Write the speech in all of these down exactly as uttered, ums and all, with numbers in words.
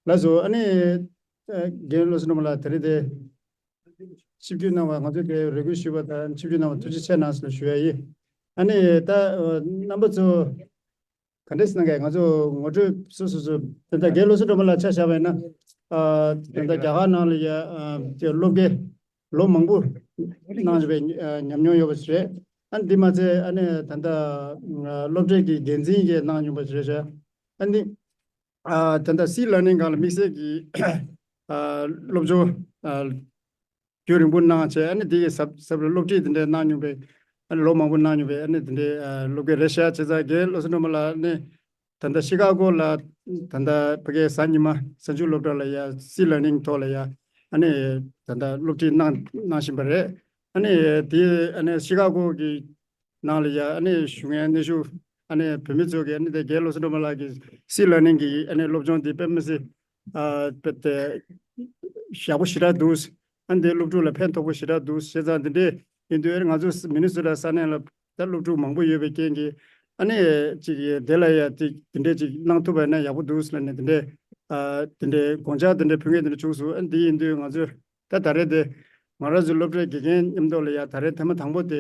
ལགས་སོ། ཨ་ནི་རྒན་བློ་བཟང་སྒྲོལ་མ་ལགས་དེ་རིང་དེ་ཆིབས་བསྒྱུར་གནང་བ་ང་ཚོས་དེ་རེ་སྐུལ་ཞུས་པ་དང་ཆིབས་བསྒྱུར་གནང་བ་ཐུགས་རྗེ་ཆེ་གནང་ཟེར་ཞུ་ཡ་ཡིན། ཨ་ནི་ད་རྣམ་པ་ཚོ་ག་འདྲས་གནང་གས། ང་ཚོ་ངོ་སྤྲོད་སོ་སོ་སོ་དེ་ལྟར་རྒན་བློ་བཟང་སྒྲོལ་མ་ལགས་ཆ་བཞག་པ་ཡིན་ན། ཨ་དེ་ལྟར་རྒྱ་གར་ནང་ལ་ཡ་ཨ་དེ་སློབ་དགེ་ལོ་མང་པོ་གནང་བཞིན་པའི་ཨ་ཉམས་མྱོང་ཡོད་པ་ཞིག་རེད། ཨ་ནི་འདི་མ་ཚད་ཨ་ནི་ད་ལྟ་ཨ་སློབ་གྲྭའི་གི་འགན་འཛིན་གྱི་གནང་མྱོང་པ་ཞིག་རེད་ཤག་ཨ་ནི་ཨ་ད་ལྟ་སི་ལར་ནིང་སྒང་ལ་དམིགས་བསལ་གྱི་ཨ་སློབ་སྦྱོང་ཨ་རྒྱུན་རིང་པོ་གནང་བྱས། ཨ་ནི་དེ་གི་ཟབ་ཟབ་ལ་སློབ་ཁྲིད་དེ་འདྲའི་གནང་མྱོང་པའི། ཨ་ནི་ལོ་མང་པོ་གནང་མྱོང་པའི་ཨ་ནི་དེ་འདྲའི་ཨ་སློབ་དགེ་རེད་ཤག་བྱས་ཙང་རྒན་བློ་བཟང་སྒྲོལ་མ་ལགས་ནི་ད་ལྟ་ཤི་ཀ་གོ་ལ་ད་ལྟ་ཕ་གིའི་གཟའ་ཉི་མ་གཟའ་མཇུག་སློབ་གྲྭ་ལ་ཡ་སི་ལར་ནིང་ཐོག་ལ་ཡ་ཨ་ནི་ད་ལྟ་སློབ་ཁྲིད་གནང་གནང་བཞིན་པ་རེད། ཨ་ནི་དེ་ཨ་ནི་ཤི་ཀ་གོ་གི་ནང་ལ་ཡ་ཨ་ནི་ཞུ་མཁན་གནས་ཞུ་ཨ་ནི་བོད་མི་ཚོ་གི་ཨ་ནི་དེ་རྒན་བློ་བཟང་སྒྲོལ་མ་ལགས་ཀྱི་སི་ལར་ནིང་གི་ཨ་ནི་སློབ་སྦྱོང་དེ་དཔེ་མི་སྲིད་ཨ་དཔེ་དེ་ཡག་པོ་ཞེ་དྲག་འདུག་ཨ་ནི་དེ་སློབ་ཕྲུག་ལ་ཕན་ཐོགས་པོ་ཞེ་དྲག་འདུག་བྱས་ཙང་དེ་འདྲས་ཡིན་དུས་ང་ཚོ་མི་ནི་སོ་ཊ་ས་གནས་ལ་ད་སློབ་ཕྲུག་མང་པོ་ཡོད་པའི་རྐྱེན་གྱིས་ཨ་ནི་ཅིག་དེ་ལ་ཡ་དེ་དེ་འདྲས་ཅིག་གནང་ཐུབ་པ་ཡིན་ན་ཡག་པོ་འདུག་ལབ་ནས་དེ་འདྲས་ཨ་དེ་འདྲས་དགོངས་འཆར་དེ་འདྲས་ཕུལ་མཁན་དེ་འདྲས་བྱུང་སོང་། ཨ་ནི་དེ་ཡིན་དུས་ང་ཚོས་ད་ད་རེས་དེ་ང་རང་ཚོའི་སློབ་གྲྭའི་དགེ་རྒན་མཉམ་དུ་ལ་ཡ་ད་རེས་ཐེངས་མ་དང་པོ་དེ་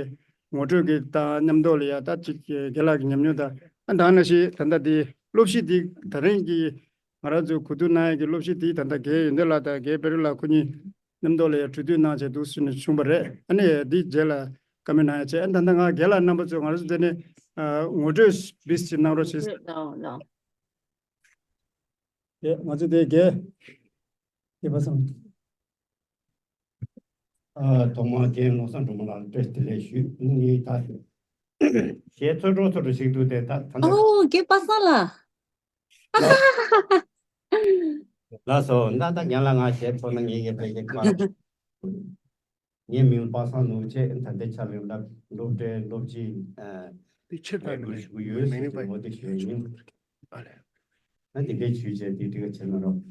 ངོ་སྤྲོད་ཀྱི་དང་མཉམ་དུ་ལ་ཡ་ད་ཅིག་རྒན་ལགས་ཀྱི་ཉམས་མྱོང་དང་ཨ་ད་ནང་བཞིན་ད་ལྟ་དེ་སློབ་གཞི་དེ་ད་རིང་གི་ང་རང་ཚོའི་གོ་བསྡུར་གནང་ཡས་ཀྱི་སློབ་གཞི་དེ་ད་ལྟ་རྒན་ཡོན་ཏན་ལགས་དང་རྒན་བེ་རི་ལགས་ཁོ་གཉིས་མཉམ་དུ་ལ་ཡ་གྲོས་བསྡུར་གནང་བྱས་འདུག་ཟེར་ནས་བྱུང་བ་རེད། ཨ་ནི་འདི་རྗེས་ལ་བཀའ་མོལ་གནང་ཡ་བྱས། ཨ་ནི་ད་ལྟ་ང་རྒན་ལགས་རྣམ་པ་ཚོ་ང་རང་ཚོ་འདི་ནས་ཨ་ངོ་སྤྲོད་བིས་ཅིག་གནང་རོགས་བྱེད། ལགས་ལགས། དེ་ང་ཚོ་དེ་རྒན་རྒན་པ་སངས། ཨ་ཐོག་མར་རྒན་བློ་བཟང་སྒྲོལ་མ་ལགས་བཀྲ་ཤིས་བདེ་ལེགས་ཞུ། ངས་ད་ཞལ་ཚོད་འགྲོ་ཚོད་འགྲོ་ཞིག་འདུག་སྟེ་ད་ད་ལྟ། ཨོ་རྒན་པ་སངས་ལགས། ལགས་སོ། ད་ད་རྒན་ལགས་ང་ཞལ་ཚོད་ན་ངས་ངས་ཕལ་ཆེར་མ། ངའི་མིང་པ་སངས་ནོར་བུ་ཆེ། ད་ལྟའི་ཆར་ལ་སློབ་སློབ་གྲྭའི་སློབ་སྤྱི་ཨ་དེ་ཆེ་ལྟ་ལས་ངོ་ཞུ་གི་ཡོད་ཟེར་ཏེ་ངོ་དེ་ཞུ་ཡ་ཡིན། ཨ་ལས། ད་དེ་འདྲའི་ཇུས་བྱས་དེ་འགྲིག་ག་བྱེད་ན་རོགས།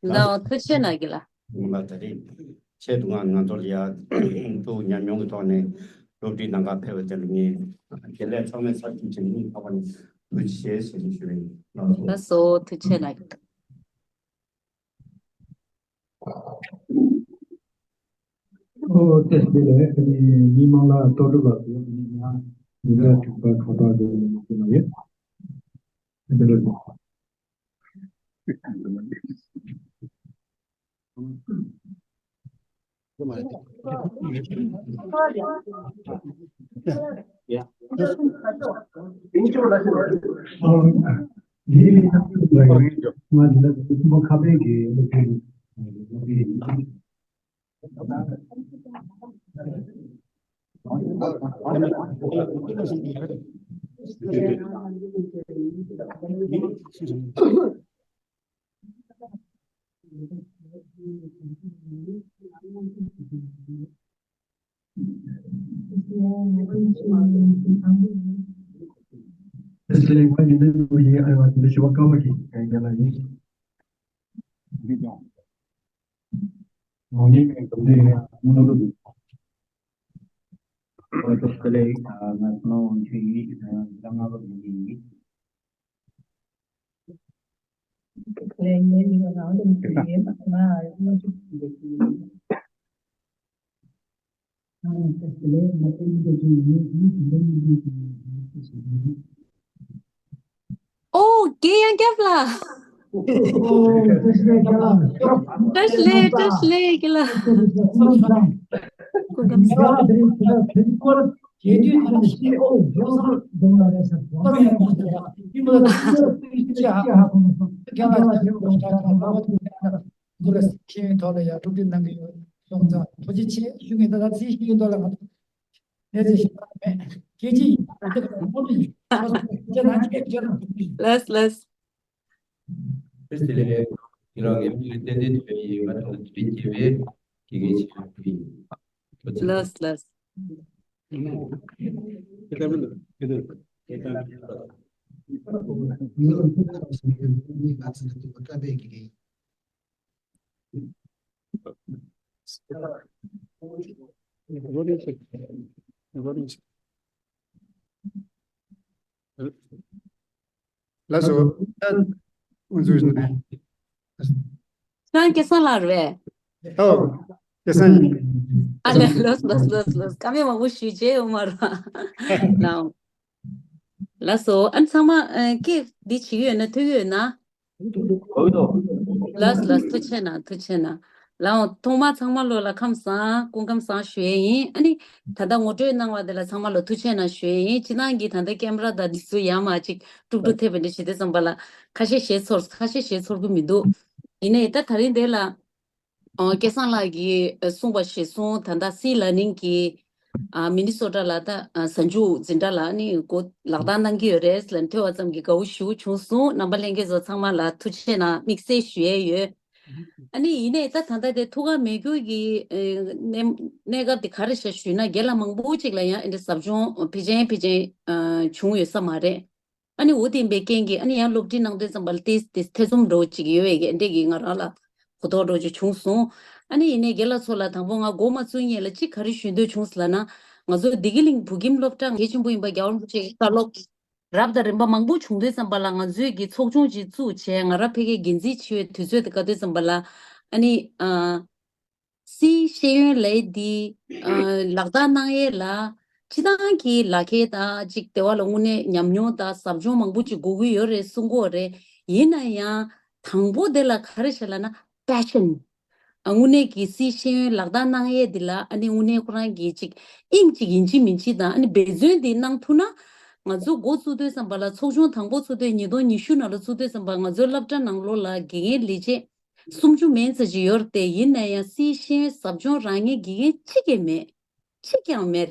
ལགས་སོ། ཐུགས་རྗེ་གནང་གི་ལགས། ང་ལ་ད་རེས་ཆེད་དུ་ང་ང་ཚོ་ལ་ཡ་ཏུ་ཉམས་མྱོང་གི་ཐོག་ནས་སློབ་ཁྲིད་གནང་ག་ཕེབས་པ་དེ་ལ་ངས་དེ་ལས་ཚང་མས་ཚབ་ཞུས་བྱས་ངས་ཁ་པར་ནས་ཐུགས་རྗེ་ཆེ་ཟེར་ཞུ་ཡ་ཡིན། ལགས་སོ། ལགས་སོ། ཐུགས་རྗེ་གནང་གི། ཨོ་ཏེ་ཏེ་ལེ། ཨ་ནི་མི་མང་ལ་ལྟོ་སྒྲུབ་ལ་ཡོད་ནི་ང་མི་འདྲ་གྲུབ་པ་ཁ་པར་དུ་ཡོད་ནི་ཡོད། ཨ་ནི་ལོ། ཨོ། རྒན་ཡང་སྐྱབས་ལ། བཀྲ་ཤིས་བདེ་ལེགས། བཀྲ་ཤིས་བདེ་ལེགས་རྒན་ལགས། སྐུ་ཁམས་བཟང་། ཁྱེད་ཀྱི་ཐོག་ལ་ཡང་སློབ་ཁྲིད་གནང་གི་ཡོད་སོང་ཙང་ཐུགས་རྗེ་ཆེ་ཞུ་གི་ཡིན། ད་ལྟ་ཚིག་ཞུ་གི་འདུག་ལ་ང་ཚོ་གནས་ཚུལ་ཞིག་མེད། ཁྱེད་ཀྱིས་ང་ཚོ་ལ་ངོ་སྤྲོད་ཞུ། ཁྱེད་ན་ཁྱེད་ཁྱེད་ལ་ཐུགས་རྗེ་ཆེ། ལགས་ལགས། བཀྲ་ཤིས་བདེ་ལེགས། ཁྱེད་རང་ངའི་མིང་ལ་བསྟན་འཛིན་ཐོན་ཡིན། ང་རང་ལ་དུས་སྐྱེས་པའི་དགེ་རྒན་ཆེན་པོ་ཡིན། ལགས་ལགས། ལགས་སོ། ད་ཨུ་ཚུགས་ནས། ཁྱེད་རང་སྐལ་བཟང་ལགས་རེད་པས། ཨོ། སྐལ་བཟང་ཡིན། ཨ་ལས། ལགས་ལགས་ལགས་ལགས། བཀའ་མོལ་མང་པོ་ཞུས་བྱས་ཡོད་མ་རེད། ལགས། ལགས་སོ། ཨ་ནི་ཚང་མ་ཨ་སྐད་འདི་བྱེད་ཀྱི་ཡོད་ན། ཐོས་ཀྱི་ཡོད་ན། ལགས་ལགས། ཐུགས་རྗེ་གནང་། ཐུགས་རྗེ་གནང་། ལགས་འོང་། ཐོག་མར་ཚང་མ་ལོ་ལ་ཁམས་བཟང་། སྐུ་ཁམས་བཟང་ཞུ་ཡས་ཡིན། ཨ་ནི་ད་ལྟ་ངོ་སྤྲོད་གནང་བ་དེ་ལ་ཚང་མ་ལོ་ཐུགས་རྗེ་གནང་ཞུ་ཡས་ཡིན། སྤྱིར་བཏང་གི་ད་ལྟ་ཀེམ་ར་དང་འདི་ཚོ་ཡར་མར་ཅིག་དཀྲུག་དཀྲུག་ཐེབས་པ་འདྲ་བྱེད་དུས་ཙམ་པ་ལ་ཁ་ཤས་ཞེད་ཚོར། ཁ་ཤས་ཞེད་ཚོར་གི་མི་འདུག་ཡིན་ནའི་ད་ད་རིང་དེ་ལ་ཨོ། སྐལ་བཟང་ལགས་ཀྱིས་གསུངས་པ་གཞིར་བཟུང་། ད་ལྟ་སི་ལར་ནིང་གི་ཨ་མི་ནི་སོ་ཊ་ལ་ད་ཨ་གཟའ་མཇུག་འཛིན་གྲྭ་ལ་ནི་འགོ་ལག་བསྟར་གནང་གི་ཡོད་རེད་ལབ་ཐོས་པ་ཙམ་གྱིས་དགའ་བོ་ཞེ་པོ་བྱུང་སོང་། རྣམ་པ་ལྷན་རྒྱས་ཚོ་ཚང་མ་ལ་ཐུགས་རྗེ་གནང་། དམིགས་བསལ་ཞུ་ཡས་ཡོད། ཨ་ནི་ཡིན་ནའི་ད་ད་ལྟ་དེ་ཐུགས་ཁག་མེད་རྒྱུ་གི་ཨེ་གནས་གནས་སྐབས་དེ་ག་རེ་ཤག་ཞུས་ན། རྒན་ལགས་མང་པོ་ཅིག་ལ་ཡང་ཨེ་འདྲ་ཟབ་སྦྱོང་ཕལ་ཆེར་ཕལ་ཆེར་ཨ་བྱུང་ཡོད་ས་མ་རེད། ཨ་ནི་འོ་དེ་ཡིན་པའི་རྐྱེན་གྱིས་ཨ་ནི་ཡང་སློབ་ཁྲིད་གནང་དུས་ཙམ་པ་ལ་ཏོག་ཙམ་ཐེ་ཚོམ་འདྲ་བོ་ཅིག་ཡོད་པའི་གི་འདྲ་གི་ང་རང་ལ་གོ་རྟོགས་འདྲ་བོ་ཅིག་བྱུང་སོང་། ཨ་ནི་ཡིན་ནའི་རྒན་ལགས་ཚོ་ལ་དང་པོ་ང་འགོ་མ་བཙུགས་སྔོན་ལ་གཅིག་ག་རེ་ཞུ་འདོད་བྱུང་ཟེར་ལབ་ན། ང་ཚོ་བདེ་སྐྱིད་གླིང་བོད་ཁྱིམ་སློབ་གྲྭ་གལ་ཆེན་པོ་ཡིན་པ། རྒྱལ་བ་རིན་པོ་ཆེ་གི་བཀའ་སློབ་རབ་དང་རིམ་པ་མང་པོ་བྱུང་དུས་ཙམ་པ་ལ་ང་ཚོས་ཀྱི་ཚོགས་ཆུང་ཅིག་བཙུགས་བྱས། ང་རང་ཕ་གིའི་འགན་འཛིན་བྱེད་པའི་དུས་ཚོད་དེ་བཀའ་དུས་ཙམ་པ་ལ་ཨ་ནི་ཨ། སིའི་ཤེས་ཡོན་ལས་འདི་ཨ་ལག་བསྟར་གནང་ཡས་ལ་སྤྱིར་བཏང་གི་ལག་ཁྱེར་དང་ཅིག་དེ་བ་ལ་དངོས་གནས་ཉམས་མྱོང་དང་ཟབ་སྦྱོང་མང་པོ་ཅིག་དགོས་ཀྱི་ཡོད་རེད་གསུང་གི་ཡོད་རེད། ཡིན་ན་ཡང་དང་པོ་དེ་ལ་ག་རེ་བྱས་ལབ་ན། པེ་ཤན། ཨ་དངོས་གནས་ཀྱི་སིའི་ཤེས་ཡོན་ལག་བསྟར་གནང་ཡས་འདི་ལ་ཨ་ནི་དངོས་གནས་ཁོ་རང་གི་ཅིག་དབྱིངས་ཅིག་ཡིན་གཅིག་མིན་གཅིག་དང་། ཨ་ནི་འབད་བརྩོན་འདི་གནང་ཐུབ་ན། ང་ཚོ་འགོ་བཙུགས་དུས་ཙམ་པ་ལ་ཚོགས་ཆུང་དང་པོ་བཙུགས་དུས་ཉིས་སྟོང་ཉི་ཤུ་ནང་ལ་བཙུགས་དུས་ཙམ་པ་ང་ཚོའི་སློབ་གྲྭ་ནང་ལོགས་ལ་དགེ་རྒན་ལས་བྱེད་སུམ་ཅུ་མན་ཙམ་ཅིག་ཡོད་རེད་དེ། ཡིན་ན་ཡང་སིའི་ཤེས་ཡོན་ཟབ་སྦྱོང་རག་མཁན་དགེ་རྒན་གཅིག་ཀྱང་མེད། གཅིག་ཀྱང་མེད།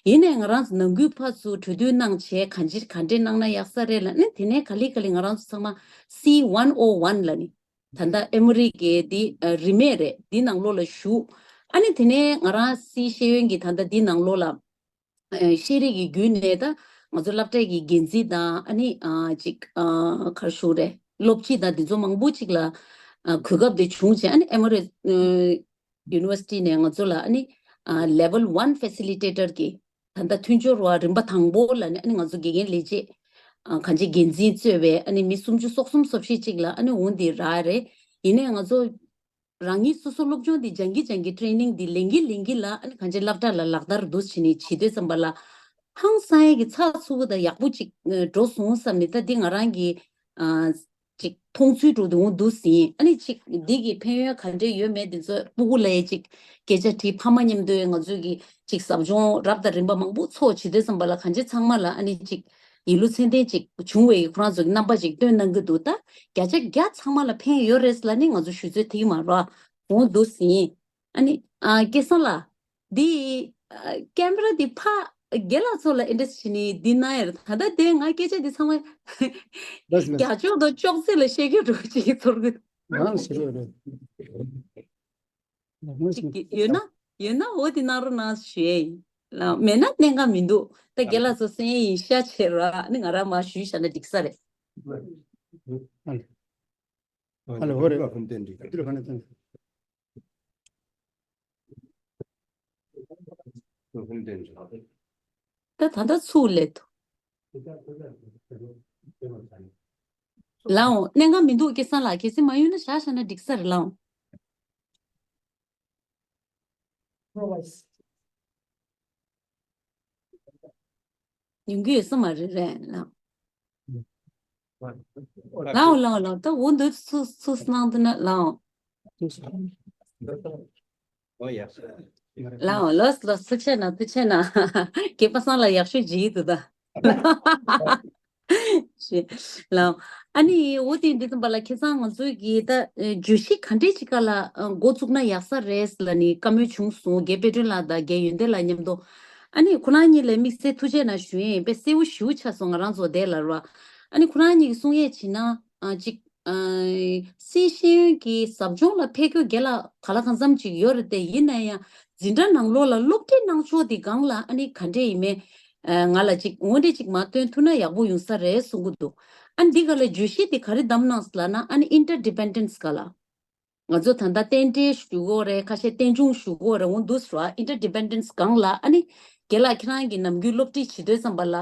ཡིན་ནའི་ང་རང་ཚོ་ནང་ཁུལ་ཕར་ཚུར་གྲོས་བསྡུར་གནང་བྱས། གང་ཅི་ག་འདྲས་གནང་ན་ཡག་ས་རེད་ལབ་ནས། དེ་ནས་ག་ལེ་ག་ལེ་ང་རང་ཚོ་ཚང་མ་སི་ཝན་ཨོ་ཝན་ལབ་ནས། ད་ལྟ་ཨེ་མོ་རི་གི་འདི་ཨ་རིན་མེད་རེད། འདི་ནང་ལོགས་ལ་ཞུགས། ཨ་ནི་དེ་ནས་ང་རང་སིའི་ཤེས་ཡོན་གྱི་ད་ལྟ་འདི་ནང་ལོགས་ལ་ཨ་ཤེས་རིག་གི་བརྒྱུད་ནས་ད་ང་ཚོ་སློབ་གྲྭ་གི་འགན་འཛིན་དང་། ཨ་ནི་ཨ་ཅིག་ཨ་ག་རེ་ཞུ་རེད། སློབ་སྤྱི་དང་འདི་ཚོ་མང་པོ་ཅིག་ལ་ཨ་གོ་སྐབས་དེ་བྱུང་བྱས། ཨ་ནི་ཨེ་མོ་རི་ཨ་ཡུ་ནི་ཝར་སི་ཊི་ནས་ང་ཚོ་ལ་ཨ་ནི་ཨ་ལེ་ཝལ་ཝན་ཕེ་སི་ལི་ཊེ་ཊར་གྱི་ད་ལྟ་མཐུན་སྦྱོར་བ་རིམ་པ་དང་པོ་ལབ་ནས། ཨ་ནི་ང་ཚོ་དགེ་རྒན་ལས་བྱེད་ཨ་གང་ཅི་འགན་འཛིན་གཙོས་པའི་ཨ་ནི་མི་སུམ་ཅུ་སོ་གསུམ་སོ་བཞི་ཅིག་ལ་ཨ་ནི་འོ་འདི་རག་རེད། ཡིན་ནའི་ང་ཚོ་རང་ཉིད་སོ་སོ་སློབ་སྦྱོང་འདི་སྦྱང་གི་སྦྱང་གི་ཊེ་རེ་ནིང་འདི་ལེན་གི་ལེན་གི་ལ། ཨ་ནི་གང་ཅི་སློབ་གྲྭ་ལ་ལག་བསྟར་འདུག་བྱས་ནས་བྱེད་དུས་ཙམ་པ་ལ་ཧང་སང་ཡས་ཀྱི་ཚགས་ཚུད་པོ་དང་ཡག་པོ་ཅིག་འགྲོ་སོང་བསམ་ནས། ད་འདི་ང་རང་གི་ཨ་ཅིག་མཐོང་ཚུལ་འགྲོ་དུས་འདུག་ཟིན། ཨ་ནི་ཅིག་འདི་གི་ཕན་ཡོན་ག་འདྲས་ཡོད་མེད་འདི་ཚོ་སྤུ་གུ་ལ་ཡ་ཅིག་སྐད་ཆ་དྲིས། ཕ་མ་མཉམ་དུ་ང་ཚོས་ཀྱི་ཅིག་ཟབ་སྦྱོང་རབ་དང་རིམ་པ་མང་པོ་ཚོགས་བྱེད་དུས་ཙམ་པ་ལ་གང་ཅི་ཚང་མ་ལ་ཨ་ནི་ཅིག་ཡིད་བློ་ཚད་ལྡན་ཅིག་བྱུང་བའི་ཁོ་རང་ཚོ་གི་རྣམ་པ་ཅིག་སྟོན་གནང་གི་འདུག་ད་བརྒྱ་ཆ་བརྒྱ་ཚང་མ་ལ་ཕན་ཡོད་རེད་ལབ་ནི་ང་ཚོ་ཞུ་ཚོད་ཐིག་མ་རོ་འོང་འདུག་ཟིན། ཨ་ནི་ཨ་སྐལ་བཟང་ལགས། འདི་ཨ་ཀེམ་ར་འདི་ཕ་རྒན་ལགས་ཚོ་ལ་ཨེ་འདྲས་བྱས་ནས་འདི་གནང་ཡ་རེད། ད་ལྟ་དེ་ང་སྐད་ཆ་འདི་ཚང་མ་ལགས་ལགས། རྒྱ་ཕྱོགས་དང་ཅོག་ཙེ་ལ་བཤད་རྒྱུ་འགྲོ་གི་ཅིག་ཚོར་གི། ང་ཟེར་རོགས་རེད། ཅིག་ཡོད་ན་ཡོད་ན་འོ་དེ་གནང་རོགས་གནང་ཞུ་ཡ་ཡིན། ལགས་མེད་ན་གནད་འགག་མི་འདུག་ད་རྒན་ལགས་ཚོ་གསན་ཡ་ཡིན་ཤག་བྱས་རོགས། ཨ་ནི་ང་རང་མར་ཞུས་བཞག་ན་འགྲིག་ས་རེད། ཨ་ལ་འོ་རེད། ཨ་ལ་འོ་རེད། ད་ད་ལྟ་ཚུགས་ལེ་ཐུ། ལའོ་གནད་འགག་མི་འདུག་སྐལ་བཟང་ལགས། གལ་སྲིད་མ་ཡོང་ན་བཞག་བཞག་ན་འགྲིག་ས་རེད་ལའོ། ཡོང་གི་ཡོད་ས་མ་རེད་རེད་ལའོ། ལའོ་ལའོ་ལའོ། ད་འོ་འདུག་ཚུགས་ཚུགས་གནང་འདུག་ན་ལའོ། ཨོ་ཡ། ལའོ་ལོས་ལོས། ཐུགས་རྗེ་གནང་། ཐུགས་རྗེ་གནང་། རྒན་པ་སངས་ལགས་ཡག་ཤོས་བྱེད་ཀྱི་འདུག་ད། ལའོ། ཨ་ནི་འོ་དེ་འདི་ཙམ་པ་ལ་ཁ་སང་ང་ཚོའི་གི་ད་ཨ་བརྗོད་གཞི་ག་འདྲས་ཅིག་སྒང་ལ་ཨ་འགོ་བཙུགས་ན་ཡག་ས་རེད་ལབ་ནི་བཀའ་མོལ་བྱུང་སོང་། རྒན་དཔལ་སྒྲོན་ལགས་དང་རྒན་ཡོན་ཏན་ལགས་མཉམ་དུ། ཨ་ནི་ཁོ་རང་གཉིས་ལ་དམིགས་བསལ་ཐུགས་རྗེ་གནང་ཞུ་ཡས་ཡིན། དཔེ་གསལ་པོ་ཞེ་པོ་ཆགས་སོང་ང་རང་ཚོ་དེ་ལ་ར། ཨ་ནི་ཁོ་རང་གཉིས་ཀྱིས་གསུང་ཡས་བྱས་ན་ཨ་ཅིག་ཨ་སིའི་ཤེས་ཡོན་གྱི་ཟབ་སྦྱོང་ལ་ཕེབས་རྒྱུ་རྒན་ལགས་ག་ལ་གང་འཚམ་ཅིག་ཡོད་རེད་དེ། ཡིན་ན་ཡང་འཛིན་གྲྭ་ནང་ལོགས་ལ་སློབ་ཁྲིད་གནང་ཕྱོགས་དེ་སྒང་ལ་ཨ་ནི་ག་འདྲས་ཡིན་མིན་ཨ་ང་ལ་ཅིག་འོ་འདྲས་ཅིག་མར་སྟོན་ཐུབ་ན་ཡག་པོ་ཡོང་ས་རེད་གསུང་གི་འདུག་ཨ་ནི་འདི་ག་ལ་བརྗོད་གཞི་དེ་ག་རེ་བདམས་གནང་ལབ་ན། ཨ་ནི་ཨིན་ཊར་ཌི་པེན་ཌེན་སི་ག་ལ། ང་ཚོ་ད་ལྟ་རྟེན་འབྲེལ་ཞུ་གི་ཡོད་རེད། ཁ་ཤས་རྟེན་འབྱུང་ཞུ་གི་ཡོད་རེད། འོ་འདུག་སེ་ར་ཨིན་ཊར་ཌི་པེན་ཌེན་སི་སྒང་ལ་ཨ་ནི་རྒན་ལགས་ཁྱེད་རང་གིས་ནམ་རྒྱུན་སློབ་ཁྲིད་བྱེད་དུས་ཙམ་པ་ལ་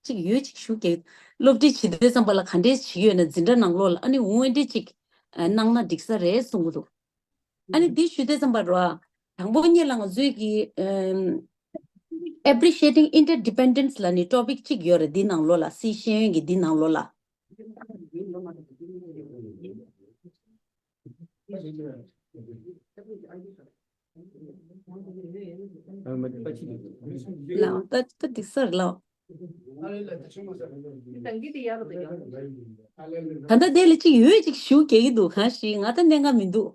ཅིག་ཡོད་ཅིག་ཞུ་གི། སློབ་ཁྲིད་བྱེད་དུས་ཙམ་པ་ལ་ག་འདྲས་བྱེད་ཀྱི་ཡོད་ན་འཛིན་གྲྭ་ནང་ལོགས་ལ་ཨ་ནི་འོ་འདྲས་ཅིག་ གནང་ན་འགྲིག་ས་རེད་གསུང་གི་འདུག་ཨ་ནི་འདི་ཞུ་དུས་ཙམ་པ་ར། དང་པོ་ཉིད་ལ་ང་ཚོའི་གི་ཨམ། Appreciating Interdependence ལབ་ནི་topic གཅིག་ཡོད་རེད། འདི་ནང་ལོགས་ལ། སི་ཤེས་ཡོན་གྱི་འདི་ནང་ལོགས་ལ། ལའོ། ད་ད་འགྲིག་ས་རེད་ལའོ། ད་ལྟ་དེ་ལ་གཅིག་ཡོད་ཅིག་ཞུ་གེ་གི་འདུག་གང་ཞིག་ང་ད་གནད་འགག་མི་འདུག་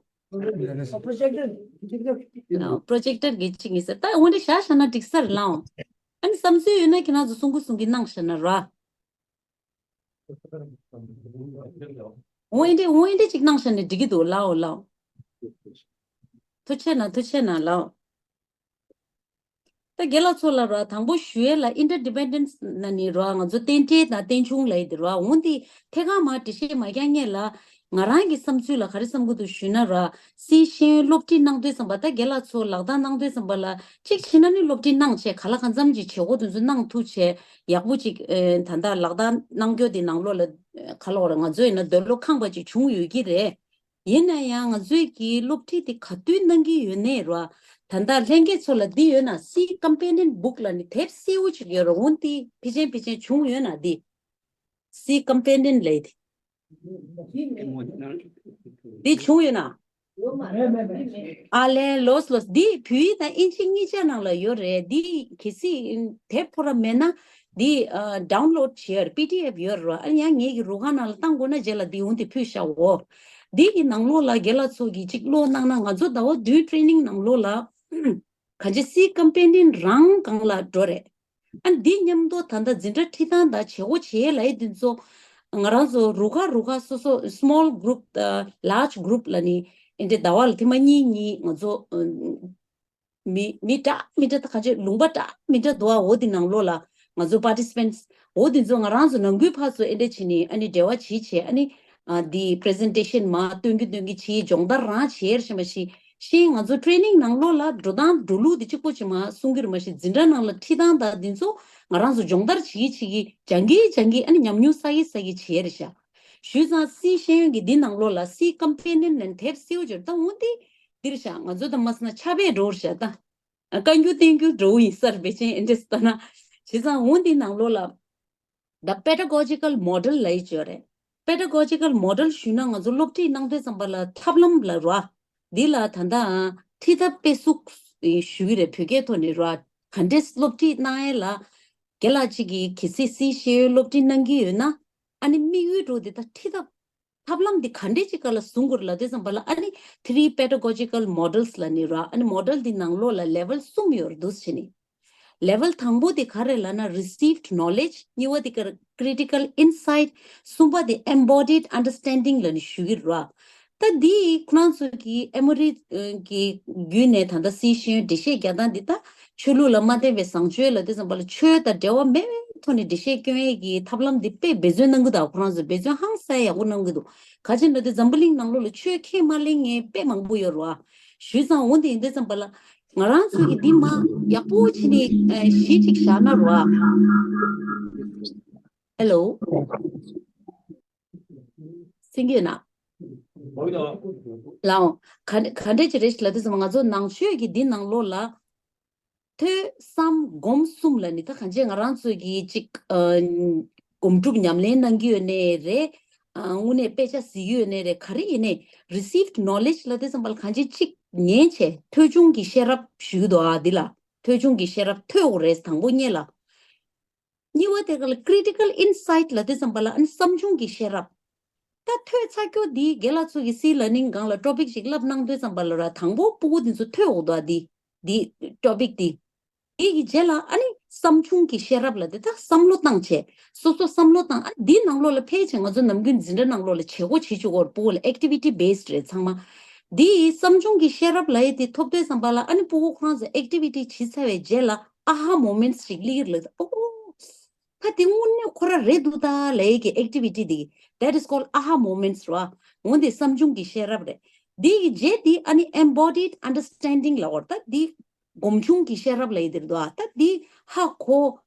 ལའོ། projector གི་གཅིག་ཡིན་ཟེར། ད་འོ་འདྲ་བཞག་བཞག་ན་འགྲིག་ས་རེད་ལའོ། ཨ་ནི་བསམ་ཚུལ་ཡོད་ན་ཁྱེད་རང་ཚོ་གསུང་གི་གསུང་གི་གནང་བཞག་ན་ར། འོ་འདི་འདྲ་འོ་འདི་འདྲ་ཅིག་གནང་བཞག་ནས་འགྲིག་གི་འདུག་ལའོ་ལའོ། ཐུགས་རྗེ་གནང་ཐུགས་རྗེ་གནང་ལའོ། ད་རྒན་ལགས་ཚོ་ལ་ར་དང་པོ་ཞུ་ཡས་ལ་interdependence ན་ནི་ར་ང་ཚོ་རྟེན་འབྲེལ་དང་རྟེན་འབྱུང་ལབ་ཡས་དེ་ར་འོ་འདི་ཐད་ཀར་མ་འགྲེལ་བཤད་མ་རྒྱག་སྔོན་ལ་ང་རང་གི་བསམ་ཚུལ་ལ་ག་རེ་བསམ་གི་འདུག་ཞུས་ན་ར། སི་ཤེས་ཡོན་སློབ་ཁྲིད་གནང་དུས་ཙམ་པ་ད་རྒན་ལགས་ཚོ་ལག་བསྟར་གནང་དུས་ཙམ་པ་ལ་གཅིག་བྱས་ན་ནི་སློབ་ཁྲིད་གནང་བྱས་ག་ལ་གང་འཚམ་ཅིག་བྱེད་སྒོ་དེ་ཚོ་གནང་ཐུབ་བྱས། ཡག་པོ་ཅིག་ཨེ། ད་ལྟ་ལག་བསྟར་གནང་རྒྱུ་དེ་ནང་ལོགས་ལ་ཨེ། ག་ལ་བ་ར་ང་ཚོ་ཡིན་ན་འདོད་བློ་ཁེངས་པ་ཅིག་བྱུང་ཡོད་ཀྱི་རེད། ཡིན་ན་ཡང་ང་ཚོས་ཀྱི་སློབ་ཁྲིད་དེ་ག་དུས་གནང་གི་ཡོད་ནའི་ར། ད་ལྟ་ལྷན་རྒྱས་ཚོ་ལ་འདི་ཡོད་ན་སི་ཀམ་པེ་ནིན་བུག་ལབ་ནི་དེབ་སེའུ་ཅིག་ཡོད་ར། འོ་འདི་ཕལ་ཆེར་ཕལ་ཆེར་བྱུང་ཡོད་ན་འདི། སི་ཀམ་པེ་ནིན་ལབ་ཡས་དེ། འདི་བྱུང་ཡོད་ན། ཨ་ལས་ལོས་ལོས། འདི་བོད་ཡིག་དང་ཨིན་ཇི་གཉིས་ཆ་ནང་ལ་ཡོད་རེད། འདི་གལ་སྲིད་དེབ་ཁོ་ར་མེད་ན་འདི་ཨ་download བྱེད་ཡ་པི་ཌི་ཨེཕ་ཡོད་རེད་བ། ཨ་ཡང་ངེད་ཀྱི་རུ་ཁག་ནང་ལ་བཏང་དགོས་ན་རྗེས་ལ་འདི་འོང་དེ་ཕུལ་བཞག་འོ། འདི་གི་ནང་ལོགས་ལ་རྒན་ལགས་ཚོ་གིས་གཅིག་ཀློག་གནང་ན། ང་ཚོ་ཟླ་བ་བདུན་ཊེ་རེ་ནིང་ནང་ལོགས་ལ་གང་ཅི་སི་ཀམ་པེ་ནིན་རང་སྒང་ལ་འགྲོ་རེད། ཨ་འདི་མཉམ་དུ་ད་ལྟ་འཛིན་གྲྭ་ཁྲིད་སྟངས་དང་བྱེད་སྒོ་བྱེད་ཡས་ལབ་ཡས་འདི་ཚོ་ང་རང་ཚོ་རུ་ཁག་རུ་ཁག་སོ་སོ་small group དང་large group ལབ་ནི་ཨེ་འདྲ་ཟླ་བ་ལ་ཐེངས་མ་གཉིས་གཉིས་ང་ཚོ་མི་མི་འདྲ་མི་འདྲ་ད་གང་ཅི་ལུང་པ་འདྲ་མི་འདྲ་འདུག་ཨ། འོ་འདི་ནང་ལོགས་ལ་ང་ཚོ་participants འོ་འདི་ཚོ་ང་རང་ཚོ་ནང་ཁུལ་ཕར་ཚུར་ཨེ་འདྲ་བྱས་ནི་ཨ་ནི་འབྲེལ་བ་བྱེད་བྱས་ཨ་ནི་ཨ་འདི་པི་རི་ཟེན་ཊེ་ཤན་མར་སྟོན་གྱི་སྟོན་གྱི་བྱས། སྦྱོང་བརྡར་རང་བྱས་རེད་ཤག་མ་གཞི། གཞན་ང་ཚོ་ཊེ་རེ་ནིང་ནང་ལོགས་ལ་འགྲོ་སྟངས་འགྲོ་ལུགས་འདི་གཅིག་པོ་ཅིག་མར་གསུང་གི་རེད། མ་གཞི་འཛིན་གྲྭ་ནང་ལ་ཁྲིད་སྟངས་དང་འདི་ཚོ་ང་རང་ཚོ་སྦྱོང་བརྡར་བྱེད་ཀྱི་བྱེད་ཀྱི་སྦྱང་གི་སྦྱང་གི་ཨ་ནི་ཉམས་མྱོང་བསགས་ཀྱི་བསགས་ཀྱི་བྱས་རེད་ཤག་ཞུས་ཙང་སི་ཤེས་ཡོན་གྱི་འདི་ནང་ལོགས་ལ་སི་ཀམ་པེ་ནིན་ནས་དེབ་སེའུ་ཅིག་ད་འོ་འདི་འདིར་ཤག་ང་ཚོ་ད་མ་སོང་ན་ཆ་བེད་འགྲོ་རེད་ཤག་ད་བཀའ་འགྱུར་བསྟན་འགྱུར་འགྲོ་ཡིན་སར་བེད་ཅན་ཨེ་འདྲས་ལྟ་ན། བྱས་ཙང་འོ་འདི་ནང་ལོགས་ལ། The pedagogical model ལབ་ཡས་ཅིག་ཡོད་རེད། Pedagogical model ཞུས་ན་ང་ཚོ་སློབ་ཁྲིད་གནང་དུས་ཙམ་པ་ལ་ཐབས་ལམ་ལབ་ར། འདི་ལ་ད་ལྟ་ཁྲིད་ཐབས་དཔེ་གཟུགས་ཞུ་གི་རེད་བོད་སྐད་ཐོག་ནས་ར། ག་འདྲས་སློབ་ཁྲིད་གནང་ཡས་ལ། རྒན་ལགས་གཅིག་གིས་གལ་སྲིད་སི་ཤེས་ཡོན་སློབ་ཁྲིད་གནང་གི་ཡོད་ན། ཨ་ནི་དམིགས་ཡུལ་འདྲ་བོ་འདི་ད་ཁྲིད་ཐབས་ཐབས་ལམ་འདི་ག་འདྲས་ཅིག་སྒང་ལ་བཟུང་དགོས་རེད་ལབ་དུས་ཙམ་པ་ལ་ཨ་ནི་three pedagogical models ལབ་ནི་ར། ཨ་ནི་མོ་ཌེལ་འདི་ནང་ལོགས་ལ་ལེ་ཝལ་གསུམ་ཡོད་རེད་འདུག་བྱས་ནི། ལེ་ཝལ་དང་པོ་དེ་ག་རེ་ལབ་ན་received knowledge། གཉིས་པ་དེ་ག་རེ་critical insight། གསུམ་པ་དེ་embodied understanding ལབ་ནས་ཞུ་གི་རེད་བ། ད་འདི་ཁོ་རང་ཚོ་གི་ཨེ་མོ་རི་གི་བརྒྱུད་ནས་ད་ལྟ་སི་ཤེས་ཡོན་འགྲེལ་བཤད་རྒྱག་སྟངས་འདི་ད་ཆོས་ལུགས་ལ་མ་བརྟེན་པའི་བཟང་སྤྱོད་ལབ་དུས་ཙམ་པ་ལ་ཆོས་དང་འབྲེལ་བ་མེད་པའི་ཐོག་ནས་འགྲེལ་བཤད་སྐྱོན་ཡས་ཀྱི་ཐབས་ལམ་འདི་དཔེ་འབད་བརྩོན་གནང་གི་འདུག་ཁོ་རང་ཚོ་འབད་བརྩོན་ཧང་སང་ཡག་པོ་གནང་གི་འདུག་ག་ཅི་འདྲ་དེ་འཛམ་བུ་གླིང་ནང་ལོགས་ལ་ཆོས་ཁས་མ་ལེན་མཁན་དཔེ་མང་པོ་ཡོད་རེད་བ། ཞུས་ཙང་འོ་འདི་ཡིན་དུས་ཙམ་པ་ལ། ང་རང་ཚོ་གི་འདི་མ་ཡག་པོ་བྱས་ནས་ཨ་གཞི་གཅིག་བཞག་ན་རོ། ཧེ་ལོ། སེང་གེ་ན། ལའོ། ག་ག་འདྲས་ཅིག་རེད་ལབ་དུས་ཙམ་པ་ང་ཚོ་ནང་ཆོས་ཀྱི་འདི་ནང་ལོགས་ལ། ཐོས་བསམ་སྒོམ་གསུམ་ལབ་ནི་ད་གང་ཅི་ང་རང་ཚོ་གི་གཅིག་ཨ་སྒོམ་སྒྲུབ་ཉམས་ལེན་གནང་གི་ཡོད་ནའི་རེད། ཨ་དངོས་གནས་དཔེ་ཆ་གཟིགས་ཀྱི་ཡོད་ནའི་རེད། ག་རེ་ཡིན་ནའི་received knowledge ལབ་དུས་ཙམ་པ་ལ་གང་ཅི་གཅིག་ཉན་བྱས་ཐོས་བྱུང་གི་ཤེས་རབ་ཞུ་གི་འདུག་ཨ་འདི་ལ་ཐོས་བྱུང་གི་ཤེས་རབ་ཐོས་དགོས་རེད་དང་པོ་ཉིད་ལ། གཉིས་པ་དེ་ག་ལ་critical insight ལབ་དུས་ཙམ་པ་ལ་ཨ་ནི་བསམ་བྱུང་གི་ཤེས་རབ། ད་ཐོས་ཚར་རྒྱུ་འདི་རྒན་ལགས་ཚོ་གི་སི་ལར་ནིང་སྒང་ལ་ཊོ་པིག་ཅིག་བསླབ་གནང་དུས་ཙམ་པ་ལ་ར་དང་པོ་སྤུ་གུ་འདི་ཚོ་ཐོས་འོག་ཏུ་ཨ་འདི་འདི་ཊོ་པིག་འདི། འདི་གི་རྗེས་ལ་ཨ་ནི་བསམ་བྱུང་གི་ཤེས་རབ་ལབ་དེ་ད་བསམ་བློ་བཏང་བྱས་སོ་སོ་བསམ་བློ་བཏང་ཨ་འདི་ནང་ལོགས་ལ་ཕལ་ཆེར་ང་ཚོ་ནམ་རྒྱུན་འཛིན་གྲྭ་ནང་ལོགས་ལ་བྱེད་སྒོ་བྱེད་བཅུག་གོ་སྤུ་གུ་ལ་activity based རེད་ཚང་མ། འདི་བསམ་བྱུང་གི་ཤེས་རབ་ལབ་ཡས་དེ་ཐོབ་དུས་ཙམ་པ་ལ་ཨ་ནི་སྤུ་གུ་ཁོ་རང་ཚོ་activity བྱེད་ཚར་བའི་རྗེས་ལ་ཨ་ཧ་མོ་མེན་ཊི་ཞིག་སླེབས་ཀྱི་རེད་ཨོ། ད་དེ་དངོས་གནས་ཁོ་ར་རེད་འདུག་ད་ལབ་ཡས་ཀྱི་activity་འདི་that is called aha moments ར། འོ་འདི་བསམ་བྱུང་གི་ཤེས་རབ་རེད། འདི་གི་རྗེས་འདི་ཨ་ནི་embodied understanding ལབ་ཡས་ད་འདི་སྒོམ་བྱུང་གི་ཤེས་རབ་ལབ་ཡས་འདི་རེད་འདུག་ད་འདི་ཧ་གོ་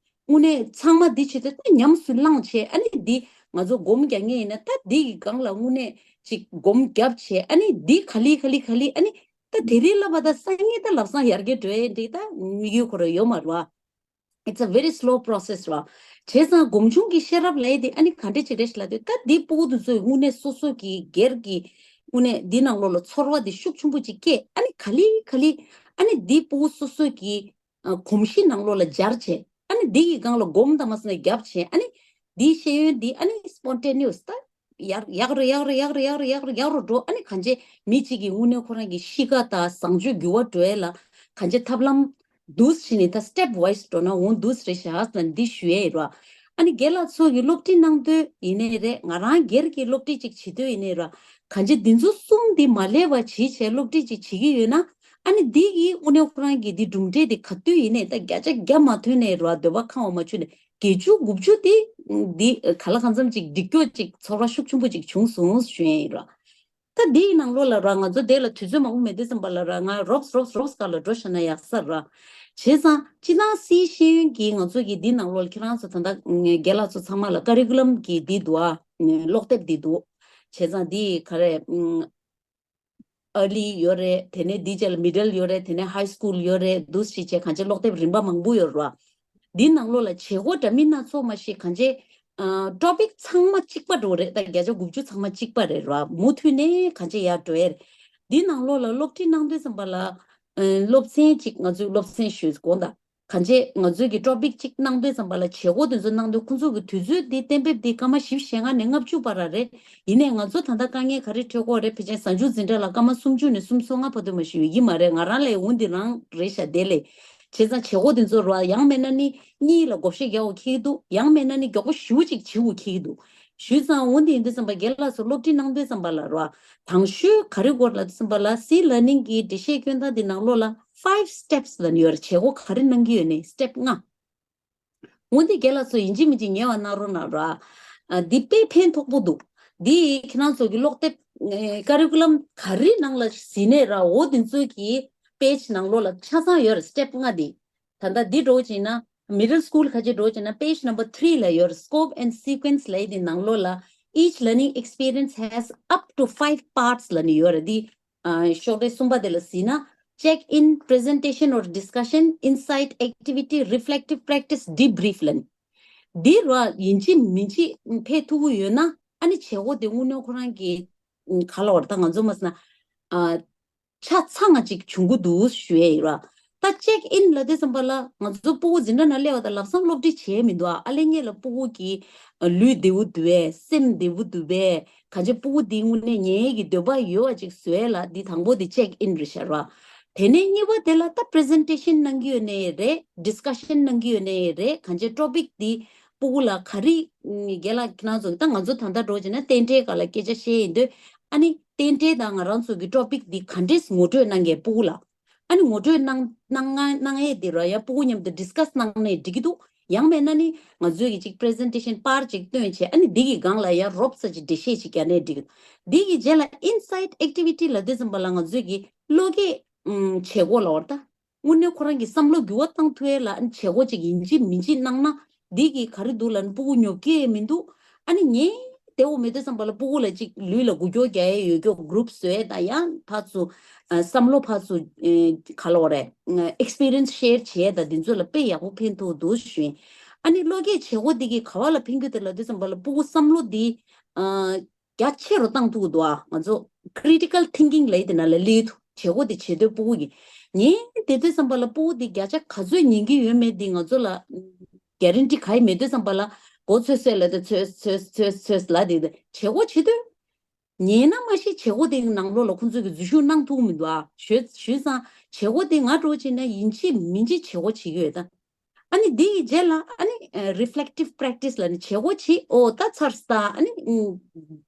དངོས་གནས་ཚང་མ་འདི་བྱེད་དུས་ད་ཉམས་སུ་བླངས་བྱས་ཨ་ནི་འདི་ང་ཚོ་སྒོམ་རྒྱག་མཁན་ཡིན་ན་ད་འདི་གི་སྒང་ལ་དངོས་གནས་ ཅིག་སྒོམ་རྒྱབ་བྱས། ཨ་ནི་འདི་ག་ལེ་ག་ལེ་ག་ལེ། ཨ་ནི་ད་དེ་རིང་ལབ་པ་ད་སང་ཉིན་ད་ལམ་སང་ཡར་རྒྱས་འགྲོ་ཡས་འདི་ད་དམིགས་ཡུལ་ཁོ་རང་ཡོད་མ་རེད་བ། It's a very slow process ར། བྱས་ཙང་སྒོམ་བྱུང་གི་ཤེས་རབ་ལབ་ཡས་དེ་ཨ་ནི་ག་འདྲ་ཅིག་རེད་ལབ་དུས། ད་འདི་ཕྲུ་གུ་དེ་ཚོས་དངོས་གནས་སོ་སོ་གི་སྒེར་གྱི་དངོས་གནས་འདི་ནང་ལོགས་ལ་ཚོར་བ་དེ་ཤུགས་ཆེན་པོ་ཅིག་སྐྱེས། ཨ་ནི་ག་ལེ་ག་ལེ། ཨ་ནི་འདི་ཕྲུ་གུ་སོ་སོ་གི་ཨ་གོམས་གཤིས་ནང་ལོགས་ལ་སྦྱར་བྱས། ཨ་ནི་འདི་ཡི་སྒང་ལ་སྒོམ་དང་མ་སོང་ནས་རྒྱབ་བྱས། ཨ་ནི་འདིའི་ཤེས་ཡོན་འདི་ཨ་ནི་spontaneous ད་ཡར་ཡག་རུ་ཡག་རུ་ཡག་རུ་ཡག་རུ་ཡག་རུ་ཡག་རུ་འགྲོ། ཨ་ནི་གང་ཅི་མི་གཅིག་གི་དངོས་གནས་ཁོ་རང་གི་གཤིས་ཀ་དང་བཟང་སྤྱོད་འགྱུར་བ་འགྲོ་ཡས་ལ་གང་ཅི་ཐབས་ལམ་འདུག་བྱས་ནས་ད་step wise འགྲོ་ན་འོང་འདུག་རེད་ཤག་ཟེར་ན་འདི་ཞུ་ཡས་ཡིན་ར། ཨ་ནི་རྒན་ལགས་ཚོ་གི་སློབ་ཁྲིད་གནང་དུས་ཡིན་ནའི་རེད། ང་རང་སྒེར་གྱི་སློབ་ཁྲིད་ཅིག་བྱེད་དུས་ཡིན་ནའི་ར། གང་ཅི་འདི་ཚོ་གསུམ་འདི་མ་ལས་པ་བྱེད་བྱས་སློབ་ཁྲིད་ཅིག་བྱེད་ཀྱི་ཡོད་ན། ཨ་ནི་འདི་གི་དངོས་གནས་ཁོ་རང་གི་འདི་གྲུབ་འབྲས་འདི་ག་དུས་ཡིན་ནའི་ད་བརྒྱ་ཆ་བརྒྱ་མ་ཐོན་ནའི་ར་འདོད་པ་ཁེངས་པ་མ་བྱུང་ནས་བརྒྱད་ཅུ་དགུ་བཅུ་འདི་འདི་ག་ལ་གང་འཚམ་ཅིག་འགྲིག་སྐྱོ་ཅིག་ཚོར་བ་ཤུགས་ཆེན་པོ་ཅིག་བྱུང་སོང་ཞུ་ཡས་ཡིན་ར། ད་འདིའི་ནང་ལོགས་ལ་ར་ང་ཚོ་དེ་ལ་དུས་ཚོད་མང་པོ་མེད་དུས་ཙམ་པ་ལ་ར་ང་རོབ་རོབ་རོབ་ག་ལ་འགྲོ་ཤ་ན་ཡག་ས་ར། བྱས་ཙང་སྤྱི་བཏང་སིའི་ཤེས་ཡོན་གྱི་ང་ཚོ་གི་འདི་ནང་ལོགས་ལ་ཁྱེད་རང་ཚོ་ད་ལྟ་རྒན་ལགས་ཚོ་ཚང་མ་ལ་ཀ་རི་ཀུ་ལམ་གྱི་འདི་འདུག་ཨ། ཀློག་དེབ་འདི་འདུག་བྱས་ཙང་འདི་ག་རེ། early ཡོད་རེད། དེ་ནས་འདི་རྗེས་ལ་middle ཡོད་རེད། དེ་ནས་high school ཡོད་རེད། འདུག་སེ་བྱས་གང་ཅི་ཀློག་དེབ་རིམ་པ་མང་པོ་ཡོད་རེད་བ། འདི་ནང་ལོགས་ལ་བྱེད་སྒོ་འདྲ་མིན་སྣ་ཚོགས་མ་ཞིག་གང་ཅི་ཨ་topic ཚང་མ་གཅིག་པ་འགྲོ་རེད། ད་བརྒྱ་ཆ་དགུ་བཅུ་ཚང་མ་གཅིག་པ་རེད་ར། མུ་མཐུད་ནས་གང་ཅི་ཡར་འགྲོ་ཡས་རེད། འདི་ནང་ལོགས་ལ་སློབ་ཁྲིད་གནང་དུས་ཙམ་པ་ལ་ཨ་སློབ་ཚན་གཅིག་ང་ཚོས་སློབ་ཚན་ཞུས་དགོངས་དག་གང་ཅི་ང་ཚོས་ཀྱི་topic གཅིག་གནང་དུས་ཙམ་པ་ལ་བྱེད་སྒོ་དེ་ཚོ་གནང་དུས་ཁོང་ཚོ་གི་དུས་ཚོད་འདི་གཏན་འབེབས་འདི་སྐར་མ་བཞི་བཅུ་ཞེ་ལྔ་ནས་ལྔ་བཅུ་བར་ར་རེད། ཡིན་ནའི་ང་ཚོ་ད་ལྟ་དཀའ་ངལ་ག་རེ་འཕྲད་ཀྱི་ཡོད་རེད། ཕལ་ཆེར་གཟའ་མཇུག་འཛིན་གྲྭ་ལ་སྐར་མ་སུམ་ཅུ་ནས་སུམ་ཅུ་སོ་ལྔ་བར་དུ་མ་ཞུ་ཡོད་ཀྱི་མ་རེད། ང་རང་ལ་འོ་འདི་རང་རེད་ཤག་དེ་ལས་བྱས་ཙང་བྱེད་སྒོ་དེ་ཚོ་ར་ཡང་མེད་ན་ནི་གཉིས་ལ་བགོ་བཤའ་རྒྱག་དགོས་ཀྱི་འདུག་ཡང་མེད་ན་ནི་མགྱོགས་པོ་ཞེ་པོ་ཅིག་བྱེད་དགོས་ཀྱི་འདུག་ཞུས་ཙང་འོ་འདི་ཡིན་དུས་ཙམ་པ་རྒན་ལགས་ཚོ་སློབ་ཁྲིད་གནང་དུས་ཙམ་པ་ལ་ར་དང་ཤོས་ག་རེ་སྐོར་ལ་དུས་ཙམ་པ་ལ་སི་ལར་ནིང་གི་འགྲེལ་བཤད་སྐྱོན་སྟངས་འདི་ནང་ལོགས་ལ་five steps ལབ་ནི་ཡོད་རེད། བྱེད་སྒོ་ག་རེ་གནང་གི་ཡོད་ནི་step ལྔ། འོན་ཏེ་རྒན་ལགས་ཚོ་ཡིན་གཅིག་མིན་གཅིག་ཉན་པ་གནང་རོགས་གནང་ར། ཨ་འདི་དཔེ་ཕན་ཐོགས་པོ་འདུག་འདི་ཁྱེད་རང་ཚོ་གི་ཀློག་དེབ་ཀ་རི་ཀུ་ལམ་ག་རེ་ནང་ལ་གཟིགས་ནའི་ར་འོ་འདི་ཚོ་གི་page ནང་ལོགས་ལ་ཆ་ཚང་ཡོད་རེད། step ལྔ་འདི། ད་ལྟ་འདི་འགྲོ་བྱས་ན་middle school ཁ་ཅིག་འགྲོ་བྱས་ན་page number three ལ་ཡོད་རེད། Scope and sequence ལབ་ཡས་འདི་ནང་ལོགས་ལ། Each learning experience has up to five parts ལབ་ནི་ཡོད་རེད། འདི་ཨ་ཤོག་ཁྲའི་གསུམ་པ་དེ་ལ་གཟིགས་ན། Check in, presentation or discussion, insight, activity, reflective practice, debrief ལབ་ནི། འདི་ར་ཡིན་གཅིག་མིན་གཅིག་ཕེབས་ཐུབ་ཀྱི་ཡོད་ན་ཨ་ནི་བྱེད་སྒོ་དེ་དངོས་གནས་ཁོ་རང་གི་ག་ལ་བར་ད་ང་ཚོ་མ་ཟེར་ན་ཨ་ཆ་ཚང་ང་ཅིག་བྱུང་གི་འདུག་ཞུ་ཡས་ཡིན་ར། ད་check in ལབ་དུས་ཙམ་པ་ལ་ང་ཚོ་ཕྲུ་གུ་འཛིན་གྲྭ་ནང་སླེབས་པ་དང་ལམ་སང་སློབ་ཁྲིད་བྱས་མི་འདུག་ཨ་ཨ་ལེ་ངེད་ལ་ཕྲུ་གུ་གི་ལུས་བདེ་པོ་འདུག་པས། སེམས་བདེ་པོ་འདུག་པས། གང་ཅི་ཕྲུ་གུ་འདི་དངོས་གནས་ཉན་ཡས་ཀྱི་འདོད་པ་ཡོད་པ་ཅིག་བཟོ་ཡས་ལ་འདི་དང་པོ་འདི་check in རེད་ཤག་ར། དེ་ནས་གཉིས་པ་དེ་ལ་ད་presentation གནང་གི་ཡོད་ནའི་རེད། discussion གནང་གི་ཡོད་ནའི་རེད། གང་ཅི་topic འདི་ཕྲུ་གུ་ལ་ག་རེ་རྒན་ལགས་ཁྱེད་རང་ཚོ་ད་ང་ཚོ་ད་ལྟ་འགྲོ་བྱས་ན་རྟེན་འབྲེལ་སྒང་ལ་སྐད་ཆ་བཤད་ཡིན་དུས་ཨ་ནི་རྟེན་འབྲེལ་དང་ང་རང་ཚོ་གི་topic འདི་ག་འདྲས་ངོ་སྤྲོད་གནང་གས་ཕྲུ་གུ་ལ། ཨ་ནི་ངོ་སྤྲོད་གནང་གནང་གནང་ཡས་དེ་ར་ཡ་ཕྲུ་གུ་མཉམ་དུ་discuss གནང་ནའི་འགྲིག་གི་འདུག་ཡང་མེད་ན་ནི་ང་ཚོས་ཀྱི་ཅིག་presentation པར་ཅིག་སྟོན་བྱས་ཨ་ནི་འདི་གི་སྒང་ལ་ཡ་རོབ་ཙམ་ཅིག་འགྲེལ་བཤད་ཅིག་རྒྱག་ནའི་འགྲིག་གི་འདུག་འདི་གི་རྗེས་ལ་insight activity ལབ་དུས་ཙམ་པ་ལ་ང་ཚོས་ཀྱི་བློ་སྐྱེད་ཨུམ་བྱེད་སྒོ་ལབ་པ་རེད་ད། དངོས་གནས་ཁོ་རང་གི་བསམ་བློ་འགྱུར་བ་བཏང་ཐུབ་ཡས་ལ་ཨ་ནི་བྱེད་སྒོ་ཅིག་ཡིན་གཅིག་མིན་གཅིག་གནང་ན་འདི་གི་ག་རེ་འདུག་ལབ་ན་ཕྲུ་གུ་ཉོབ་ཀྱི་མི་འདུག་ཨ་ནི་ངས་བདེ་པོ་མེད་དུས་ཙམ་པ་ལ་ཕྲུ་གུ་ལ་ཅིག་ལུས་ལ་འགུལ་སྐྱོད་རྒྱག་ཡས་ཡོད་སྐྱོ་group བཟོ་ཡས་དང་ཡང་ཕར་ཚུར་ཨ་བསམ་བློ་ཕར་ཚུར་ཨེ་ག་ལབ་དགོས་རེད། experience share བྱེད་ཡས་དང་འདི་ཚོ་ལ་དཔེ་ཡག་པོ་ཕན་ཐོགས་འདུག་ཞུ་ཡིན། ཨ་ནི་བློ་སྐྱེད་བྱེད་སྒོ་འདི་གི་ག་བ་ལ་ཕན་གྱི་འདུག་ལབ་དུས་ཙམ་པ་ལ་ཕྲུ་གུ་བསམ་བློ་འདི་ཨ་རྒྱ་ཆེ་རུ་བཏང་ཐུབ་ཀྱི་འདུག་ཨ་ང་ཚོ་critical thinking ལབ་ཡས་དེ་ནང་ལ་སླེབས་ཐུབ། བྱེད་སྒོ་དེ་བྱེད་དུས་ཕྲུ་གུ་གི་ཉན་བསྡད་དུས་ཙམ་པ་ལ་ཕྲུ་གུ་དེ་བརྒྱ་ཆ་ག་ཚོད་ཉན་གྱི་ཡོད་མེད་དེ་ང་ཚོ་ལ་guarantee ག་ཡེ་མེད་དུས་ཙམ་པ་ལ་མགོ་ཚོས་ཚོས་ལབ་དེ་ཚོས་ཚོས་ཚོས་ཚོས་ལབ་དེ་བྱེད་སྒོ་བྱེད་དུས་ཉན་ན་མ་གཞི་བྱེད་སྒོ་དེ་ནང་ལོགས་ལ་ཁོང་ཚོས་ཀྱི་འཛུལ་ཞུགས་གནང་ཐུབ་མི་འདུག་ཨ་ཞུས་ཞུས་ཙང་བྱེད་སྒོ་དེ་ང་འགྲོ་བྱས་ན་ཡིན་གཅིག་མིན་གཅིག་བྱེད་སྒོ་བྱེད་ཀྱི་ཡོད་ད། ཨ་ནི་འདི་ཡི་རྗེས་ལ་ཨ་ནི་ཨ་reflective practice ལབ་ནི་བྱེད་སྒོ་བྱེད། ཨོ་ད་ཚར་སོང་ད་ཨ་ནི་ཨ་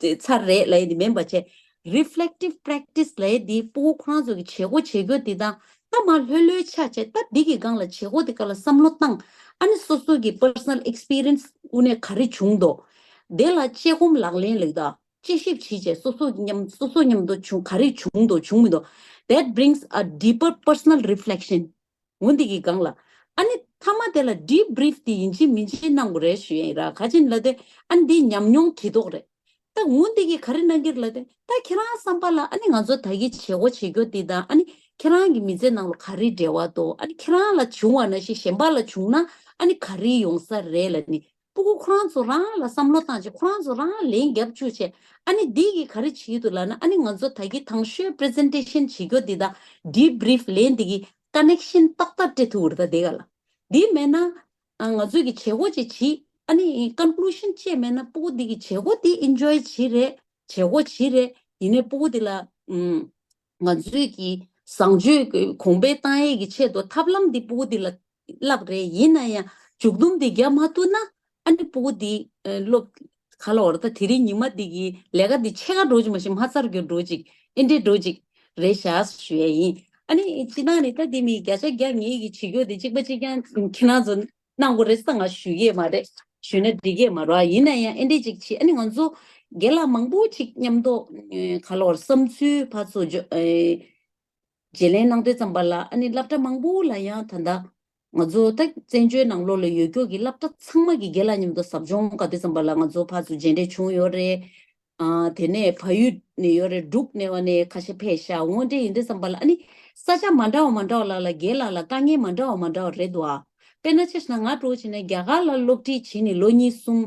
དེ་ཚར་རེད་ལབ་ཡས་དེ་མིན་པ་བྱས། reflective practice ལབ་ཡས་དེ་ཕྲུ་གུ་ཁོ་རང་ཚོ་གི་བྱེད་སྒོ་བྱེད་རྒྱུ་དེ་དང་ད་མར་ལྷོད་ལྷོད་ཆགས་བྱས་ད་འདི་གི་སྒང་ལ་བྱེད་སྒོ་དེ་སྒང་ལ་བསམ་བློ་བཏང་། ཨ་ནི་སོ་སོ་གི་personal experience དངོས་གནས་ག་རེ་བྱུང་འདུག་དེ་ལ་དཔྱད་སྒོམ་ལག་ལེན་ལབ་ད་དཔྱད་ཞིབ་བྱས་བྱས་སོ་སོ་མཉམ་སོ་སོ་མཉམ་དུ་བྱུང་ག་རེ་བྱུང་འདུག་བྱུང་མི་འདུག that brings a deeper personal reflection འོ་འདི་གི་སྒང་ལ། ཨ་ནི་མཐའ་མ་དེ་ལ་debrief དེ་ཡིན་གཅིག་མིན་གཅིག་གནང་དགོས་རེད་ཞུ་ཡིན་ར། ག་ཅི་ལབ་དུས་ཨ་ནི་འདི་ཉམས་མྱོང་གྱེས་རྟོགས་རེད། ད་འོ་འདི་གིས་ག་རེ་གནང་གི་རེད་ལབ་དུས། ད་ཁྱེད་རང་བསམ་པ་ལ་ཨ་ནི་ང་ཚོ་ད་གིན་བྱེད་སྒོ་བྱེད་རྒྱུ་འདི་དང་ཨ་ནི་ཁྱེད་རང་གི་མི་ཚེ་ནང་ལ་ག་རེ་འབྲེལ་བ་འདུག་ཨ་ནི་ཁྱེད་རང་ལ་བྱུང་བ་ནང་བཞིན་གཞན་པ་ལ་བྱུང་ན་ཨ་ནི་ག་རེ་ཡོང་ས་རེད་ལབ་ནི། སྤུ་གུ་ཁོ་རང་ཚོ་རང་ལ་བསམ་བློ་བཏང་བྱས། ཁོ་རང་ཚོ་རང་ལན་རྒྱབ་བཅུག་བྱས། ཨ་ནི་འདི་གིས་ག་རེ་བྱེད་ཀྱི་འདུག་ལབ་ན། ཨ་ནི་ང་ཚོ་ད་གིན་དང་ཤོས་པི་རི་ཛེན་ཊེ་ཤན་བྱེད་རྒྱུ་འདི་དང་ཌི་བྷི་རིཕ་ལན་འདི་གིས་ཀ་ནེག་ཤན་ཏག་ཏག་སྤྲད་ཐུབ་ཀྱི་རེད། ད་དེ་ག་ལ་འདི་མེད་ན། ཨ། ང་ཚོས་ཀྱི་བྱེད་སྒོ་ཅིག་བྱེད། ཨ་ནི་ཀོན་ཀུ་ལུ་ཤན་ཅིག་མེད་ན་སྤུ་གུ་འདི་གིས་བྱེད་སྒོ་འདི་ཨེན་ཇོའི་བྱེད་རེད། བྱེད་སྒོ་བྱེད་རེད། ཡིན་ནའི་སྤུ་གུ་འདི་ལ། ཨུམ། ང་ཚོས་ཀྱི་བཟང་སྤྱོད་ཀྱི་གོང་འཕེལ་བཏང་ཡས་ཀྱི་ཆེད་དུ་ཐབས་ལམ་འདི་སྤུ་གུ་འདི་ལ་བསླབ་རེད། ཡིན་ན་ཡང་མཇུག་སྡོམ་འདི་རྒྱག་མ་ཐུབ་ན། ཨ་ནི་སྤུ་གུ་འདི་ཨ་སློབ་ག་ལ་བར་ད་དེ་རིང་ཉི་མ་འདི་གི་ལས་ཀ་འདི་ཕྱེད་ཀ་འགྲོ་གི་མ་གཏོགས་མ་ཚར་གྱི་འགྲོ་གི་ཨེ་འདྲའི་འགྲོ་གི་རེད་ཤག་ཞུ་ཡས་ཡིན། ཨ་ནི་སྤྱིར་བཏང་ནི་ད་འདི་མི་བརྒྱ་ཆ་བརྒྱ་ངེད་ཀྱིས་བྱེད་རྒྱུ་འདི་གཅིག་པ་གཅིག་རྐྱང་ཁྱེད་རང་ཚོ་གནང་དགོས་རེད་ཟེར་ང་ཞུ་གི་མ་རེད། ཞུས་ན་འགྲིག་གི་མ་རེད། ཡིན་ན་ཡང་ཨེ་འདྲའི་ཅིག་བྱེད། ཨ་ནི་ང་ཚོ་རྒན་ལགས་མང་པོ་ཅིག་མཉམ་དུ་ཨེ་ག་ལ་བར་བསམ་ཚུལ་ཕར་ཚུར་བརྗོད་ཨེ་བརྗེ་ལེན་གནང་དུས་ཙམ་པ་ལ། ཨ་ནི་སློབ་གྲྭ་མང་པོ་ལ་ཡང་ད་ལྟ་ང་ཚོ་ད་བཙན་བྱོལ་ནང་ལོགས་ལ་ཡོད་སྐྱོ་གི་སློབ་གྲྭ་ཚང་མ་གི་རྒན་ལགས་མཉམ་དུ་ཟབ་སྦྱོང་ག་དུས་ཙམ་པ་ལ་ང་ཚོ་ཕར་ཚུར་མཇལ་འཕྲད་བྱུང་ཡོད་རེད། ཨ། དེ་ནས་ཕ་ཡུལ་ནས་ཡོད་རེད། འབྲུག་ནས་བ་ནས་ཁ་ཤས་ཕེབས་ཤག་འོ་འདྲ་ཡིན་དུས་ཙམ་པ་ལ། ཨ་ནི་ས་ཆ་མ་འདྲ་བ་མ་འདྲ་བ་ལ་ལ་རྒན་ལགས་ལ་དཀའ་ངལ་མ་འདྲ་བ་མ་འདྲ་བ་རེད་འདུག་ཨ། དཔེར་ན་ཆ་བཞག་ན་ང་འདྲ་བོ་བྱས་ན་རྒྱ་གར་ལ་སློབ་ཁྲིད་བྱས་ནས་ལོ་གཉིས་གསུམ།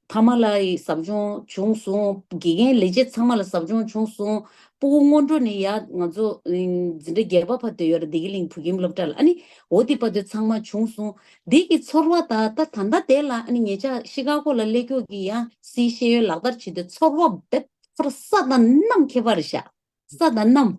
ཕ་མ་ལ་ཡི་ཟབ་སྦྱོང་བྱུང་སོང་། དགེ་རྒན་ལས་བྱེད་ཚང་མ་ལ་ཟབ་སྦྱོང་བྱུང་སོང་། སྤུ་གུ་སྔོན་འགྲོ་ནས་ཡར་ང་ཚོ་འཛིན་གྲྭ་བརྒྱད་པ་བར་དུ་ཡོད་རེད། བདེ་སྐྱིད་གླིང་བོད་ཁྱིམ་སློབ་གྲྭ་ལ། ཨ་ནི་འོ་དེ་བར་དུ་ཚང་མ་བྱུང་སོང་། འདི་གི་ཚོར་བ་ད་ད་ད་ལྟ་དེ་ལ། ཨ་ནི་ཉེ་ཆར་ཤི་ཀ་གོ་ལ་སླེབས་སྐྱོ་གི་ཡང་སྲིད་ཤེས་ཡོན་ལག་བསྟར་བྱེད་དུས་ཚོར་བ་བེད་ཁོ་ར་ས་དང་གནམ་ཁྱད་པར་རེད་ཤག་ས་དང་གནམ།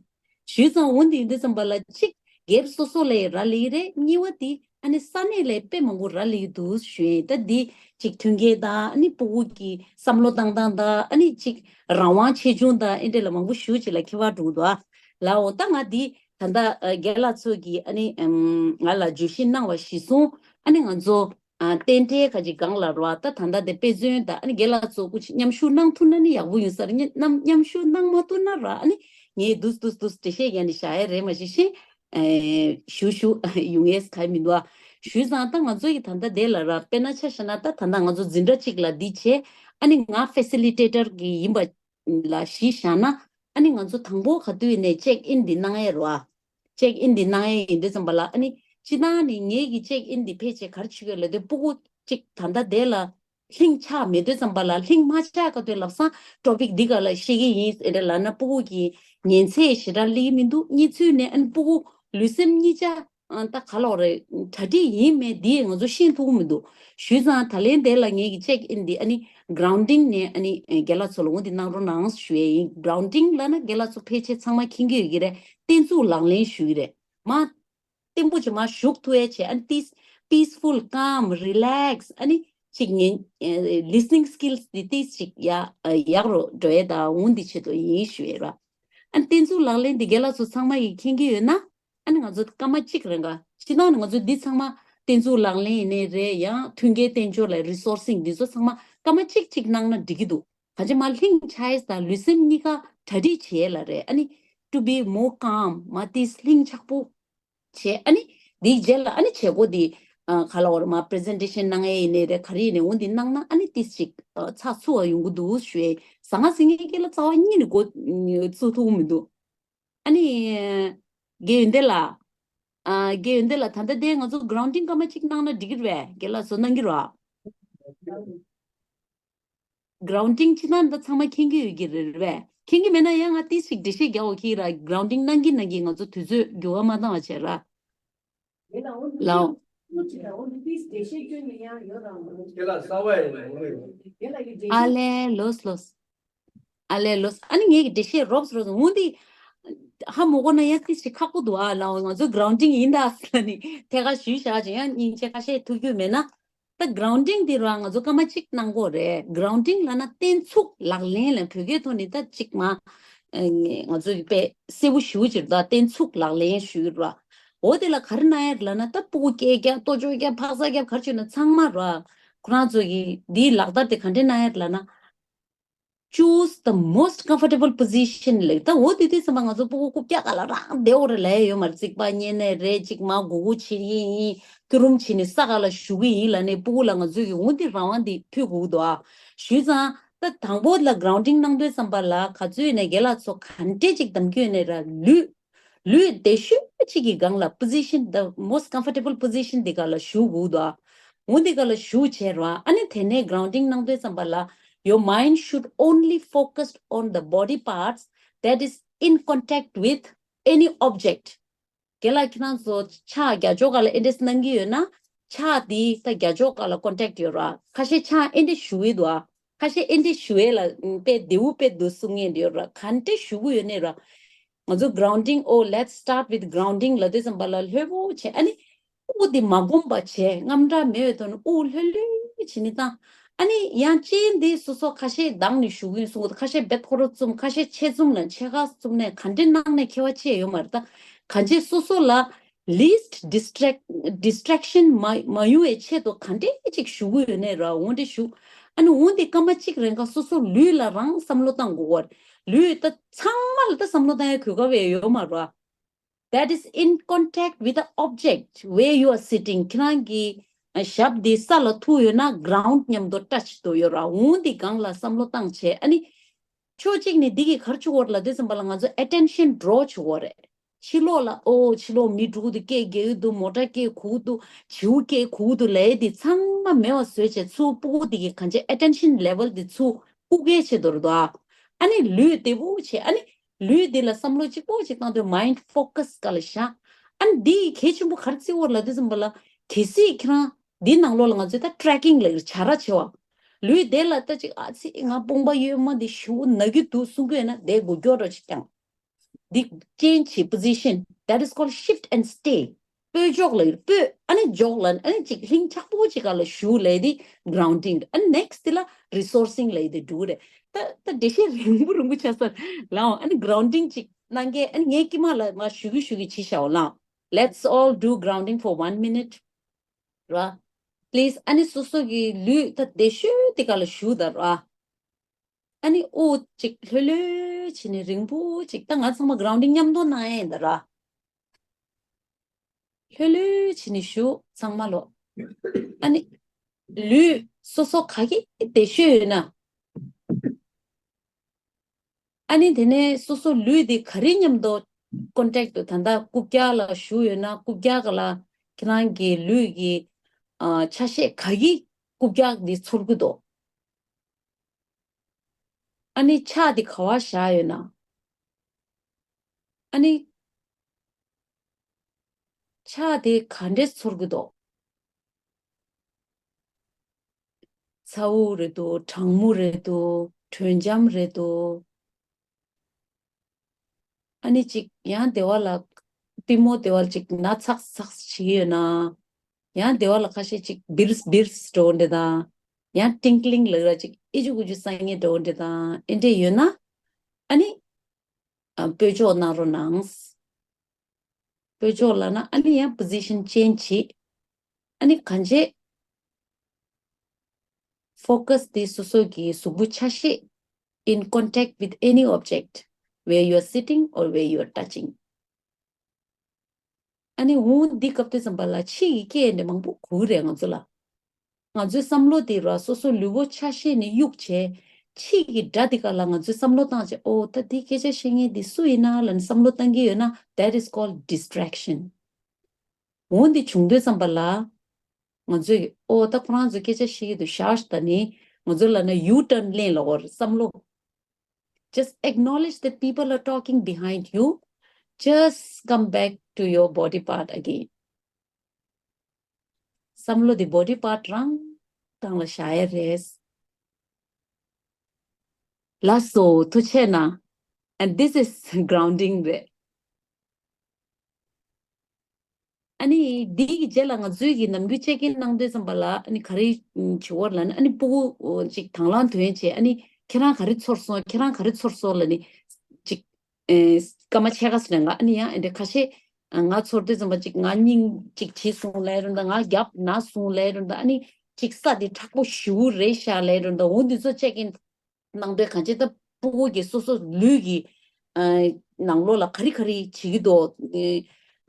ཞུས་ཙང་འོ་འདི་ཡིན་དུས་ཙམ་པ་ལ་གཅིག་སྒེར་སོ་སོ་ལ་ཡི་རག་ལས་ཀྱི་རེད། གཉིས་པ་འདི་ཨ་ནི་ས་གནས་ལ་ཡི་དཔེ་མང་པོ་རག་ལས་ཀྱི་འདུག་ཞུ་ཡིན། ད་འདི་གཅིག་མཐུན་རྐྱེན་དང་། ཨ་ནི་སྤུ་གུ་གི་བསམ་བློ་བཏང་སྟངས་དང་། ཨ་ནི་གཅིག་རང་དབང་ཆེ་ཆུང་དང་། ཨེ་འདྲ་ལ་མང་པོ་ཞུ་ཅིག་ལ་ཁྱད་པར་འགྲོ་གི་འདུག་ཨ། ལའོ། ད་ང་འདི་ད་ལྟ་ཨ་རྒན་ལགས་ཚོ་གིས་ཨ་ནི་ཨམ་ང་ལ་བརྗོད་གཞི་གནང་བ་གཞིར་བཟུང་། ཨ་ནི་ང་ཚོ་ཨ་རྟེན་འབྲེལ་ཁ་ཅིག་སྒང་ལ་རོ། ད་ད་ལྟ་དེ་དཔེ་མཚོན་དང་། ཨ་ནི་རྒན་ལགས་ཚོ་སྐུ་མཁྱེན་མཉམ་ཞུགས་གནང་ཐུབ་ན་ནི་ཡག་པོ་ཡིན་ས་རེད། མཉམ་མཉམ་ཞུགས་གནང་མ་ཐུབ་ན་ར། ཨ་ནི་ངས་འདུག་འདུག་འདུག་འགྲེལ་བཤད་རྒྱག་ནི་བཞག་ཡ་རེད། མ་གཞི་ཤེས་ཨེ་ཞུ་ཞུ་ཡོང་ཡས་ག་མི་འདུག་ཨ། ཞུས་ཙང་ད་ང་ཚོ་ཡི་ད་ལྟ་དེ་ལ་ར། དཔེར་ན་ཆ་བཞག་ན་ད་ད་ལྟ་ང་ཚོ་འཛིན་གྲྭ་གཅིག་ལ་འདི་བྱས། ཨ་ནི་ང་ཕེ་སི་ལི་ཊེ་ཊར་གི་ཡིན་པ་ལ་གཞི་བཞག་ན། ཨ་ནི་ང་ཚོ་དང་པོ་ག་དུས་ནས་ཅེག་ཨིན་འདི་གནང་ཡས་རོ་ཨ། ཅེག་ཨིན་འདི་གནང་ཡས་ཡིན་དུས་ཙམ་པ་ལ། ཨ་ནི་སྤྱིར་བཏང་ནི་ངེད་ཀྱི་ཅེག་ཨིན་འདི་ཕལ་ཆེར་ག་རེ་བྱེད་ཀྱི་ལབ་དུས། སྤུ་གུ་གཅིག་ད་ལྟ་དེ་ལ་ལྷིང་ཆགས་མེད་དུས་ཙམ་པ་ལ། ལྷིང་མ་ཆགས་ག་དུས་ལབ་སང་ཊོ་པིག་འདི་ག་ལ་བཤད་ཀྱི་ཡིན་ཟེར་ལབ་ན། སྤུ་གུ་གི་ཉན་ཚད་ཞེ་དྲག་སླེབས་ཀྱི་མི་འདུག་གཉིས་ཚུལ་ནས་ཨ་ནི་སྤུ་གུ་ལུས་སེམས་གཉིས་ཆ་ཨ་ད་ག་ལོག་རེད། གྲ་སྒྲིག་ཡིན་མེད་འདི་ང་ཚོ་ཤེས་ཐུབ་ཀྱི་མི་འདུག་ཞུས་ཙང་ད་ལན་དེ་ལ་ངེད་ཀྱི་ཅེག་ཨིན་འདི་ཨ་ནི་གྲའུན་ཌིང་ནས། ཨ་ནི་རྒན་ལགས་ཚོ་ལ་འོ་འདི་གནང་རོགས་གནང་ཞུ་ཡས་ཡིན། གྲའུན་ཌིང་ལབ་ན་རྒན་ལགས་ཚོ་ཕལ་ཆེར་ཚང་མ་མཁྱེན་གྱི་ཡོད་ཀྱི་རེད། བརྟན་ཚུགས་ལག་ལེན་ཞུ་གི་རེད། མ་བརྟན་པོ་ཅིག་མར་བཞུགས་ཐུབ་ཡས་བྱས། ཨ་ནི་ཏིས་པིས་ཕུལ་ཀམ་རི་ལེགས། ཨ་ནི་ཅིག་ཉན་ཨེ་ལི་སི་ནིང་སི་ཀིལ་སི་འདི་ཏིས་ཅིག་ཡག་ཨ་ཡག་རུ་འགྲོ་ཡས་དང་འོ་འདི་ཆེད་དུ་ཡིན་ཞུ་ཡས་ར། ཨ་ནི་བརྟན་ཚུགས་ལག་ལེན་འདི་རྒན་ལགས་ཚོ་ཚང་མ་ཡིས་མཁྱེན་གྱི་ཡོད་ན། ཨ་ནི་ང་ཚོ་སྐར་མ་གཅིག་རིང་ག་ཕྱི་ནང་ནས་ང་ཚོ་འདི་ཚང་མ་བརྟན་ཚུགས་ལག་ལེན་ཡིན་ནའི་རེད། ཡང་མཐུན་རྐྱེན་བསྟན་འབྱོར་ལ་རི་སོར་སིང་འདི་ཚོ་ཚང་མ་སྐར་མ་གཅིག་གཅིག་གནང་ན་འགྲིག་གི་འདུག་གང་ཅི་མ་ལྷིང་ཆགས་དང་ལུས་སེམས་གཉིས་ཀ་གྲ་སྒྲིག་བྱེད་ལ་རེད། ཨ་ནི་to be more calm། མ་ཏིས་ལྷིང་ཆགས་པོ་བྱས། ཨ་ནི་འདིའི་རྗེས་ལ་ཨ་ནི་བྱེད་སྒོ་འདི་ཨ་ག་ལ་བར་མ་པི་རི་ཛེན་ཊེ་ཤན་གནང་ཡས་ཡིན་ནའི་རེད། ག་རེ་ཡིན་ནའི་འོ་འདི་གནང་ན་ཨ་ནི་ཏིས་ཅིག་ཨ་ཚགས་ཚུད་པ་ཡོང་གི་འདུག་ཞུ་ཡས། ཟང་ངེ་ཟིང་ངེ་སྐད་ལ་རྩ་བ་ཉིད་ནས་འགོ་ཚུགས་ཐུབ་ཀྱི་མི་འདུག་ཨ་ནི། རྒན་ཡོན་ཏན་ལགས། ཨ། རྒན་ཡོན་ཏན་ལགས། ད་ལྟ་དེ་ང་ཚོ་གྲའུན་ཌིང་སྐར་མ་གཅིག་གནང་ན་འགྲིག་གི་རེད་པས། རྒན་ལགས་ཚོ་གནང་གི་རེད་པ། གྲའུན་ཌིང་ཅི་གནང་ད་ཚང་མ་མཁྱེན་གྱི་ཡོད་ཀྱི་རེད་པས། མཁྱེན་གྱི་མེད་ན་ཡང་ང་ཏིས་ཅིག་འགྲེལ་བཤད་རྒྱག་འོ་ཁྱེད་ར། གྲའུན་ཌིང་གནང་གི་གནང་གི་ང་ཚོ་དུས་ཚོད་འགྱུར་བ་མ་བཏང་བ་བྱས་ར། ལའོ། ཨ་ལེ་ལོས་ལོས། ཨ་ལེ་ལོས། ཨ་ནི་ངས་ཀྱི་འགྲེལ་བཤད་རོབ་རོབ་འོང་འདི། ཧ་མ་གོ་ན་ཡང་ཏིས་ཅིག་ཁག་པོ་འདུག་ཨ། ལའོ། ང་ཚོ་གྲའུན་ཌིང་ཡིན་ད་ཟེར་ནི་ཐད་ཀར་ཞུས་བཞག་ཅིང་ཡང་སྙིང་རྗེ་ཁ་ཤས་ཐུག་རྒྱུ་མེད་ན། ད་གྲའུན་ཌིང་འདི་རང་ང་ཚོ་སྐར་མ་གཅིག་གནང་དགོས་རེད། གྲའུན་ཌིང་ལབ་ན་བརྟན་ཚུགས་ལག་ལེན་ལ་བོད་སྐད་ཐོག་ནས་ད་གཅིག་མ་ཨ་ང་ཚོ་གི་དཔེ་གསལ་པོ་ཞུ་ཅིག་ད་བརྟན་ཚུགས་ལག་ལེན་ཞུ་ར། འོ་དེ་ལ་ག་རེ་གནང་ཡ་ལབ་ན། ད་སྤུ་གུ་སྐད་རྒྱག་ལྟོ་ཅོག་རྒྱག་ཕག་ཚ་རྒྱག་ག་རེ་བྱུང་ན་ཚང་མ་ར། ཁོ་རང་ཚོ་གི་འདིའི་ལག་བསྟར་དེ་ག་འདྲས་གནང་ཡ་ལབ་ན། Choose the most comfortable position ལབ། ད་འོ་དེ་དུས་ཙམ་པ་ང་ཚོ་སྤུ་གུ་རྐུབ་བཀྱག་སྒང་ལ་རང་བསྡད་འོ་རེད་ལབ་ཡ་ཡོད་མ་རེད། རྩིག་པ་རྙེད་ནའི་རེད། གཅིག་མ་སྒུར་སྒུར་བྱེད་ཀྱི་ཡིན། སྐྱོ་རུམ་བྱེད་ནས་ས་སྒང་ལ་བཞུགས་ཀྱི་ཡིན་ལབ་ནས་སྤུ་གུ་ལ་ང་ཚོས་ཀྱི་འོ་འདི་རང་དབང་འདི་ཕུལ་དགོས་འདུག་ཨ། ཞུས་ཙང་ད་ ད་དང་པོ་ལ་grounding་གནང་དུས་ཙམ་པ་ལ་ག་ཚོད་ཡིན་ནའི་རྒན་ལགས་ཚོ་ག་འདྲས་ཅིག་གདམ་རྒྱུ་ཡིན་ནའི་ར་ལུས་ལུས་བདེ་ཤོས་ཅིག་གི་སྒང་ལ་position, the most comfortable position་དེ་ག་ལ་བཞུགས་དགོས་འདུག་ཨ། འོ་དེ་ག་ལ་བཞུགས་བྱས་ར། ཨ་ནི་དེ་ནས་grounding་གནང་དུས་ཙམ་པ་ལ། Your mind should only focused on the body parts that is in contact with any object. རྒན་ལགས་ཁྱེད་རང་ཚོ་ཕྱག་རྒྱ་ཕྱོགས་ག་ལ་ཨེ་འདྲས་གནང་གི་ཡོད་ན། ཕྱག་དེ་ད་རྒྱ་ཕྱོགས་ག་ལ་contact་ཡོད་ར། ཁ་ཤས་ཕྱག་ཨེ་འདྲས་བཞུགས་ཡོད་དོ། ཁ་ཤས་ཨེ་འདྲས་བཞུགས་ཡས་ལ་དཔེ་བདེ་བོ་དཔེ་འདུག་གསུང་མཁན་ཡོད་ར། ག་འདྲས་བཞུགས་གི་ཡོད་ནའི་ར། ང་ཚོ་grounding, oh, let's start with grounding་ལབ་དུས་ཙམ་པ་ལ་ལྷོད་པོ་བྱས། ཨ་ནི་དབུགས་དེ་མ་སྒོམ་པ་བྱས། རྔམ་སྐྲག་མེད་པའི་ཐོག་ནས་དབུགས་ལྷོད་ལྷོད་བྱས་ནས་བཏང་། ཨ་ནི་ཡང་ཅིག་འདི་སོ་སོ་ཁ་ཤས་གདངས་ནས་བཞུགས་ཀྱི་ཡོད་གསུང་གི་འདུག་ཁ་ཤས་རྦད་ཁོ་རང་བཙུམ། ཁ་ཤས་ཕྱེད་བཙུམ་ལ་ཕྱེད་ཀ་བཙུམ་ནས་ག་འདྲས་གནང་ནས་ཁྱད་པར་ཅི་ཡང་ཡོད་མ་རེད། ད་གང་ཅི་སོ་སོ་ལ་least distract distraction་མ་མ་ཡོང་བའི་ཆེད་དུ་ག་འདྲས་ཅིག་བཞུགས་ཀྱི་ཡོད་ནའི་ར། འོ་འདྲས་བཞུགས། ཨ་ནི་འོ་འདི་སྐར་མ་གཅིག་རིང་ག་སོ་སོ་ལུས་ལ་རང་བསམ་བློ་བཏང་དགོས་པ་རེད། ལུས་ད་ཚང་མ་ལ་ད་བསམ་བློ་བཏང་ཡ་གོ་སྐབས་ཡང་ཡོད་མ་རེད། That is in contact with the object where you are sitting. ཁྱེད་རང་གི་ཨ་ཞབས་འདི་ས་ལ་ཐུག་ཡོད་ན་ground་མཉམ་དུ་touch་འགྲོ་ཡོད་ར། འོ་འདི་སྒང་ལ་བསམ་བློ་བཏང་བྱས། ཨ་ནི་ཕྱོགས་གཅིག་ནས་འདི་གིས་ག་རེ་བྱེད་ཀྱི་ཡོད་རེད་ལབ་དུས་ཙམ་པ་ལ་ང་ཚོ་attention་འགྲོ་བྱེད་ཀྱི་ཡོད་རེད། ཕྱི་ལོགས་ལ་ཨོ་ཕྱི་ལོགས་མི་འགྲོ་གི་འདུག་སྐད་རྒྱག་གི་འདུག་མོ་ཊ་སྐད་གོ་གི་འདུག་བྱིའུ་སྐད་གོ་གི་འདུག་ལབ་ཡས་འདི་ཚང་མ་མེད་པ་བཟོས་བྱས། ཚུར་སྤུ་གུ་འདི་གི་གང་ཅི་attention level་འདི་ཚུར་བཀུག་གལ་ཆེ་དོར་དོ། ཨ་ནི་ལུས་བདེ་པོ་བྱས། ཨ་ནི་ལུས་འདི་ལ་བསམ་བློ་གཅིག་པོ་གཅིག་བཏང་དུས་mind focus་ག་ལ་བཞག་ཨ་ནི་འདི་གལ་ཆེན་པོ་ག་རེ་བརྩི་བ་རེད་ལབ་དུས་ཙམ་པ་ལ། གལ་སྲིད་ཁྱེད་རང་འདི་ནང་ལོགས་ལ་ང་ཚོས་ད་tracking་ལབ་ཀྱི་རེད། བྱ་ར་བྱེད་པ། ལུས་བདེ་ལ་ད་ཅིག་ཨ་ཙི་ང་དཔུང་པ་གཡོན་མ་འདི་ཞེ་པོ་ན་གི་འདུག་གསུང་གི་ཡོད་ན་དེ་མགོ་སྐོར་ར་ཅིག་བཏང་། འདི་change་བྱེད། position that is called shift and stay. སྤོས་འཇོག་ལབ་ཡོད། སྤོས་ཨ་ནི་འཇོག་ལབ། ཨ་ནི་ཅིག་ལྷིང་འཇགས་པོ་ཅིག་ག་ལ་བཞུགས་ལབ་ཡས་དེ་grounding། ཨ་ནི་next་དེ་ལ་resourcing་ལབ་ཡས་དེ་འགྲོ་གི་རེད། ད་ད་འགྲེལ་བཤད་རིང་པོ་རིང་པོ་ཆགས་ས་ལའོ། ཨ་ནི་grounding་ཅིག་གནང་གི། ཨ་ནི་ངས་དཀྱིལ་མ་ལ་མར་ཞུ་གི་ཞུ་གི་བྱེད་བཞག་ལའོ། Let's all do grounding for one minute. ར། Please. ཨ་ནི་སོ་སོ་གི་ལུས་ད་བདེ་ཤོས་དེ་ག་ལ་བཞུགས་ད་ར། ཨ་ནི་དབུགས་ཅིག་ལྷོད་ལྷོད་བྱས་ནས་རིང་པོ་ཅིག་ད་ང་ཚང་མ་grounding་མཉམ་དུ་གནང་ཡས་ཡིན་ད་ར། ལྷོད་ལྷོད་བྱས་ནས་བཞུགས་ཚང་མ་ལོ། ཨ་ནི་ལུས་སོ་སོ་ག་གི་བདེ་ཤོས་ཡོད་ན། ཨ་ནི་དེ་ནས་སོ་སོ་ལུས་དེ་ག་རེ་མཉམ་དུ་contact་དུ། ད་ལྟ་རྐུབ་བཀྱག་ལ་བཞུགས་ཡོད་ན་རྐུབ་བཀྱག་ལ་ཁྱེད་རང་གི་ལུས་ཀྱི་ཨ་ཆ་ཤས་ག་གིས་རྐུབ་བཀྱག་འདི་ཚོར་གི་འདུག་ཨ་ནི་ཕྱག་འདི་ག་པར་བཞག་ཡོད་ན། ཨ་ནི་ཕྱག་དེ་ག་འདྲས་ཚོར་གི་འདུག་ཚ་བོ་རེད་འདུག་གྲང་མོ་རེད་འདུག་དྲོད་འཇམ་རེད་འདུག་ཨ་ནི་ཅིག་ཡང་བདེ་བ་ལ་པུས་མོ་བདེ་བ་ལ་ཅིག་ན་ཚག་ཚག་བྱེད་ཀྱི་ཡོད་ན། ཡང་བདེ་བ་ལ་ཁ་ཤས་ཅིག་བིར་བིར་འགྲོ་འདྲ་དང་། ཡང་ཏིང་ཏིང་ལབ་ར་ཅིག་ཨི་ཅུ་ཀུ་ཅུ་སང་ངེ་འགྲོ་འདྲ་དང་། ཨེ་འདྲས་ཡོད་ན། ཨ་ནི་ཨ་སྤོས་ཆོག་གནང་རོགས་གནང་། སྤོས་ཆོག་ལབ་ན་ཨ་ནི་ཡང་position change་བྱེད། ཨ་ནི་གང་བྱེད། Focus་དེ་སོ་སོ་གི་གཟུགས་པོ་ཆ་ཤས་in contact with any object where you are sitting or where you are touching. ཨ་ནི་འོ་འདི་སྐབས་དུས་ཙམ་པ་ལ་ཕྱི་ཡི་སྐད་འདྲ་མང་པོ་གོ་གི་རེད་ང་ཚོ་ལ། ང་ཚོའི་བསམ་བློ་དེ་ར་སོ་སོ་ལུས་པོ་ཆ་ཤས་ནས་གཡུག་བྱས། ཕྱི་གི་སྒྲ་དེ་ག་ལ་ང་ཚོས་བསམ་བློ་བཏང་བྱས། ཨོ་ད་འདི་སྐད་ཆ་བཤད་མཁན་འདི་སུ་ཡིན་ན་ལབ་ནས་བསམ་བློ་བཏང་གི་ཡོད་ན། That is called distraction. འོ་འདི་བྱུང་དུས་ཙམ་པ་ལ། ང་ཚོས་ཨོ་ད་ཁོ་རང་ཚོས་སྐད་ཆ་བཤད་ཀྱི་འདུག་ཤག་ད་ནི་ང་ཚོ་ལབ་ན་U turn་ལེན་ལབ་དགོས་རེད་བསམ་བློ། Just acknowledge that people are talking behind you. Just come back to your body part again. བསམ་བློ་འདི་body part་རང་སྒང་ལ་བཞག་ཡ་རེད། ལགས་སོ། ཐུགས་རྗེ་གནང་། And this is grounding་རེད། ཨ་ནི་འདི་གི་རྗེས་ལ་ང་ཚོའི་གི་ནམ་རྒྱུན་check in་གནང་དུས་ཙམ་པ་ལ་ཨ་ནི་ག་རེ་བྱེད་དགོས་ལབ་ན། ཨ་ནི་སྤུ་གུ་ཅིག་དང་བླངས་ཐོན་བྱས། ཨ་ནི་ཁྱེད་རང་ག་རེ་ཚོར་སོང་། ཁྱེད་རང་ག་རེ་ཚོར་སོང་ལབ་ནི་ཅིག་ཨེ་སྐར་མ་ཕྱེད་ཀ་ཙམ་རིང་ལ་ཨ་ནི་ཡང་ཨེ་འདྲ་ཁ་ཤས་ང་ཚོར་དུས་ཙམ་པ་ཅིག་ང་སྙིང་ཅིག་བྱིས་སོང་ལབ་རུང་དང་། ང་རྒྱབ་ན་སོང་ལབ་རུང་དང་། ཨ་ནི་ཅིག་ས་དེ་མཁྲེགས་པོ་ཞེ་པོ་རེད་ཤག་ལབ་རུང་དང་། འོ་འདི་ཚོ་check in་གནང་དུས་གང་ཅི་ད་སྤུ་གུ་གི་སོ་སོ་ལུས་ཀྱི་ཨ་ནང་ལོགས་ལ་ག་རེ་ག་རེ་བྱེད་ཀྱི་འདུག་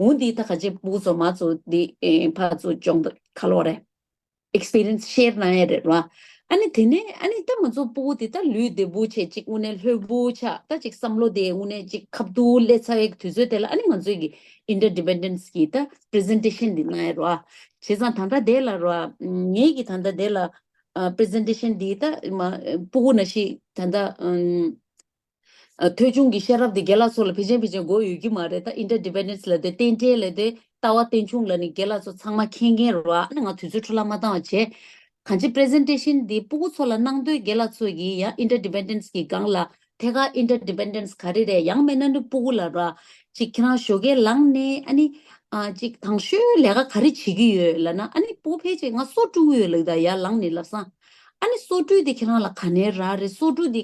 འོ་འདི་ད་གང་ཅི་སྤུ་གུ་ཚོ་མ་ཚོ་འདི་ཨེ་ཕར་ཚུར་སྦྱོང་ད་ག་ལོ་རེད། Experience་share་གནང་ཡ་རེད་བ། ཨ་ནི་དེ་ནས་ཨ་ནི་ད་ང་ཚོ་སྤུ་གུ་དེ་ད་ལུས་བདེ་པོ་བྱས་ཅིག་དངོས་གནས་ལྷོད་པོ་ཆགས། ད་ཅིག་བསམ་བློ་དེ་དངོས་གནས་ཅིག་ཁ་བསྡུར་སླེབས་ཚར་བའི་དུས་ཚོད་དེ་ལ་ཨ་ནི་ང་ཚོའི་གི་ཨིན་ཊར་ཌི་པེན་ཌེན་སི་གི་ད་པི་རི་ཟེན་ཊེ་ཤན་འདི་གནང་ཡ་རོ། བྱས་ཙང་ད་ལྟ་དེ་ལ་རོ། ངེད་ཀྱི་ད་ལྟ་དེ་ལ་པི་རི་ཟེན་ཊེ་ཤན་འདི་ད་མ་སྤུ་གུ་ནང་བཞིན་ད་ལྟ་ཨ་ཐོས་བྱུང་གི་ཤེས་རབ་དེ་རྒན་ལགས་ཚོ་ལ་ཕལ་ཆེར་ཕལ་ཆེར་དགོས་ཡོད་ཀྱི་མ་རེད། ད་ཨིན་ཊར་ཌི་པེན་ཌེན་སི་ལབ་དེ་རྟེན་འབྲེལ་ལབ་དེ་ལྟ་བ་རྟེན་འབྱུང་ལབ་ནི་རྒན་ལགས་ཚོ་ཚང་མ་མཁྱེན་མཁན་རེད་བ། ཨ་ནི་ང་དུས་ཚོད་འཕྲོ་བརླག་མ་བཏང་བ་བྱས། གང་ཅི་པི་རི་ཟེན་ཊེ་ཤན་འདི་སྤུ་གུ་ཚོ་ལ་གནང་དུས་རྒན་ལགས་ཚོ་གིས་ཡང་ཨིན་ཊར་ཌི་པེན་ཌེན་སི་གི་སྒང་ལ་ཐད་ཀར་ཨིན་ཊར་ཌི་པེན་ཌེན་སི་ག་རེ་རེད། ཡང་མིན་ན་ནི་སྤུ་གུ་ལ་ར་ཅིག་ཁྱེད་རང་ཞོགས་ཀས་ལངས་ནས་ཨ་ནི་ཨ་ཅིག་དང་ཤོས་ལས་ཀ་ག་རེ་བྱེད་ཀྱི་ཡོད་ལབ་ན། ཨ་ནི་སྤུ་གུ་ཕལ་ཆེར་ང་སོ་བཀྲུ་གི་ཡོད་ལབ། ད་ཡར་ལངས་ནས་ལབ་སང་། ཨ་ནི་སོ་བཀྲུ་དེ་ཁྱེད་རང་ལ་ག་ནས་རག་རེད། སོ་བཀྲུ་དེ་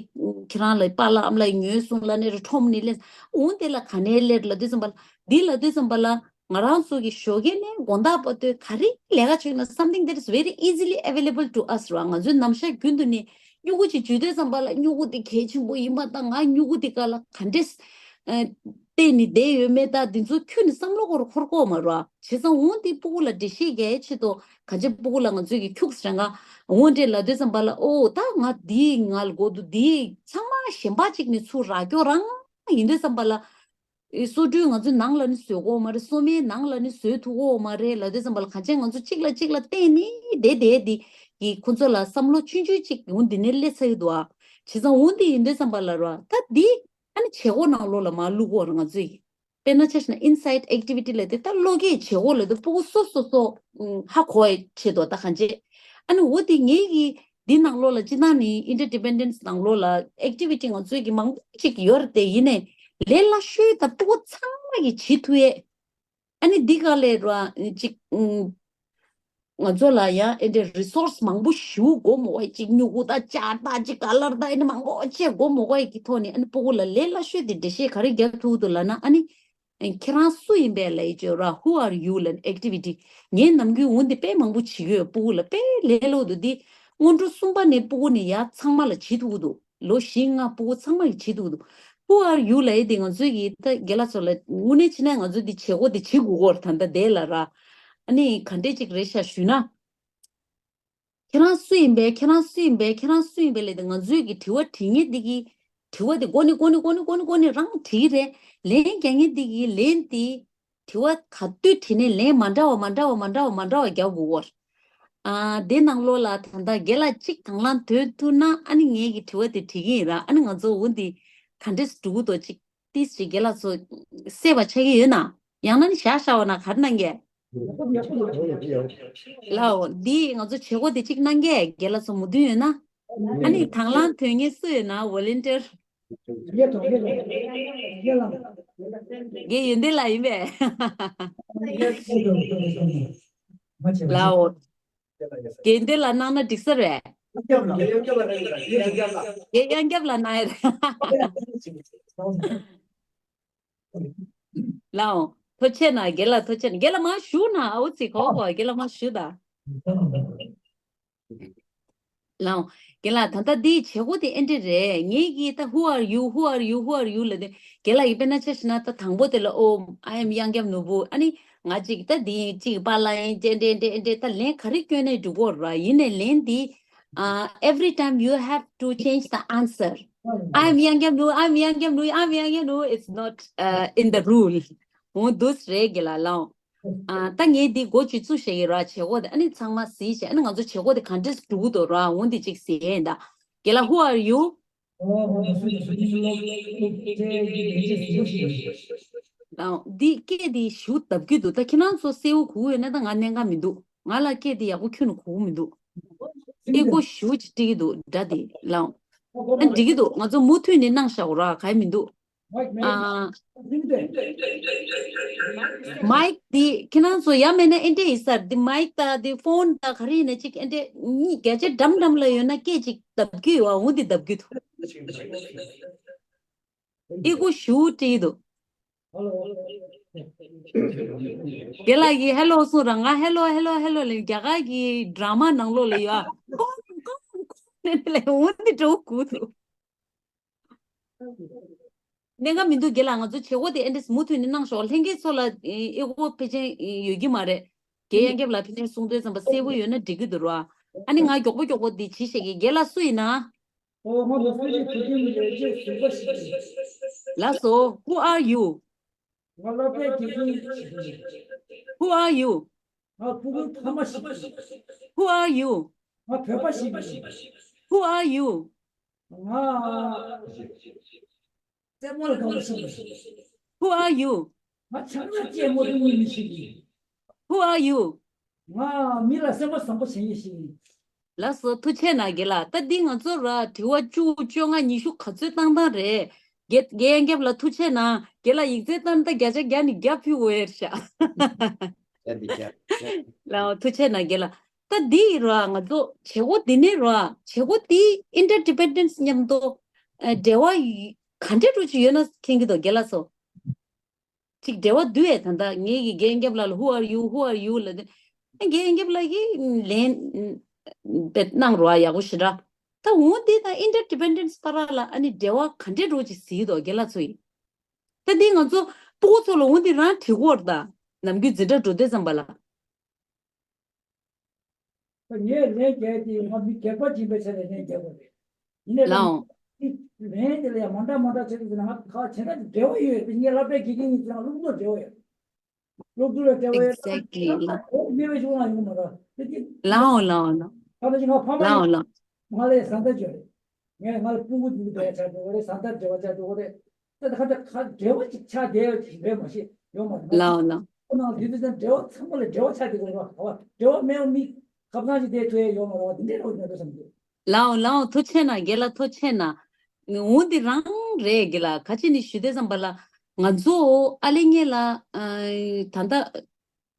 ཁྱེད་རང་ལ་པཱ་ལགས་ཨ་མ་ལགས་ཉོས་སོང་ལབ་ནས་ར་ཁྲོམ་ནས་སླེབས། འོ་དེ་ལ་ག་ནས་སླེབས་ལབ་དུས་ཙམ་པ་ལ། འདི་ལབ་དུས་ཙམ་པ་ལ་ང་རང་ཚོ་གི་ཞོགས་ཀས་ནས་དགོང་དག་བར་དུ་ག་རེ་ལས་ཀ་བྱེད་ན་something that is very easily available to us ར། ང་ཚོའི་ནམ་ཞག་རྒྱུན་དུ་ནས་སྨྱུ་གུ་ཅིག་འཇུས་དུས་ཙམ་པ་ལ་སྨྱུ་གུ་དེ་གལ་ཆེན་པོ་ཡིན་པ་དང་། ང་སྨྱུ་གུ་དེ་ག་ལ་ག་འདྲས་ཨ་བལྟས་ནས་བསྡད་ཡོད་མེད་དང་འདི་ཚོ་ཁྱོན་ནས་བསམ་བློ་འཁོར་འཁོར་གོ་མ་ར། བྱས་ཙང་འོ་འདི་སྤུ་གུ་ལ་འགྲེལ་བཤད་རྒྱག་ཡའི་ཆེད་དུ་གང་ཅི་སྤུ་གུ་ལ་ང་ཚོས་ཀྱི་ཁྱུག་ཟེར་ང་འོ་འདྲས་ལབ་དུས་ཙམ་པ་ལ། ཨོ་ད་ང་འདི་ང་ལ་དགོས་འདུག་འདི་ཚང་མ་གཞན་པ་ཅིག་ནས་ཚུར་རག་རྒྱུ་རང་ཡིན་དུས་ཙམ་པ་ལ། ཨེ་སོ་བཀྲུ་ང་ཚོའི་ནང་ལ་ནི་བཟོས་གོ་མ་རེད། སོ་མའི་ནང་ལ་ནི་བཟོས་ཐུབ་གོ་མ་རེད་ལབ་དུས་ཙམ་པ་ལ། གང་ཅི་ང་ཚོ་གཅིག་ལ་གཅིག་ལ་བརྟེན་ནས་བསྡད་བསྡད་དེ་གི་ཁོ་ཚོ་ལ་བསམ་བློ་ཆུང་ཆུང་ཅིག་འོ་འདི་ནས་སླེབས་ཚར་གི་འདུག་ཨ། བྱས་ཙང་འོ་འདི་ཡིན་དུས་ཙམ་པ་ལ་ར་ད་འདི་ཨ་ནི་བྱེད་སྒོ་ནང་ལོགས་ལ་མར་བླུག་གོ་ར། ང་ཚོས་དཔེར་ན་ཆ་བཞག་ན་ཨིན་སའེ་ཌི་ཨེག་ཊི་བི་ཊི་ལབ་དེ་ད་བློ་སྐྱེད་བྱེད་སྒོ་ལབ་དེ་སྤུ་གུ་སོ་སོ་སོ་ཧ་གོ་ཡའི་ཆེད་དུ་ད་གང་ཅི། ཨ་ནི་འོ་དེ་ངེད་ཀྱི་འདི་ནང་ལོགས་ལ་སྤྱིར་བཏང་ནི་ཨིན་ཊར་ཌི་པེན་ཌེན་སི་ནང་ལོགས་ལ་ཨེག་ཊི་བི་ཊི་ང་ཚོའི་གི་མང་པོ་ཅིག་ཡོད་རེད་དེ། ཡིན་ནའི་ལས་སླ་ཤོས་ད་སྤུ་གུ་ཚང་མ་གི་བྱེད་ཐུབ་ཡས། ཨ་ནི་འདི་ག་ལས་ར་ཅིག་ང་ཚོ་ལ་ཡང་ཨེ་འདྲའི་རི་སོར་སི་མང་པོ་ཞིག་དགོས་མོ་བ། ཅིག་སྨྱུ་གུ་དང་ཅར་དང་ཅིག་ཀ་ལར་དང་ཨེ་འདྲ་མང་པོ་ཅིག་དགོས་མོ་བ་ཡི་གི་ཐོག་ནས། ཨ་ནི་སྤུ་གུ་ལ་ལས་སླ་ཤོས་དེ་འགྲེལ་བཤད་ག་རེ་རྒྱག་ཐུབ་འདུག་ལབ་ན། ཨ་ནི་ཁྱེད་རང་སུ་ཡིན་པས་ལབ་ཡི་ཅོ་ར། Who are you ལབ་ཨེག་ཊི་བི་ཊི། ངས་ནམ་རྒྱུན་འོ་འདི་དཔེ་མང་པོ་བྱེད་ཀྱི་ཡོད། སྤུ་གུ་ལ་དཔེ་ལས་སླ་པོ་འདུག་འདི་སྔོན་འགྲོ་གསུམ་པ་ནས་སྤུ་གུ་ནས་ཡར་ཚང་མ་ལ་བྱེད་ཐུབ་ཀྱི་འདུག་ལོ་བཞི་ལྔ་སྤུ་གུ་ཚང་མ་ཡིས་བྱེད་ཐུབ་ཀྱི་འདུག Who are you ལབ་ཡི་དེ་ང་ཚོའི་གི་ད་རྒན་ལགས་ཚོ་ལ་དངོས་གནས་བྱས་ན་ང་ཚོ་འདི་བྱེད་སྒོ་འདི་བྱེད་དགོས་ཀྱི་ཡོད་རེད། ད་ལྟ་དེ་ལ་ར། ཨ་ནི་ག་འདྲས་ཅིག་རེད་ཤག་ཞུས་ན། ཁྱེད་རང་སུ་ཡིན་པས། ཁྱེད་རང་སུ་ཡིན་པས། ཁྱེད་རང་སུ་ཡིན་པས་ལབ་དེ་ང་ཚོའི་གི་དྲི་བ་དྲི་མཁན་འདི་གི་དྲི་བ་དེ་མགོ་ནས་མགོ་ནས་མགོ་ནས་མགོ་ནས་མགོ་ནས་རང་དྲིས་རེད། ལན་རྒྱག་མཁན་འདི་གི་ལན་དེ་དྲི་བ་ག་དུས་དྲིས་ནས་ལན་མ་འདྲ་བ་མ་འདྲ་བ་མ་འདྲ་བ་མ་འདྲ་བ་རྒྱག་དགོས་ཀྱི་ཡོད་རེད། ཨ་དེ་ནང་ལོགས་ལ་ད་ལྟ་རྒན་ལགས་གཅིག་དང་བླངས་དོན་ཐུག་ན་ཨ་ནི་ངའི་གི་དྲི་བ་དེ་དྲི་གི་ཡིན་ར། ཨ་ནི་ང་ཚོ་འོ་འདི་ག་འདྲས་འགྲོ་གི་འདུག་ཅིག་ཏིས་ཅིག་རྒན་ལགས་ཚོ་གསལ་བ་ཆགས་ཀྱི་ཡོད་ན། ཡང་ན་ནི་བཞག་བཞག་པ་ན་ག་རེ་གནང་གས། ལའོ། འདི་ང་ཚོ་བྱེད་སྒོ་དེ་གཅིག་གནང་གས། རྒན་ལགས་ཚོ་མོས་མཐུན་ཡོད་ན། ཨ་ནི་དང་བླངས་དོན་གཉེར་སུ་ཡོད་ན་ཝོ་ལན་ཊིར། རྒན་ཡོན་ཏན་ལགས་ཡིན་པས། ལའོ། རྒན་ཡོན་ཏན་ལགས་གནང་ན་འགྲིག་ས་རེད། རྒན་གཡང་སྐྱབས་ལགས་གནང་ཡ་རེད། ལའོ། ཐུགས་རྗེ་ཆེ་གནང་། རྒན་ལགས་ཐུགས་རྗེ་ཆེ་གནང་། རྒན་ལགས་མར་བཞུགས་གནང་། ཨའུ་ཙི་གོ་གོ་རྒན་ལགས་མར་བཞུགས་དང་། ལའོ། རྒན་ལགས་ད་ལྟ་འདི་བྱེད་སྒོ་དེ་ཨེ་འདྲ་རེད། ངེད་ཀྱིས་ད་Who are you? Who are you? Who are you? ལབ་དེ་རྒན་ལགས་ཀྱིས་དཔེར་ན་ཆ་བཞག་ན་ད་དང་པོ་དེ་ལ། Oh, I am གཡང་སྐྱབས་ནོར་བུ། ཨ་ནི་ང་གཅིག་ད་འདི་ཡིན། གཅིག་པཱ་ལགས་ཡིན། ཅེ་འདྲ་འདྲ་འདྲ། ད་ལན་ག་རེ་བསྐྱོན་ནའི་འགྲིག་གི་རེད་ར། ཡིན་ནའི་ལན་འདི། Uh, every time you have to change the answer. I am གཡང་སྐྱབས་ནོར། I am གཡང་སྐྱབས་ནོར། I am གཡང་སྐྱབས་ནོར། It's not, uh, in the rule. འོ་འདུག་རེད་རྒན་ལགས་ལའོ། ཨ་ད་ངས་འདི་འགོ་ཅིག་བཙུགས་བཞག་གི་ར། བྱེད་སྒོ་དེ་ཨ་ནི་ཚང་མ་གཟིགས་བྱས། ཨ་ནི་ང་ཚོ་བྱེད་སྒོ་དེ་ག་འདྲས་འགྲོ་གི་འདུག་ར། འོ་འདི་ཅིག་གཟིགས་ཡིན་ད། རྒན་ལགས། Who are you? ཨ་འདི་སྐད་དེ་ཞུ་ལྡབ་ཀྱི་འདུག་ད་ཁྱེད་རང་ཚོ་གསལ་པོ་གོ་གི་ཡོད་ན། ད་ང་གནད་འགག་མི་འདུག་ང་ལ་སྐད་དེ་ཡག་པོ་ཁྱོན་ནས་གོ་གི་མི་འདུག་ཨེ་ཀོ་ཞེ་པོ་ཅིག་སྤྲད་ཀྱི་འདུག་སྒྲ་དེ་ལའོ། ཨ་འགྲིག་གི་འདུག་ང་ཚོ་མུ་མཐུད་ནས་གནང་བཞག་གོ་ར། ག་ཡེ་མི་འདུག་ཨ། མའིག་འདི་ཁྱེད་རང་ཚོ་ཡང་མེད་ན་ཨེ་འདྲ་ཡིན་ས་རེད། འདི་མའིག་དང་འདི་ཕོན་དང་ག་རེ་ཡིན་ན་ཅིག་ཨེ་འདྲ་གཉིས་བརྒྱ་ཆ་འགྲམ་འགྲམ་ལ་ཡོད་ན་སྐད་ཅིག་ལྡབ་ཀྱི་ཡོད་པ། འོ་འདི་ལྡབ་ཀྱི་འདུག་ཨེ་ཀོ་ཞེ་པོ་སྤྲད་ཀྱི་འདུག་རྒན་ལགས་ཀྱིས་ཧེ་ལོ་གསུངས་ར། ང་ཧེ་ལོ་ཧེ་ལོ་ཧེ་ལོ་ལབ། རྒྱ་གར་གྱི་ཌ་ར་མ་ནང་ལོགས་ལ་ཡོད་ཨ། ཀོང་ཀོང་ཀོང་ལབ་འོ་འདི་འདྲ་པོ་གོ་གི་འདུག་གནད་འགག་མི་འདུག་རྒན་ལགས། ང་ཚོ་བྱེད་སྒོ་དེ་ཨེ་འདྲས་མུ་མཐུད་ནས་གནང་ཞོག་ལྷན་རྒྱས་ཚོ་ལ་ཨེ་ཨེ་ཀོ་ཕལ་ཆེར་ཡོད་ཀྱི་མ་རེད། རྒན་གཡང་སྐྱབས་ལགས་ཕལ་ཆེར་གསུང་དོན་ཙམ་པ་གསལ་པོ་ཡོད་ན་འགྲིག་གི་འདུག་ར། ཨ་ནི་ང་མགྱོགས་པོ་མགྱོགས་པོ་འདི་བྱེད་ཤེས་ཀྱི། རྒན་ལགས་སུ་ཡིན་ན། ཨོ་ང་ལ་སུ་ཡིན་དུ་ཀུན་ལས་ཀྱི་ཟུར་པ་ཞིག་ཡིན། ལགས་སོ། Who are you? ང་སློབ་གྲྭའི་དགེ་རྒན་ཞིག་ཡིན། Who are you? ང་ཕྲུ་གུའི་ཕ་མ་ཞིག་ཡིན། Who are you? ང་བོད་པ་ཞིག་ཡིན། Who are you? ང་རྩེད་མོ་ལ་དགའ་བ་ཞིག་ཡིན། Who are you? ང་ཆང་ས་རྩེད་མོ་རིག་མི་ཞིག་ཡིན། Who are you? ང་མི་ལ་སེམས་པ་བཟང་པོ་བྱེད་མཁན་ཞིག་ཡིན། ལགས་སོ། ཐུགས་རྗེ་གནང་རྒན་ལགས། ད་འདི་ང་ཚོ་ར་དྲི་བ་བཅུ་བཅོ་ལྔ་ཉི་ཤུ་ག་ཚོད་བཏང་བཏང་རེད། རྒན་རྒན་རྒྱབ་ལ་ཐུགས་རྗེ་གནང་། རྒན་ལགས་ཡིག་ཚད་བཏང་ད་བརྒྱ་ཆ་བརྒྱ་ནས་བརྒྱ་ཕུལ་དགོས་ཡོད་ཤག་ཡ་འདི་བརྒྱ། ལགས་ཐུགས་རྗེ་གནང་རྒན་ལགས། ད་འདི་ར་ང་ཚོ་བྱེད་སྒོ་འདི་ནས་ར་བྱེད་སྒོ་འདི་interdependence མཉམ་དུ་ཨ་འབྲེལ་བ་ཡོད་ག་འདྲས་འགྲོ་གི་ཡོད་ན་མཁྱེན་གྱི་འདུག་རྒན་ལགས་སོ། ཅིག་འབྲེལ་བ་འདུག་ཨེ། ད་ལྟ་ངེད་ཀྱི་རྒན་རྒྱབ་ལགས་ལ་Who are you? Who are you? ལབ་དུས། རྒན་རྒྱབ་ལགས་ཀྱིས་ལན་དཔེ་གནང་རོགས་ཡག་པོ་ཞེ་དྲག་ད་འོ་འདི་དང་interdependence བར་ལ་ཨ་ནི་འབྲེལ་བ་ག་འདྲས་འགྲོ་ཅིག་གཟིགས་འདུག་རྒན་ལགས་ཚོ་ཡིས། ད་འདི་ང་ཚོ་སྤུ་གུ་ཚོ་ལ་འོ་འདི་རང་དྲི་དགོས་རེད། ད་ནམ་རྒྱུན་འཛིན་གྲྭ་འགྲོ་དུས་ཙམ་པ་ལ། ངས་ལན་རྒྱག་དེ་ང་མི་སྒེར་པ་ཡིན་པའི་ཆ་ནས་ལན་རྒྱག་དགོས་རེད། ཡིན་ནའི་ལ་ལའོ། ལན་དེ་ལ་ཡང་མ་འདྲ་མ་འདྲ་བྱེད་དུས་ང་ཁ་བྱེད་ན་འབྲེལ་བ་ཡོད་དེ། ངས་སློབ་གྲྭའི་དགེ་རྒན་ཡིན་ཙང་སློབ་གྲོགས་འབྲེལ་བ་ཡོད། སློབ་གྲྭ་ལ་འབྲེལ་བ་ཡོད། Exactly. ལ་ལའོ་ལའོ་ལའོ། ད་ལྟ་ང་ཕ་མ་ཡིན། ལའོ་ལའོ། ང་ལ་བཟའ་ཟླ་ཅིག་ཡོད་རེད། ངས་ང་ལ་སྤུ་གུ་དེ་འདྲ་ཆགས་འགྲོ་གི་རེད། བཟའ་ཟླ་འབྲེལ་བ་ཆགས་འགྲོ་གི་རེད། ད་ད་ཁ་ད་ཁ་འབྲེལ་བ་ཅིག་ཆགས་བསྡད་ཡོད་ཅིག་རེད་མ་ཤེས་ཡོད་མ་རེད། ལའོ་ལའོ། ཁོ་ནང་དུས་དུས་ཙམ་འབྲེལ་བ་ཚང་མ་ལ་འབྲེལ་བ་ཆགས་བསྡད་ཀྱི་རེད་བ། འབྲེལ་བ་མེད་པ་མི་ཁ་བཟང་ཞིག་བསྡད་ཐུབ་ཡ་ཡོད་མ་རེད་བ། དེ་འདྲས་རེད་བ། ཡོད་འགྲོ་བསམ་གྱི། ལའོ་ལའོ། ཐུགས་རྗེ་གནང་རྒན་ལགས། ཐུགས་རྗེ་གནང་། འོ་འདི་རང་རེད་རྒན་ལགས། ག་ཅི་ནས་ཞུ་དུས་ཙམ་པ་ལ་ང་ཚོ་ཨ་ལེ་ངེད་ལ་ཨ་ད་ལྟ།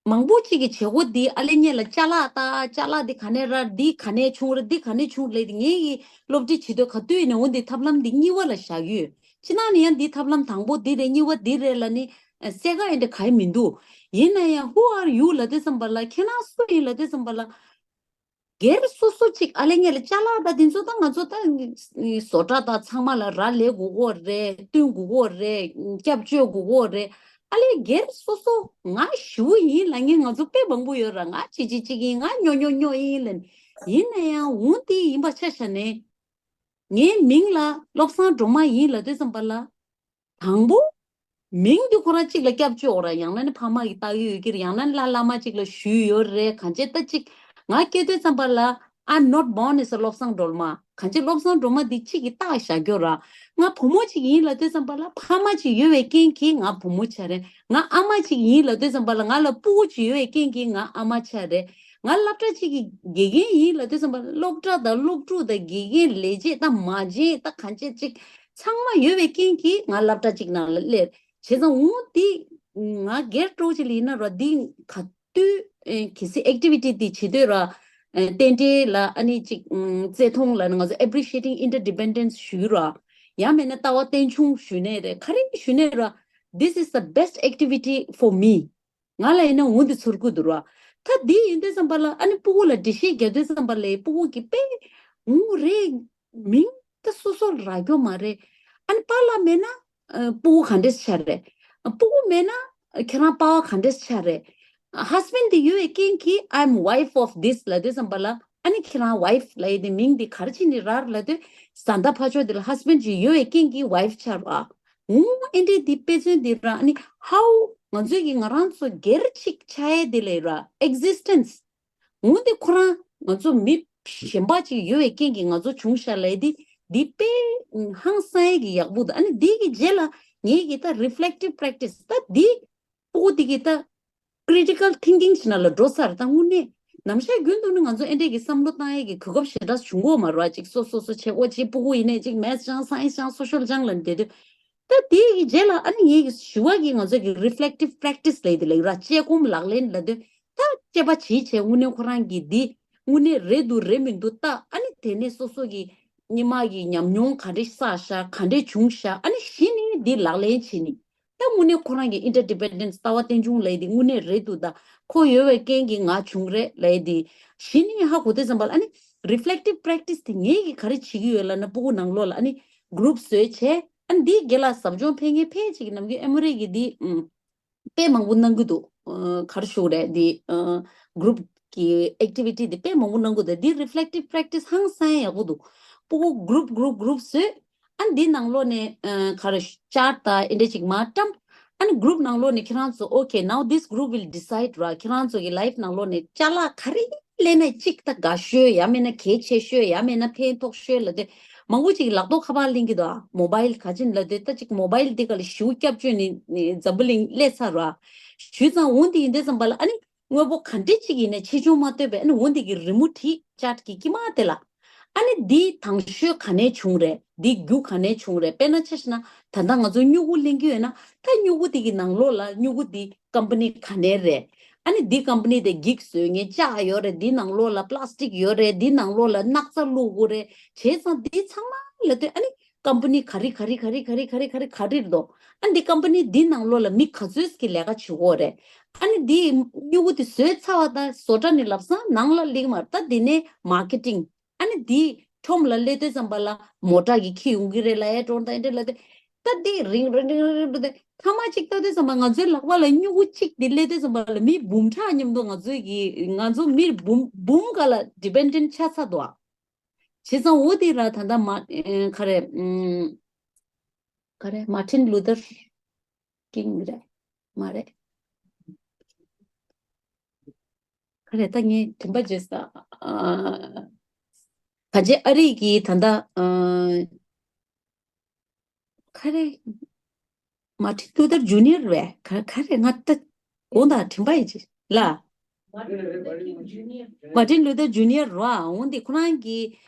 མང་པོ་ཅིག་གི་བྱེད་སྒོ་འདི་ཨ་ལེ་ངེད་ལ་ཅ་ལག་ལྟ། ཅ་ལག་འདི་ག་ནས་རག་འདི་ག་ནས་བྱུང་རེད། འདི་ག་ནས་བྱུང་རེད། ངེད་ཀྱི་སློབ་ཁྲིད་བྱེད་དུས་ག་དུས་ནས་འོ་འདི་ཐབས་ལམ་འདི་གཉིས་པ་ལ་བཞག་གི་ཡོད། ཕྱི་ནང་ནས་ཡང་འདི་ཐབས་ལམ་དང་པོ་འདི་རེད། གཉིས་པ་འདི་རེད་ལབ་ནས་གསལ་ཁ་ཨེ་འདྲ་ག་ཡི་མི་འདུག་ཡིན་ན་ཡང་Who are you ལབ་དུས་ཙམ་པ་ལ། ཁྱེད་རང་སུ་ཡིན་ལབ་དུས་ཙམ་པ་ལ། སྒེར་སོ་སོ་ཅིག་ཨ་ལེ་ངེད་ལ་ཅ་ལག་དང་དེ་ཚོ་ད་ང་ཚོ་ད་བཟོ་གྲྭ་དང་ཚང་མ་ལ་རག་ལས་དགོས་ཀྱི་རེད། བསྟུན་དགོས་ཀྱི་རེད། སྐྱབས་བཅོལ་དགོས་ཀྱི་རེད། ཨ་ལེ་སྒེར་སོ་སོ་ང་ཞུ་ཡིན་ལབ་མཁན་ང་ཚོ་དཔེ་མང་པོ་ཡོད་ར། ང་ཅི་ཅི་ཅིག་ཡིན། ང་ཉོ་ཉོ་ཉོ་ཡིན་ལབ། ཡིན་ན་ཡང་འོ་དེ་ཡིན་པ་ཆ་བཞག་ནས་ངའི་མིང་ལ་བློ་བཟང་སྒྲོལ་མ་ཡིན་ལབ་དུས་ཙམ་པ་ལ། དང་པོ། མིང་འདི་ཁོ་རང་གཅིག་ལ་སྐྱབས་བཅོལ་འོ་ར། ཡང་ན་ནི་ཕ་མ་གིས་བཏགས་ཡོད་ཀྱི་རེད། ཡང་ན་བླ་བླ་མ་གཅིག་ལ་ཞུས་ཡོད་རེད། གང་བྱས་ད་གཅིག་ང་སྐྱེས་དུས་ཙམ་པ་ལ་I'm not born as a བློ་བཟང་སྒྲོལ་མ། གང་བྱས་བློ་བཟང་སྒྲོལ་མ་འདི་གཅིག་གིས་བཏགས་བཞག་ཡོད་ར། ང་བུ་མོ་གཅིག་ཡིན་ལབ་དུས་ཙམ་པ་ལ་ཕ་མ་གཅིག་ཡོད་པའི་རྐྱེན་གྱིས་ང་བུ་མོ་ཆགས་རེད། ང་ཨ་མ་གཅིག་ཡིན་ལབ་དུས་ཙམ་པ་ལ་ང་ལ་སྤུ་གུ་གཅིག་ཡོད་པའི་རྐྱེན་གྱིས་ང་ཨ་མ་ཆགས་རེད། ང་སློབ་གྲྭ་གཅིག་གི་དགེ་རྒན་ཡིན་ལབ་དུས་ཙམ་པ་ལ་སློབ་གྲྭ་དང་སློབ་ཕྲུག་དང་དགེ་རྒན་ལས་བྱེད་དང་མ་བྱན་དང་གང་བྱས་གཅིག་ཚང་མ་ཡོད་པའི་རྐྱེན་གྱིས་ང་སློབ་གྲྭ་གཅིག་ནང་ལ་སླེབས། བྱས་ཙང་འོ་འདི་ང་སྒེར་སྤྲོ་ཅིག་ལ་ཡིན་ན་ར། འདི་ག་དུས་ཨེ་གལ་སྲིད་ཨེག་ཊི་བི་ཊི་འདི་བྱེད་དུས་ར། ཨེ་རྟེན་འབྲེལ་ལ་ཨ་ནི་གཅིག་ཨམ་བརྩི་མཐོང་ལ་ནི་ང་ཚོ་Appreciating Interdependence ཞུ་ར། ཡང་མིན་ན་ལྟ་བ་རྟེན་འབྱུང་ཞུས་ནའི་རེད། ག་རེ་ཞུས་ནའི་ར། This is the best activity for me. ང་ལ་ཡིན་ན་འོ་འདི་ཚོར་གྱི་འདུག་ར། ད་འདི་ཡིན་དུས་ཙམ་པ་ལ་ཨ་ནི་སྤུ་གུ་ལ་འགྲེལ་བཤད་རྒྱག་དུས་ཙམ་པ་ལ་སྤུ་གུ་གིས་དཔེ་འོ་རེད། མིང་ད་སོ་སོ་ལ་རག་རྒྱུ་མ་རེད། ཨ་ནི་པཱ་ལགས་མེད་ན་ཨ་སྤུ་གུ་ག་འདྲས་ཆགས་རེད། སྤུ་གུ་མེད་ན་ཁྱེད་རང་པཱ་ལགས་ག་འདྲས་ཆགས་རེད། ཧ་སི་བྷེན་ཌི་འདི་ཡོད་པའི་རྐྱེན་གྱིས་I'm wife of this ལབ་དུས་ཙམ་པ་ལ། ཨ་ནི་ཁྱེད་རང་ཝའི་ཕི་ལབ་ཡས་དེ་མིང་འདི་ག་རེ་བྱས་ནས་རག་ལབ་དུས། བཟའ་ཟླ་ཕར་ཕྱོགས་འདི་ལ་ཧ་སི་བྷེན་ཌི་ཅིག་ཡོད་པའི་རྐྱེན་གྱིས་ཝའི་ཕི་ཆགས་ར། འོ་ཨེ་འདྲས་འདི་དཔེ་མཚོན་འདི་ར། ཨ་ནི་how ང་ཚོས་ཀྱི་ང་རང་ཚོ་སྒེར་གཅིག་ཆགས་ཡས་དེ་ལས་ར། Existence འོ་འདི་ཁོ་རང་ང་ཚོ་མི་གཞན་པ་ཅིག་ཡོད་པའི་རྐྱེན་གྱིས་ང་ཚོ་བྱུང་ཤག་ལབ་ཡས་འདི། འདི་དཔེ་ཧང་སང་ཡས་ཀྱི་ཡག་པོ་འདུག་ཨ་ནི་འདི་གི་རྗེས་ལ་ངེད་ཀྱི་ད་reflective practice ད་འདི་སྤུ་གུ་འདི་གི་ད་critical thinking ཞིག་ནང་ལ་འགྲོ་ཚར། ད་དངོས་གནས་ནམ་ཞག་རྒྱུན་དུ་ནི་ང་ཚོ་ཨེ་འདྲས་ཀྱི་བསམ་བློ་བཏང་ཡས་ཀྱི་གོ་སྐབས་ཞེ་དྲག་བྱུང་གི་ཡོད་མ་རེད་བ། ཅིག་སོ་སོ་སོ་བྱེད་སྒོ་ཅིག་སྤུ་གུ་ཡིན་ནའི་ཅིག་maths སྦྱང་science སྦྱང་social སྦྱང་ལབ་བསྡད་དུས། ད་དེ་ཡི་རྗེས་ལ་ཨ་ནི་ངེད་ཀྱི་ཞུ་བ་གི་ང་ཚོ་གི་reflective practice ལབ་དེ་ལབ་ཡོད་ར། དཔྱད་སྒོམ་ལག་ལེན་ལབ་དུས་ད་དཔྱད་པ་བྱེད་བྱས་དངོས་གནས་ཁོ་རང་གི་འདི་དངོས་གནས་རེད་འདུག་རེད་མི་འདུག་ལྟ། ཨ་ནི་དེ་ནས་སོ་སོ་གི་སྔོན་མ་གི་ཉམས་མྱོང་ག་འདྲས་བསགས་ཤག་ག་འདྲས་བྱུང་ཤག་ཨ་ནི་གཞི་ནས་འདི་ལག་ལེན་བྱེད་ནི། ད་དངོས་གནས་ཁོ་རང་གི་interdependence ལྟ་བ་རྟེན་འབྱུང་ལབ་ཡས་དེ་དངོས་གནས་རེད་འདུག་ད་ཁོ་ཡོད་པའི་རྐྱེན་གྱིས་ང་བྱུང་རེད་ལབ་ཡས་དེ་གཞི་ནས་ཧ་གོ་དུས་ཙམ་པ་ལ། ཨ་ནི་reflective practice དེ་ངེད་ཀྱིས་ག་རེ་བྱེད་ཀྱི་ཡོད་ལབ་ན། སྤུ་གུ་ནང་ལོགས་ལ་ཨ་ནི་group བཟོས་བྱས། ཨ་ནི་འདི་རྒན་ལགས་ཟབ་སྦྱོང་ཕལ་ངེས་ཕལ་ཅིག་གི་ནམ་རྒྱུན་ཨེ་མོ་རེ་གི་འདི་ཨམ་དཔེ་མང་པོ་གནང་གི་འདུག་ཨ་ག་རེ་ཞུ་དགོས་རེད། འདི་ཨ་group གི་ཨེག་ཊི་བི་ཊི་དེ་དཔེ་མང་པོ་གནང་གི་འདུག་འདི་རི་ཕི་ལེག་ཊིབ་པེ་རེག་ཊི་སི་ཧང་སང་ཡག་པོ་འདུག་སྤུ་གུ་གུ་རུབ་གུ་རུབ་གུ་རུབ་བཟོས། ཨ་ནི་འདི་ནང་ལོགས་ནས་ཨ་ག་རེ་ཅར་ཊི་དང་ཨེ་འདྲ་ཅིག་མར་བཀྲམ། ཨ་ནི་གུ་རུབ་ནང་ལོགས་ནས་ཁྱེད་རང་ཚོ། Okay, now this group will decide ར། ཁྱེད་རང་ཚོ་གི་ལའེབ་ནང་ལོགས་ནས་ཅ་ལག་ག་རེ་ལེན་ན་གཅིག་ད་དགའ་ཤོས། ཡང་མིན་ན་གལ་ཆེ་ཤོས། ཡང་མིན་ན་ཕན་ཐོགས་ཤོས་ལབ་དུས་མང་པོ་ཅིག་ལག་ཐོག་ཁ་པར་ལེན་གྱི་འདུག་ཨ་མོ་བྷའིལ་ག་ཅིག་ལབ་དུས་ད་ཅིག་མོ་བྷའིལ་འདི་ག་ལ་ཞེ་པོ་སྐྱབས་བཅོལ་ནས་ནས་འཛམ་བུ་གླིང་སླེབས་ཚར་ར། ཞུས་ཙང་འོ་འདི་ཡིན་དུས་ཙམ་པ་ལ། ཨ་ནི་དངོས་པོ་ག་འདྲ་ཅིག་ཡིན་ནའི་ཆེ་ཆུང་མ་ལྟོས་པའི། ཨ་ནི་འོ་འདི་གི་རི་མོ་བྲིས། ཅར་ཊི་གི་དཀྱིལ་མ་དེ་ལ། ཨ་ནི་འདི་དང་ཤོས་ག་ནས་བྱུང་རེད། འདི་རྒྱུ་ག་ནས་བྱུང་རེད། དཔེར་ན་ཆ་བཞག་ན་ད་ལྟ་ང་ཚོ་སྨྱུ་གུ་ལེན་གྱི་ཡོད་ན། ད་སྨྱུ་གུ་འདི་གི་ནང་ལོགས་ལ་སྨྱུ་གུ་འདི་ཀམ་པ་ནི་ག་ནས་རེད། ཨ་ནི་འདི་ཀམ་པ་ནི་དེ་འགྱིག་བཟོ་མཁན་ལྕགས་ཡོད་རེད། འདི་ནང་ལོགས་ལ་པ་ལ་སི་ཊིག་ཡོད་རེད། འདི་ནང་ལོགས་ལ་སྣག་ཚ་བླུགས་དགོས་རེད། བྱས་ཙང་འདི་ཚང་མ་ལ་ལྟོས། ཨ་ནི་ཀམ་པ་ནི་ག་རེ་ག་རེ་ག་རེ་ག་རེ་ག་རེ་ག་རེ་རེད་དོ། ཨ་ནི་འདི་ཀམ་པ་ནི་འདི་ནང་ལོགས་ལ་མི་ག་ཚོད་ཀྱི་ལས་ཀ་བྱེད་དགོས་རེད། ཨ་ནི་འདི་སྨྱུ་གུ་དེ་བཟོས་ཚར་བ་དང་བཟོ་གྲྭ་ནས་ལབ་སོང་ནང་ལ་ལེན་མ། ད་འདི་ནས་མར་ཀེ་ཊིང་། ཨ་ནི་འདི་ཁྲོམ་ལ་སླེབས་དུས་ཙམ་པ་ལ་མོ་ཊ་གིས་འཁྱེར་ཡོང་གི་རེད་ལབ་ཡ་འགྲོ་དང་འདི་ལ་དེ། ད་འདི་རིང་རིང་རིང་རིང་རིང་དེ་ཐ་མ་གཅིག་ལྟ་དུས་ཙམ་པ་ང་ཚོའི་ལག་པ་ལ་སྨྱུ་གུ་གཅིག་འདི་སླེབས་དུས་ཙམ་པ་ལ་མི་འབུམ་ཕྲག་མཉམ་དུ་ང་ཚོའི་གི་ང་ཚོ་མི་འབུམ་འབུམ་ག་ལ་ཌི་པེན་ཌེན་ཊི་ཆགས་ཚར་འདུག་ཨ། བྱས་ཙང་འོ་དེ་ར་ད་ལྟ་མ་ཨེ་ག་རེ་ཨུམ་ག་རེ་མར་ཊིན་ལུ་ཐར་ཀིང་རེད་མ་རེད། ག་རེ་ད་ངས་དྲན་པ་བརྗེད་ས། ཨ་ག་རེ་ཨ་རི་གི་ད་ལྟ་ཨ་ག་རེ་མར་ཊིན་ལུ་ཐར་ཇུ་ནི་ཡར་རེད། ག་ག་རེ་ང་ད་དགོངས་དག་དྲན་པ་ཡིན་ཅི་ལ། མར་ཊིན་ལུ་ཐར་ཇུ་ནི་ཡར་རེད། འོང་དེ་ཁོ་རང་གི་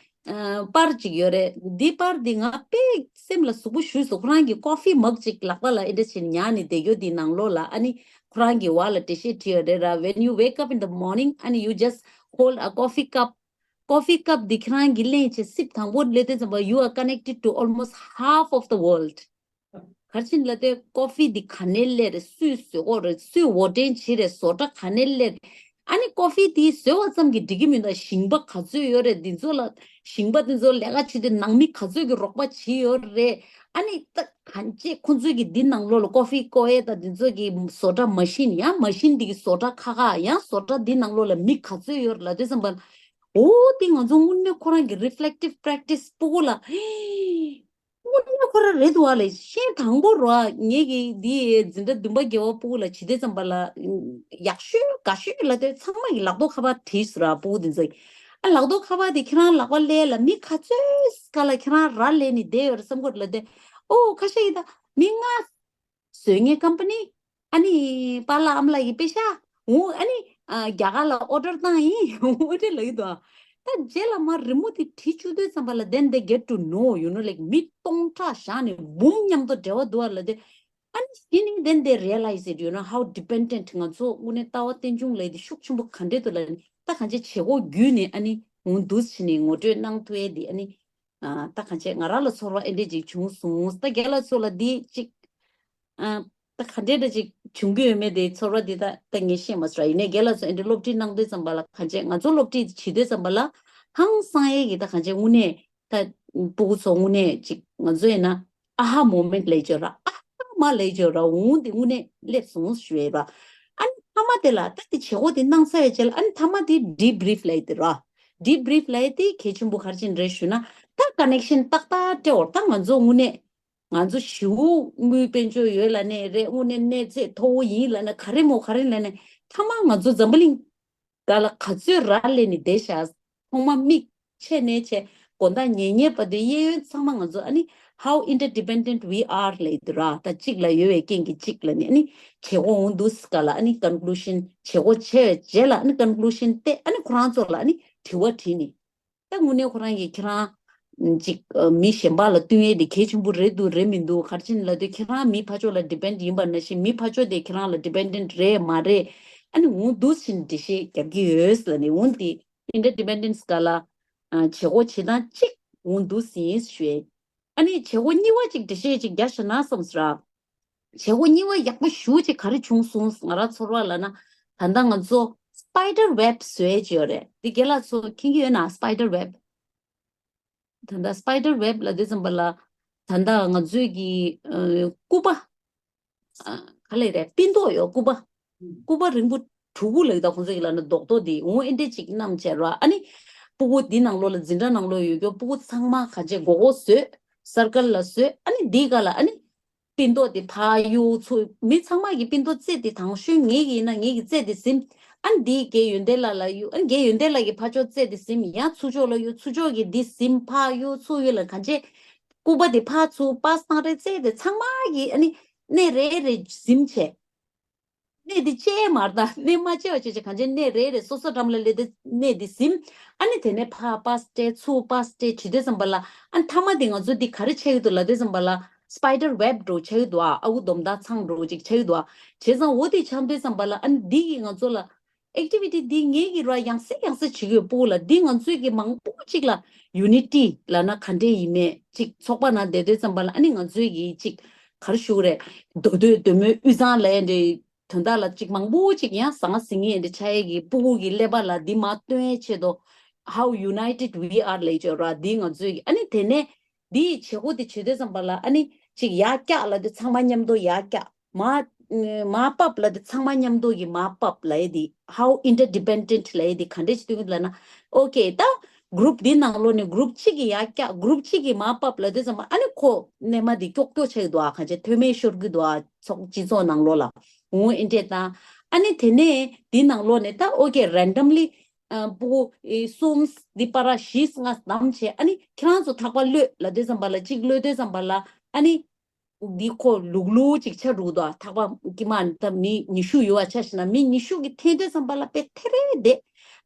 ཨ་པར་ཅིག་ཡོད་རེད། འདི་པར་འདི་ང་དཔེ་སེམས་ལ་ཟུག་པོ་ཞེ་པོ་བཟོས། ཁོ་རང་གི་ཀོ་ཕི་མག་ཅིག་ལག་པ་ལ་ཨེ་འདྲ་བྱས་ཉར་ནས་བསྡད་རྒྱུ་འདི་ནང་ལོགས་ལ། ཨ་ནི་ཁོ་རང་གི་བར་ལ་འགྲེལ་བཤད་བྲིས་ཡོད་རེད་ར། When you wake up in the morning and you just hold a coffee cup, coffee cup འདི་ཁྱེད་རང་གིས་ལེན་བྱས་སིབ་དང་པོ་སླེབས་དུས་ཙམ་པ། You are connected to almost half of the world. ག་རེ་བྱས་ནས་ལབ་དུས་ཀོ་ཕི་འདི་ག་ནས་སླེབས་རེད། སུས་བཟོས་ཀྱི་ཡོད་རེད། སུས་འོར་ཌེན་བྱས་རེད། བཟོ་གྲྭ་ག་ནས་སླེབས་རེད། ཨ་ནི་ཀོ་ཕི་འདི་བཟོས་པ་ཙམ་གྱིས་འགྲིག་གི་མི་འདུག་ཞིང་པ་ག་ཚོད་ཡོད་རེད། འདི་ཚོ་ལ་ཞིང་པ་འདི་ཚོ་ལས་ཀ་བྱེད་དུས་ནང་མི་ག་ཚོད་ཀྱིས་རོགས་པ་བྱས་ཡོད་རེད། ཨ་ནི་ད་གང་ཅི་ཁོང་ཚོས་ཀྱི་འདི་ནང་ལོགས་ལ་ཀོ་ཕི་བསྐོལ་ཡས་དང་འདི་ཚོ་གི་བཟོ་གྲྭ་མ་ཤིན། ཡང་མ་ཤིན་འདི་གི་བཟོ་གྲྭ་ཁག་ཁག་ཡང་བཟོ་གྲྭ་འདི་ནང་ལོགས་ལ་མི་ག་ཚོད་ཡོད་རེད་ལབ་དུས་ཙམ་པ། འོ་དེ་ང་ཚོ་དངོས་གནས་ཁོ་རང་གི་རི་ཕི་ལེག་ཊིབ་པེ་རེག་ཊི་སི་སྤུ་གུ་ལ། དངོས་གནས་ཁོ་རང་རེད་འདུག་ཨ་ལས། ཤེས་དང་པོ་རོ་ཨ་ངེད་ཀྱིས་འདི་འཛིན་གྲྭ་བདུན་པ་བརྒྱད་པ་སྤུ་གུ་ལ་བྱེད་དུས་ཙམ་པ་ལ་ཡག་ཤོས་དགའ་ཤོས་ལ་དེ་ཚང་མ་གི་ལག་ཐོག་ཁ་པར་བྲིས་སོང་ར། སྤུ་གུ་འདི་ཚོ་ཡིས། ཨ་ལག་ཐོག་ཁ་པར་དེ་ཁྱེད་རང་ལག་པ་ལ་ལ་མི་ག་ཚོད་ག་ལ་ཁྱེད་རང་ར་ལས་ནི་བསྡད་ཡོད་རེད་བསམ་གྱི་ལ་དེ། ཨོ་ཁ་ཤས་ཡིན་ད་མི་ལྔ། བཟོ་མཁན་ཀམ་པ་ནི། ཨ་ནི་པཱ་ལགས་ཨ་མ་ལགས་ཀྱི་པེ་ཤ། འོ་ཨ་ནི་ཨ་རྒྱ་གར་ལ་ཨོ་ཌར་བཏང་ཡིན། འོ་དེ་ལབ་ཀྱི་འདུག་ད་རྗེས་ལ་མར་རི་མོ་དེ་བྲིས་བཅུག་དུས་ཙམ་པ་ལ་then they get to know, you know, like མི་སྟོང་ཕྲག་བཞག་ནས་འབུམ་མཉམ་དུ་འབྲེལ་བ་འདུག་ཨ་ལ་དེ། ཨ་ནི་གཞི་ནས་then they realize it, you know, how dependent ང་ཚོ་དངོས་གནས་ལྟ་བ་རྟེན་འབྱུང་ལས་དེ་ཤུགས་ཆེན་པོ་ག་འདྲས་འདུག་ལ་ནི། ད་གང་ཅི་བྱེད་སྒོ་བརྒྱུད་ནས་ཨ་ནི་འོང་འདུག་ཕྱི་ནས་ངོ་སྤྲོད་གནང་ཐུབ་ཡས་དེ་ཨ་ནི། ཨ་ད་གང་བྱས་ང་རང་ལ་ཚོར་བ་ཨེ་འདྲས་ཅིག་བྱུང་སོང་། ད་རྒན་ལགས་ཚོ་ལ་འདི་ཅིག་ཨ་ད་ག་འདྲས་འདྲ་ཅིག་བྱུང་གི་ཡོད་མེད་དེ་ཚོར་བ་འདི་ད་ད་ངས་ཤེས་མ་སོང་ར། ཡིན་ནའི་རྒན་ལགས་ཚོ་ཨེ་འདྲས་སློབ་ཁྲིད་གནང་དུས་ཙམ་པ་ལ་གང་བྱས་ང་ཚོ་སློབ་ཁྲིད་བྱེད་དུས་ཙམ་པ་ལ་ཧང་སང་ཡས་ཀྱི་ད་གང་བྱས་དངོས་གནས་ད་སྤུ་གུ་ཚོ་དངོས་གནས་ཅིག་ང་ཚོ་ཡིན་ན་ཨ་ཧ་མོ་མེན་ཊི་ལབ་ཀྱི་ཡོད་ར། ཨ་ཧ་མ་ལབ་ཀྱི་ཡོད་ར། འོང་དེ་དངོས་གནས་སླེབས་སོང་ཞུ་ཡས་ར། ཨ་ནི་མཐའ་མ་དེ་ལ་ད་དེ་བྱེད་སྒོ་དེ་གནང་ཚར་བའི་རྗེས་ལ་ཨ་ནི་མཐའ་མ་དེ་ཌི་བྷི་རིཕ་ལབ་ཡས་དེ་ར། ཌི་བྷི་རིཕ་ལབ་ཡས་དེ་གལ་ཆེན་པོ་ག་རེ་བྱས་ནས་རེད་ཞུ་ན། ད་ཀ་ནེག་ཤན་ཏག་ཏག་སྤྲད་འོར། ད་ང་ཚོ་དངོས་གནས་ང་ཚོ་ཞེ་པོ་དངུལ་དཔལ་འབྱོར་ཡོད་ལབ་ནའི་རེད། དངོས་གནས་གནས་ཚད་མཐོ་བོ་ཡིན་ལབ་ནའི་ག་རེ་མོ་ག་རེ་ལབ་ནའི་མཐའ་མ་ང་ཚོ་འཛམ་བུ་གླིང་ག་ལ་ག་ཚོད་རག་ལས་ནས་བསྡད་ཤག་ཐོག་མ་མིག་ཕྱེ་ནས་བྱས་དགོང་དག་ཉལ་ཉལ་བར་དུ་གཡས་གཡོན་ཚང་མ་ང་ཚོ་ཨ་ནི་how interdependent we are ལབ་ཡི་འདུག་ར། ད་གཅིག་ལ་ཡོད་པའི་རྐྱེན་གྱིས་གཅིག་ལ་ནི་ཨ་ནི་བྱེད་སྒོ་འོང་འདུག་ག་ལ་ཨ་ནི་ཀོན་ཀུ་ལུ་ཤན་བྱེད་སྒོ་བྱས་རྗེས་ལ་ཨ་ནི་ཀོན་ཀུ་ལུ་ཤན་བལྟས། ཨ་ནི་ཁོ་རང་ཚོ་ལ་ཨ་ནི་དྲི་བ་དྲིས་ནི། ད་དངོས་གནས་ཁོ་རང་གིས་ཁྱེད་རང་ཅིག་མི་གཞན་པ་ལ་བསྟུན་ཡས་དེ་གལ་ཆེན་པོ་རེད་འདུག་རེད་མི་འདུག་ག་རེ་བྱས་ནས་ལབ་དུས་ཁྱེད་རང་མི་ཕར་ཕྱོགས་ལ་ཌི་པེན་ཌི་ཡིན་པ་ནང་བཞིན་མི་ཕར་ཕྱོགས་དེ་ཁྱེད་རང་ལ་ཌི་པེན་ཌེན་ཊི་རེད་མ་རེད། ཨ་ནི་འོང་འདུག་ཕྱིན་འགྲེལ་བཤད་རྒྱབ་ཀྱི་ཡོད་ལབ་ནས། འོང་དེ་ཨིན་ཊར་ཌི་པེན་ཌེན་སི་སྒང་ལ་ཨ་བྱེད་སྒོ་བྱེད་སྟངས་གཅིག་འོང་འདུག་ཟིན་ཞུ་ཡས། ཨ་ནི་བྱེད་སྒོ་གཉིས་པ་གཅིག་འགྲེལ་བཤད་ཅིག་རྒྱག་ཤེས་ན་བསམ་སོང་ར། བྱེད་སྒོ་གཉིས་པ་ཡག་པོ་ཞེ་པོ་ཅིག་ག་རེ་བྱུང་སོང་ང་རང་ཚོར་བ་ལབ་ན། ད་ལྟ་ང་ཚོ་སི་པའི་ཌར་ཝེབ་བཟོས་ཡས་ཅིག་ཡོད་རེད། འདི་རྒན་ལགས་ཚོ་མཁྱེན་གྱི་ཡོད་ན། སི་པའི་ཌར་ཝེབ། ད་ལྟ་སི་པའི་ཌར་ཝེབ་ལབ་དུས་ཙམ་པ་ལ་ད་ལྟ་ང་ཚོས་ཀྱི་ཨ་སྐུད་པ། ཨ་ག་ལེ་རེད། པིན་ཏོག་ཡོད། སྐུད་པ། སྐུད་པ་རིང་པོ་ ཕྲུ་གུ་ལབ་ད་ཁོང་ཚོ་ཡིན་ལབ་ན་རྡོག་རྡོག་དེ་འོང་ཨེ་འདྲས་ཅིག་བསྣམས་བྱས་ར། ཨ་ནི་སྤུ་གུ་འདི་ནང་ལོགས་ལ་འཛིན་གྲྭ་ནང་ལོགས་ཡོད་རྒྱུ་སྤུ་གུ་ཚང་མ་ག་ཅེ་མགོ་སྐོར་བཟོས། སར་ཀལ་ལ་བཟོས། ཨ་ནི་འདི་ག་ལ་ཨ་ནི་སྤུན་ཏོག་དེ་ཕར་གཡུག་ཚུར། མི་ཚང་མ་གི་སྤུན་ཏོག་རྩེ་དེ་དང་ཤོས་ངེད་ཀྱི་ཡིན་ན་ངེད་ཀྱི་རྩེ་དེ་ཟིན། ཨ་ནི་འདི་རྒན་ཡོན་ཏན་ལགས་ལ་གཡུག་ཨ་ནི་རྒན་ཡོན་ཏན་ལགས་ཀྱི་ཕར་ཕྱོགས་རྩེ་དེ་ཟིན། ཡང་ཚུར་ཕྱོགས་ལ་གཡུག་ཚུར་ཕྱོགས་ཀྱི་འདི་ཟིན། ཕར་གཡུག་ཚུར་གཡུག་ལ་ག་ཅེ་སྐུད་པ་དེ་ཕར་ཚུར་པ་སི་བཏང་རེ་རྩེ་དེ་ཚང་མ་གི་ཨ་ནི་སྣེ་རེ་རེ་ཟིན་བྱས། སྣེ་འདི་བཅད་མར་དང་སྣེ་མ་བཅད་པ་བྱས་བྱས་གང་ཅི་སྣེ་རེ་རེ་སོ་སོ་འགྲམ་ལ་སླེབས་ཏེ་སྣེ་འདི་ཟིན། ཨ་ནི་དེ་ནས་ཕར་པ་སི་བསྲེས་ཚུར་པ་སི་བསྲེས་བྱེད་དུས་ཙམ་པ་ལ་ཨ་ནི་མཐའ་མ་འདི་ང་ཚོ་འདི་ག་རེ་ཆགས་ཀྱི་འདུག་ལབ་དུས་ཙམ་པ་ལ་སི་པའི་ཌར་ཝེབ་འདྲ་བོ་ཆགས་ཀྱི་འདུག་ཨ་ཨ་ཁུ་འདོམ་དང་ཚང་འདྲ་བོ་ཅིག་ཆགས་ཀྱི་འདུག་བྱས་ཙང་འོ་དེ་ཆགས་དུས་ཙམ་པ་ལ་ཨ་ནི་འདི་གིས་ང་ཚོ་ལ་ཨེག་ཊི་བི་ཊི་འདི་ངེད་ཀྱིས་ར་ཡང་སེ་ཡང་སེ་བྱེད་ཀྱི་ཡོད། སྤུ་གུ་ལ་འདི་ང་ཚོས་ཀྱི་མང་པོ་ཅིག་ལ་ཡུ་ནི་ཊི་ལབ་ན་ག་འདྲས་ཡིན་མེད་ཅིག་ཚོགས་པ་ནང་བསྡད་དུས་ཙམ་པ་ལ་ཨ་ནི་ང་ཚོས་ཀྱི་ཅིག་ག་རེ་ཞུ་དགོས་རེད། མདོ་སྟོད་མདོ་སྨད་དབུས་གཙང་ལབ་ཡ་འདྲའི་དོན་དག་ལ་ཅིག་མང་པོ་ཅིག་ཡང་ཟང་ཟིང་ངེ་འདི་ཆགས་ཡས་ཀྱི་སྤུ་གུ་གི་ཀླད་པ་ལ་འདི་མར་སྟོན་ཡས་ཆེད་དུ། How united we are ལབ་ཀྱི་ཡོད་ར། འདི་ང་ཚོའི་གི་ཨ་ནི་དེ་ནས་འདི་ཡི་བྱེད་སྒོ་དེ་བྱེད་དུས་ཙམ་པ་ལ་ཨ་ནི་ཅིག་ཡར་བཀྱག་ལབ་དུས་ཚང་མ་མཉམ་དུ་ཡར་བཀྱག་མར་མར་ཕབ་ལབ་དུས་ཚང་མ་མཉམ་དུ་གི་མར་ཕབ་ལབ་ཡས་དེ། How interdependent ལབ་ཡས་དེ་ག་འདྲས་ཅིག་སྟོན་གྱི་འདུག་ལབ་ན། ཨོ་ཀེ། ད་གུ་རུབ་འདི་ནང་ལོགས་ནས་གུ་རུབ་གཅིག་གིས་ཡར་བཀྱག་གུ་རུབ་གཅིག་གིས་མར་ཕབ་ལབ་དུས་ཙམ་པ་ཨ་ནི་ཁོ་སྣེ་མ་འདི་ཀྱོག་ཀྱོག་ཆགས་ཀྱི་འདུག་ཨ། གང་བྱས་མཐོ་དམན་ཤོར་གྱི་འདུག་ཨ། ཚོགས་སྤྱི་ཚོགས་ནང་ལོགས་ལ་འོང་ཨེ་འདྲས་དང་། ཨ་ནི་དེ་ནས་འདི་ནང་ལོགས་ནས་ད་ཨོ་ཀེ་རན་ཌམ་ལི་ཨ་སྤུ་གུ་ཨེ་གསུམ་འདི་པར་བཞི་ལྔ་བདམས་བྱས་ཨ་ནི་ཁྱེད་རང་ཚོ་ཐག་པ་གློད་ལབ་དུས་ཙམ་པ་ལ་གཅིག་གློད་དུས་ཙམ་པ་ལ་ཨ་ནི་འདི་ཁོ་ལུག་ལུག་ཅིག་ཆགས་འགྲོ་གི་འདུག་ཨ། ཐག་པ་དཀྱིལ་མ་ད་མི་ཉི་ཤུ་ཡོད་པ་ཆ་བཞག་ན་མི་ཉི་ཤུ་གི་འཐེན་དུས་ཙམ་པ་ལ་དཔེ་ཐེ་རེ་བསྡད།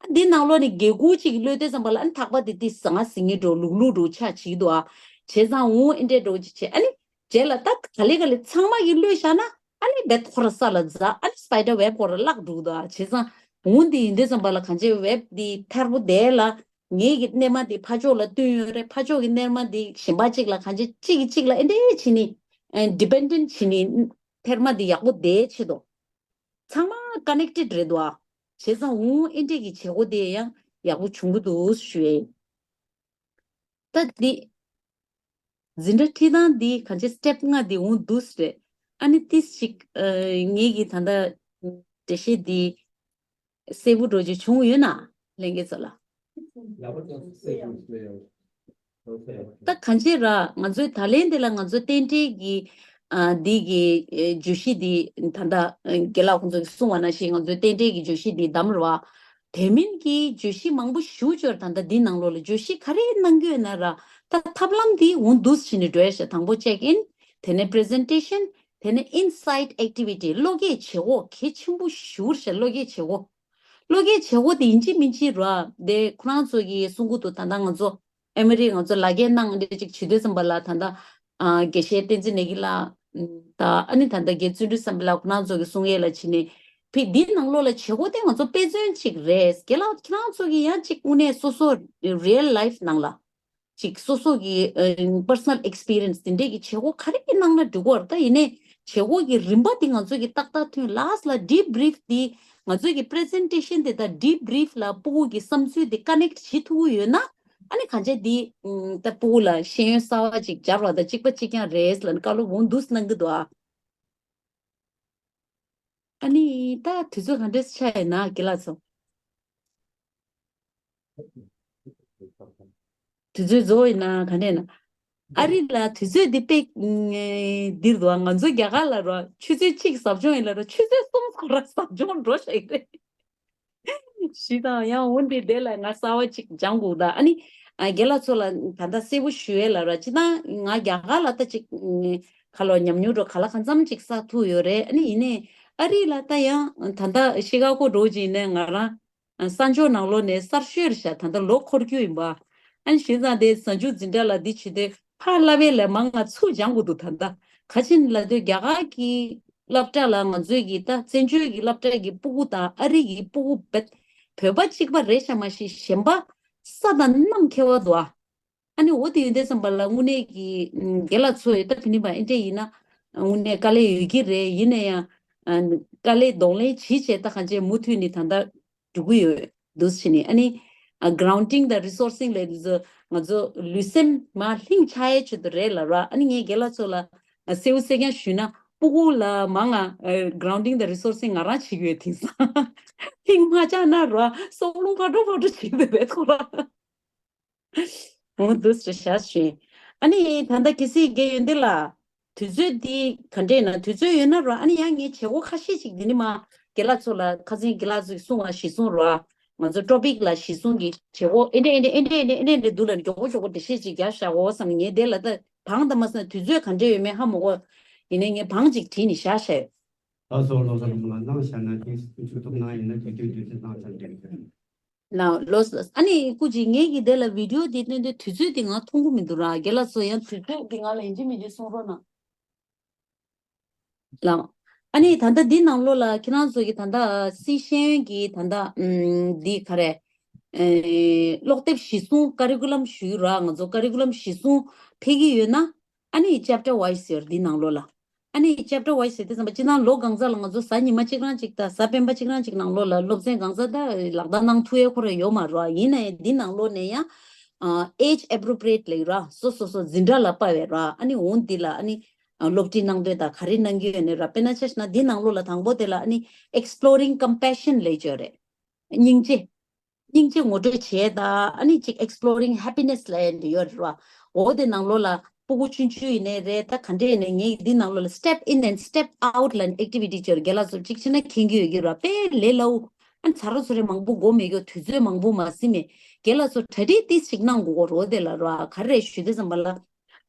ཨ་འདི་ནང་ལོགས་ནས་སྒེར་གུ་ཅིག་གློད་དུས་ཙམ་པ་ལ་ཨ་ནི་ཐག་པ་དེ་དེ་ཟང་ཟིང་ངེ་འགྲོ་ལུག་ལུག་འགྲོ་ཆགས་བྱེད་ཀྱི་འདུག་ཨ། བྱས་ཙང་འོང་ཨེ་འདྲས་འགྲོ་ཅིག་བྱས་ཨ་ནི་རྗེས་ལ་ད་ག་ལེ་ག་ལེ་ཚང་མ་གིས་གློད་བཞག་ན་ཨ་ནི་རྦད་ཁོ་ར་ས་ལ་འཛག་ཨ་ནི་སི་པའི་ཌར་ཝེབ་ཁོ་ར་བརླག་འགྲོ་གི་འདུག་ཨ། བྱས་ཙང་འོང་འདི་ཡིན་དུས་ཙམ་པ་ལ་གང་ཅི་ཝེབ་འདི་ཐེར་པོ་དེ་ལ་ངེད་ཀྱི་སྣེ་མ་འདི་ཕར་ཕྱོགས་ལ་བསྟུན་ཡོད་རེད། ཕར་ཕྱོགས་ཀྱི་སྣེ་མ་འདི་གཞན་པ་གཅིག་ལ་གང་ཅི་གཅིག་གིས་གཅིག་ལ་ཨེ་འདྲས་བྱས་ནས་ཨ་ཌི་པེན་ཌེན་ཊི་བྱས་ནས་ཐེར་མ་འདི་ཡག་པོ་བསྡད་ཆེད་དུ་ཚང་མ་ཀ་ནེག་ཊེཌ་རེད་འདུག་ཨ། བྱས་ཙང་འོང་ཨེ་འདྲས་ཀྱི་བྱེད་སྒོ་དེ་ཡང་ཡག་པོ་བྱུང་གི་འདུག་ཞུ་ཡས་ཡིན། ད་འདི་འཛིན་གྲྭ་ཁྲིད་སྟངས་འདི་གང་ཅི་སི་ཊེབ་ལྔ་འདི་འོང་འདུག་སེ་རེད། ཨ་ནི་ཏིས་ཅིག་ཨ་ངེད་ཀྱི་ད་ལྟ་འགྲེལ་བཤད་འདི་གསལ་པོ་འགྲོ་རྒྱུ་བྱུང་ཡོད་ན་ལྷན་རྒྱས་ཚོ་ལ། ད་གང་ཅི་ར་ང་ཚོའི་ད་ལན་འདི་ལ་ང་ཚོ་རྟེན་འབྲེལ་གྱི་ཨ་འདི་གི་ཨེ་བརྗོད་གཞི་འདི་ད་ལྟ་ཨེ་རྒན་ལགས་ཁོང་ཚོ་གིས་གསུངས་པ་ནང་བཞིན་ང་ཚོའི་རྟེན་འབྲེལ་གྱི་བརྗོད་གཞི་འདི་བདམས་རེད་བ། དེ་མིན་གྱི་བརྗོད་གཞི་མང་པོ་ཞེ་པོ་ཅིག་ད་ལྟ་འདི་ནང་ལོགས་ལ་བརྗོད་གཞི་ག་རེ་གནང་གི་ཡོད་ན་ར། ད་ཐབས་ལམ་འདི་འོང་འདུག་སེ་བྱས་ནས་འགྲོ་ཡ་ཤག་དང་པོ་ཅེག་ཨིན། དེ་ནས་པི་རི་ཛེན་ཊེ་ཤན། དེ་ནས་ཨིན་སའེ་ཌི་ཨེག་ཊི་བི་ཊི། བློ་སྐྱེད་བྱེད་སྒོ་གལ་ཆེན་པོ་ཞེ་པོ་ཅིག་བློ་སྐྱེད་བྱེད་སྒོ། བློ་སྐྱེད་བྱེད་སྒོ་དེ་ཡིན་གཅིག་མིན་གཅིག་ར་དེ་ཁོ་རང་ཚོ་གིས་གསུང་གི་འདུག་ད་ལྟ་ང་ཚོ་ཨ་མི་རི་ང་ཚོ་ལ་རྒྱ་གནང་འདྲ་ཅིག་བྱེད་དུས་ཙམ་པ་ལ་ད་ལྟ་ཨ་དགེ་བཤེས་བསྟན་འཛིན་ནེ་གི་ལགས་དང་ཨ་ནི་ད་ལྟ་དགེ་བརྩོན་འགྲུས་བསམ་འཕེལ་ལགས་ཁོ་རང་ཚོ་གིས་གསུང་ཡས་ལ་བྱས་ནས་ཕི་འདིའི་ནང་ལོགས་ལ་བྱེད་སྒོ་དེ་ང་ཚོ་དཔེ་མཚོན་ཅིག་རེད། རྒན་ལགས་ཁྱེད་རང་ཚོ་གིས་ཡང་ཅིག་དངོས་གནས་སོ་སོ་རི་ཡལ་ལའིཕ་ནང་ལ་ཅིག་སོ་སོ་གི་པར་སོ་ནལ་ཨེག་སི་པི་རི་ཡན་སི་དེ་འདྲས་ཀྱི་བྱེད་སྒོ་ག་རེ་གནང་ན་འགྲིག་གི་རེད། ད་ཡིན་ནའི་བྱེད་སྒོ་གི་རིམ་པ་དེ་ང་ཚོ་གིས་ཏག་ཏག་མཐུན། ལ་སི་ཊི་ལ་ཌི་བྷི་རིཕ་དེ་ང་ཚོ་གི་པི་རི་ཛེན་ཊེ་ཤན་དེ་དང་ཌི་བྷི་རིཕ་ལ་སྤུ་གུ་གི་བསམ་ཚུལ་དེ་ཀ་ནེག་ཊི་བྱེད་ཐུབ་ཀྱི་ཡོད་ན་ཨ་ནི་གང་ཅི་དེ་ད་སྤུ་གུ་ལ་ཤེས་ཡོན་གསར་པ་ཅིག་སྦྱར་བ་དང་གཅིག་པ་གཅིག་རྐྱང་རེད་ལབ་ནས་བཀའ་སློབ་འོང་འདུག་གནང་གི་འདུག་ཨ། ཨ་ནི་ད་དུས་ཚོད་ག་འདྲས་ཆགས་ཡོད་ན་རྒན་ལགས་ཚོ། དུས་ཚོད་རྫོགས་ཡིན་ན་ག་འདྲས་ན། ཨ་རི་ལ་དུས་ཚོད་འདི་དཔེ་འདིར་འདུག་ང་ཚོ་རྒྱ་གར་ལ་རོ་ཆུ་ཚོད་གཅིག་ཟབ་སྦྱོང་ཡིན་ལ་རོ་ཆུ་ཚོད་གསུམ་ཁོ་ར་ཟབ་སྦྱོང་འགྲོ་ཤག་ཡིན་རེད། ཞི་དང་ཡང་འོན་ཏེ་དེ་ལ་ང་གསར་བ་ཅིག་སྦྱང་དགོས་ད། ཨ་ནི་ཨ་རྒན་ལགས་ཚོ་ལ་ད་ལྟ་གསལ་པོ་ཞུ་ཡས་ལ་ར་ཅི་ད་ང་རྒྱ་གར་ལ་ད་ཅིག་ཁ་ལོ་ཉམས་མྱོང་འགྲོ་ག་ལ་གང་འཚམ་ཅིག་བསགས་ཐུབ་ཡོད་རེད། ཨ་ནི་ཡིན་ནའི་ཨ་རི་ལ་ད་ཡང་ད་ལྟ་ཤི་ཀ་གོ་འགྲོ་ཅིག་ཡིན་ནའི་ང་རང་གསར་འབྱོར་ནང་ལོགས་ནས་གསར་ཤོས་རེད་ཤག་ད་ལྟ་ལོ་འཁོར་རྒྱུ་ཡིན་པ། ཨ་ནི་བྱས་ཙང་དེ་གཟའ་མཇུག་འཛིན་གྲྭ་ལ་འདི་བྱེད་དུས་ཕར་བསླབ་པའི་ལས་མང་ང་ཚུར་སྦྱང་དགོས་འདུག་ད་ལྟ་ག་ཅི་ལབ་དུས་རྒྱ་གར་གྱི་སློབ་གྲྭ་ལ་ང་ཚོས་ཀྱི་ད་བཙན་བྱོལ་གྱི་སློབ་གྲྭ་གི་སྤུ་གུ་དང་ཨ་རི་གི་སྤུ་གུ་བེད་བོད་པ་གཅིག་པ་རེད་ཤག་མ་གཞི་གཞན་པ་ས་དང་གནམ་ཁྱད་པར་འདུག་ཨ། ཨ་ནི་འོ་དེ་ཡོད་དུས་ཙམ་པ་ལ་དངོས་གནས་ཀྱི་ཨ་རྒན་ལགས་ཚོ་ཡོད་ད་ཕི་ནི་པ་ཨེ་འདྲས་ཡིན་ན་དངོས་གནས་དཀའ་ལས་ཡོད་ཀྱི་རེད། ཡིན་ན་ཡང་ཨ་དཀའ་ལས་གདོང་ལེན་བྱེད་བྱས་ད་གང་ཅི་མུ་མཐུད་ནས་ད་ལྟ་འགྲོ་གི་ཡོད་འདུག་ཟེར་ནས། ཨ་ནི་ཨ་གྷ་རའུན་ཌིང་དང་རི་སོར་སིང་ལབ་དུས་ཚོད་ང་ཚོ་ལུས་སེམས་མར་ལྷིང་ཆགས་ཡས་ཆེད་དུ་རེད་ལབ་ར། ཨ་ནི་ངས་རྒན་ལགས་ཚོ་ལ་ཨ་གསལ་པོ་གསལ་རྐྱང་ཞུས་ན་ སྤུ་གུ་ལ་མང་ང་grounding དང་resourcing ང་རང་བྱེད་ཀྱི་ཡོད། དེང་སང་ཐེངས་མ་ཆགས་ན་ར་སྲོག་རླུང་ཕར་འགྲོ་ཕར་འགྲོ་བྱེད་ཀྱི་ཡོད་པའི་ཐོག་ལ། འོ་འདུག་སེ་བྱས་ཞུ། ཨ་ནི་ད་ལྟ་གལ་སྲིད་རྒན་ཡོན་ཏན་ལགས་དུས་ཚོད་འདི་ག་འདྲས་ན་དུས་ཚོད་ཡོད་ན་ར་ཨ་ནི་ཡང་ངས་བྱེད་སྒོ་ཁ་ཤས་ཅིག་འདི་ནི་མ་རྒན་ལགས་ཚོ་ལ་ཁ་སང་རྒན་ལགས་ཚོས་གསུངས་པ་གཞི་བཟུང་ར་ང་ཚོ་topic ལ་གཞི་བཟུང་གི་བྱེད་སྒོ་ཨེ་འདྲས་ཨེ་འདྲས་ཨེ་འདྲས་ཨེ་འདྲས་ཨེ་འདྲས་འདུག་ལ་མགྱོགས་པོ་མགྱོགས་པོ་འགྲེལ་བཤད་ཅིག་རྒྱབ་བཞག་འོ་བསམ་ངས་དེ་ལ་ད་བང་ད་མ་སོང་དུས་ཚོད་ག་འདྲས་ཡོད་མེད་ཧ་མ་གོ། ཡིན་ནའི་ངས་བང་ཅིག་བྲིས་ནས་བཞག་བཞག་ཡོད། ལགས་སོ་ལགས་སོ། ལགས་སོ་ལགས་སོ། ལགས་སོ་ལགས་སོ། ཨ་ནི་སྐུ་མཁྱེན་ངེད་ཀྱི་དེ་ལ་video དེ་སྟོན་དུས་དུས་ཚོད་དེ་ང་མཐོང་གི་མི་འདུག་ར། རྒན་ལགས་ཚོ་ཡང་དུས་ཚོད་དེ་ང་ལ་ཡིན་གཅིག་མིན་གཅིག་གསུང་རོགས་གནང་། ལགས། ཨ་ནི་ད་ལྟ་འདི་ནང་ལོགས་ལ་ཁྱེད་རང་ཚོ་གི་ད་ལྟ་སི་ཤེས་ཡོན་གྱི་ད་ལྟ་ཨམ་འདི་ག་རེ། ཨེ་ཀློག་དེབ་གཞི་བཟུང་curriculum ཞུ་ར་ང་ཚོ་curriculum གཞི་བཟུང་ཕེབས་ཀྱི་ཡོད་ན་ཨ་ནི་chapter wise ཡོད་ར་འདི་ནང་ལོགས་ལ། ཨ་ནི་chapter wise ཟེར་དུས་ཙམ་པ་སྤྱིར་བཏང་ལོ་གང་ཙམ་ལ་ང་ཚོ་གཟའ་ཉི་མ་གཅིག་རང་གཅིག་དང་གཟའ་སྤེན་པ་གཅིག་རང་གཅིག་ནང་ལོགས་ལ་སློབ་ཚན་གང་ཙམ་ད་ལག་བསྟར་གནང་ཐུབ་ཡས་ཁོ་རང་ཡོད་མ་རེད་བ། ཡིན་ན་ཡང་འདི་ནང་ལོགས་ནས་ཡང་ཨ་age appropriate ལབ་ཀྱི་ར་སོ་སོ་སོ་འཛིན་གྲྭ་ལ་དཔག་པའི་ར་ཨ་ནི་འོང་འདི་ལ་ཨ་ནི་ཨ་སློབ་ཁྲིད་གནང་འདོད་དང་ག་རེ་གནང་གི་ཡོད་ནའི་ར། དཔེར་ན་ཆ་བཞག་ན་འདི་ནང་ལོགས་ལ་དང་པོ་དེ་ལ་ཨ་ནི་exploring compassion ལབ་ཀྱི་ཡོད་རེད། སྙིང་རྗེ། སྙིང་རྗེ་ངོ་སྤྲོད་བྱས་དང་ཨ་ནི་ཅིག་exploring happiness ལབ་ཡ་འདི་ཡོད་རེད་བ། འོ་དེ་ནང་ལོགས་ལ་སྤུ་གུ་ཆུང་ཆུང་ཡིན་ནའི་རེད་ད་ག་འདྲས་ཡིན་ནའི་ངས་འདི་ནང་ལོགས་ལ་step in and step out ལབ་activity ཅིག་ཡོད་རེད། རྒན་ལགས་ཚོ་གཅིག་བྱས་ན་མཁྱེན་གྱི་ཡོད་ཀྱི་རེད་བ། དཔེ་ལས་སླ་བོ། ཨ་ནི་ཚ་རོ་ཚོ་རེ་མང་པོ་དགོས་མེད་ཀྱོ་དུས་ཚོད་མང་པོ་མ་ཟིན་མེད། རྒན་ལགས་ཚོ་གྲ་སྒྲིག་ཏིས་ཅིག་གནང་དགོས་གོ་རོ་དེ་ལ་ར་ག་རེ་ཞུ་དེ་ཙམ་པ་ལ་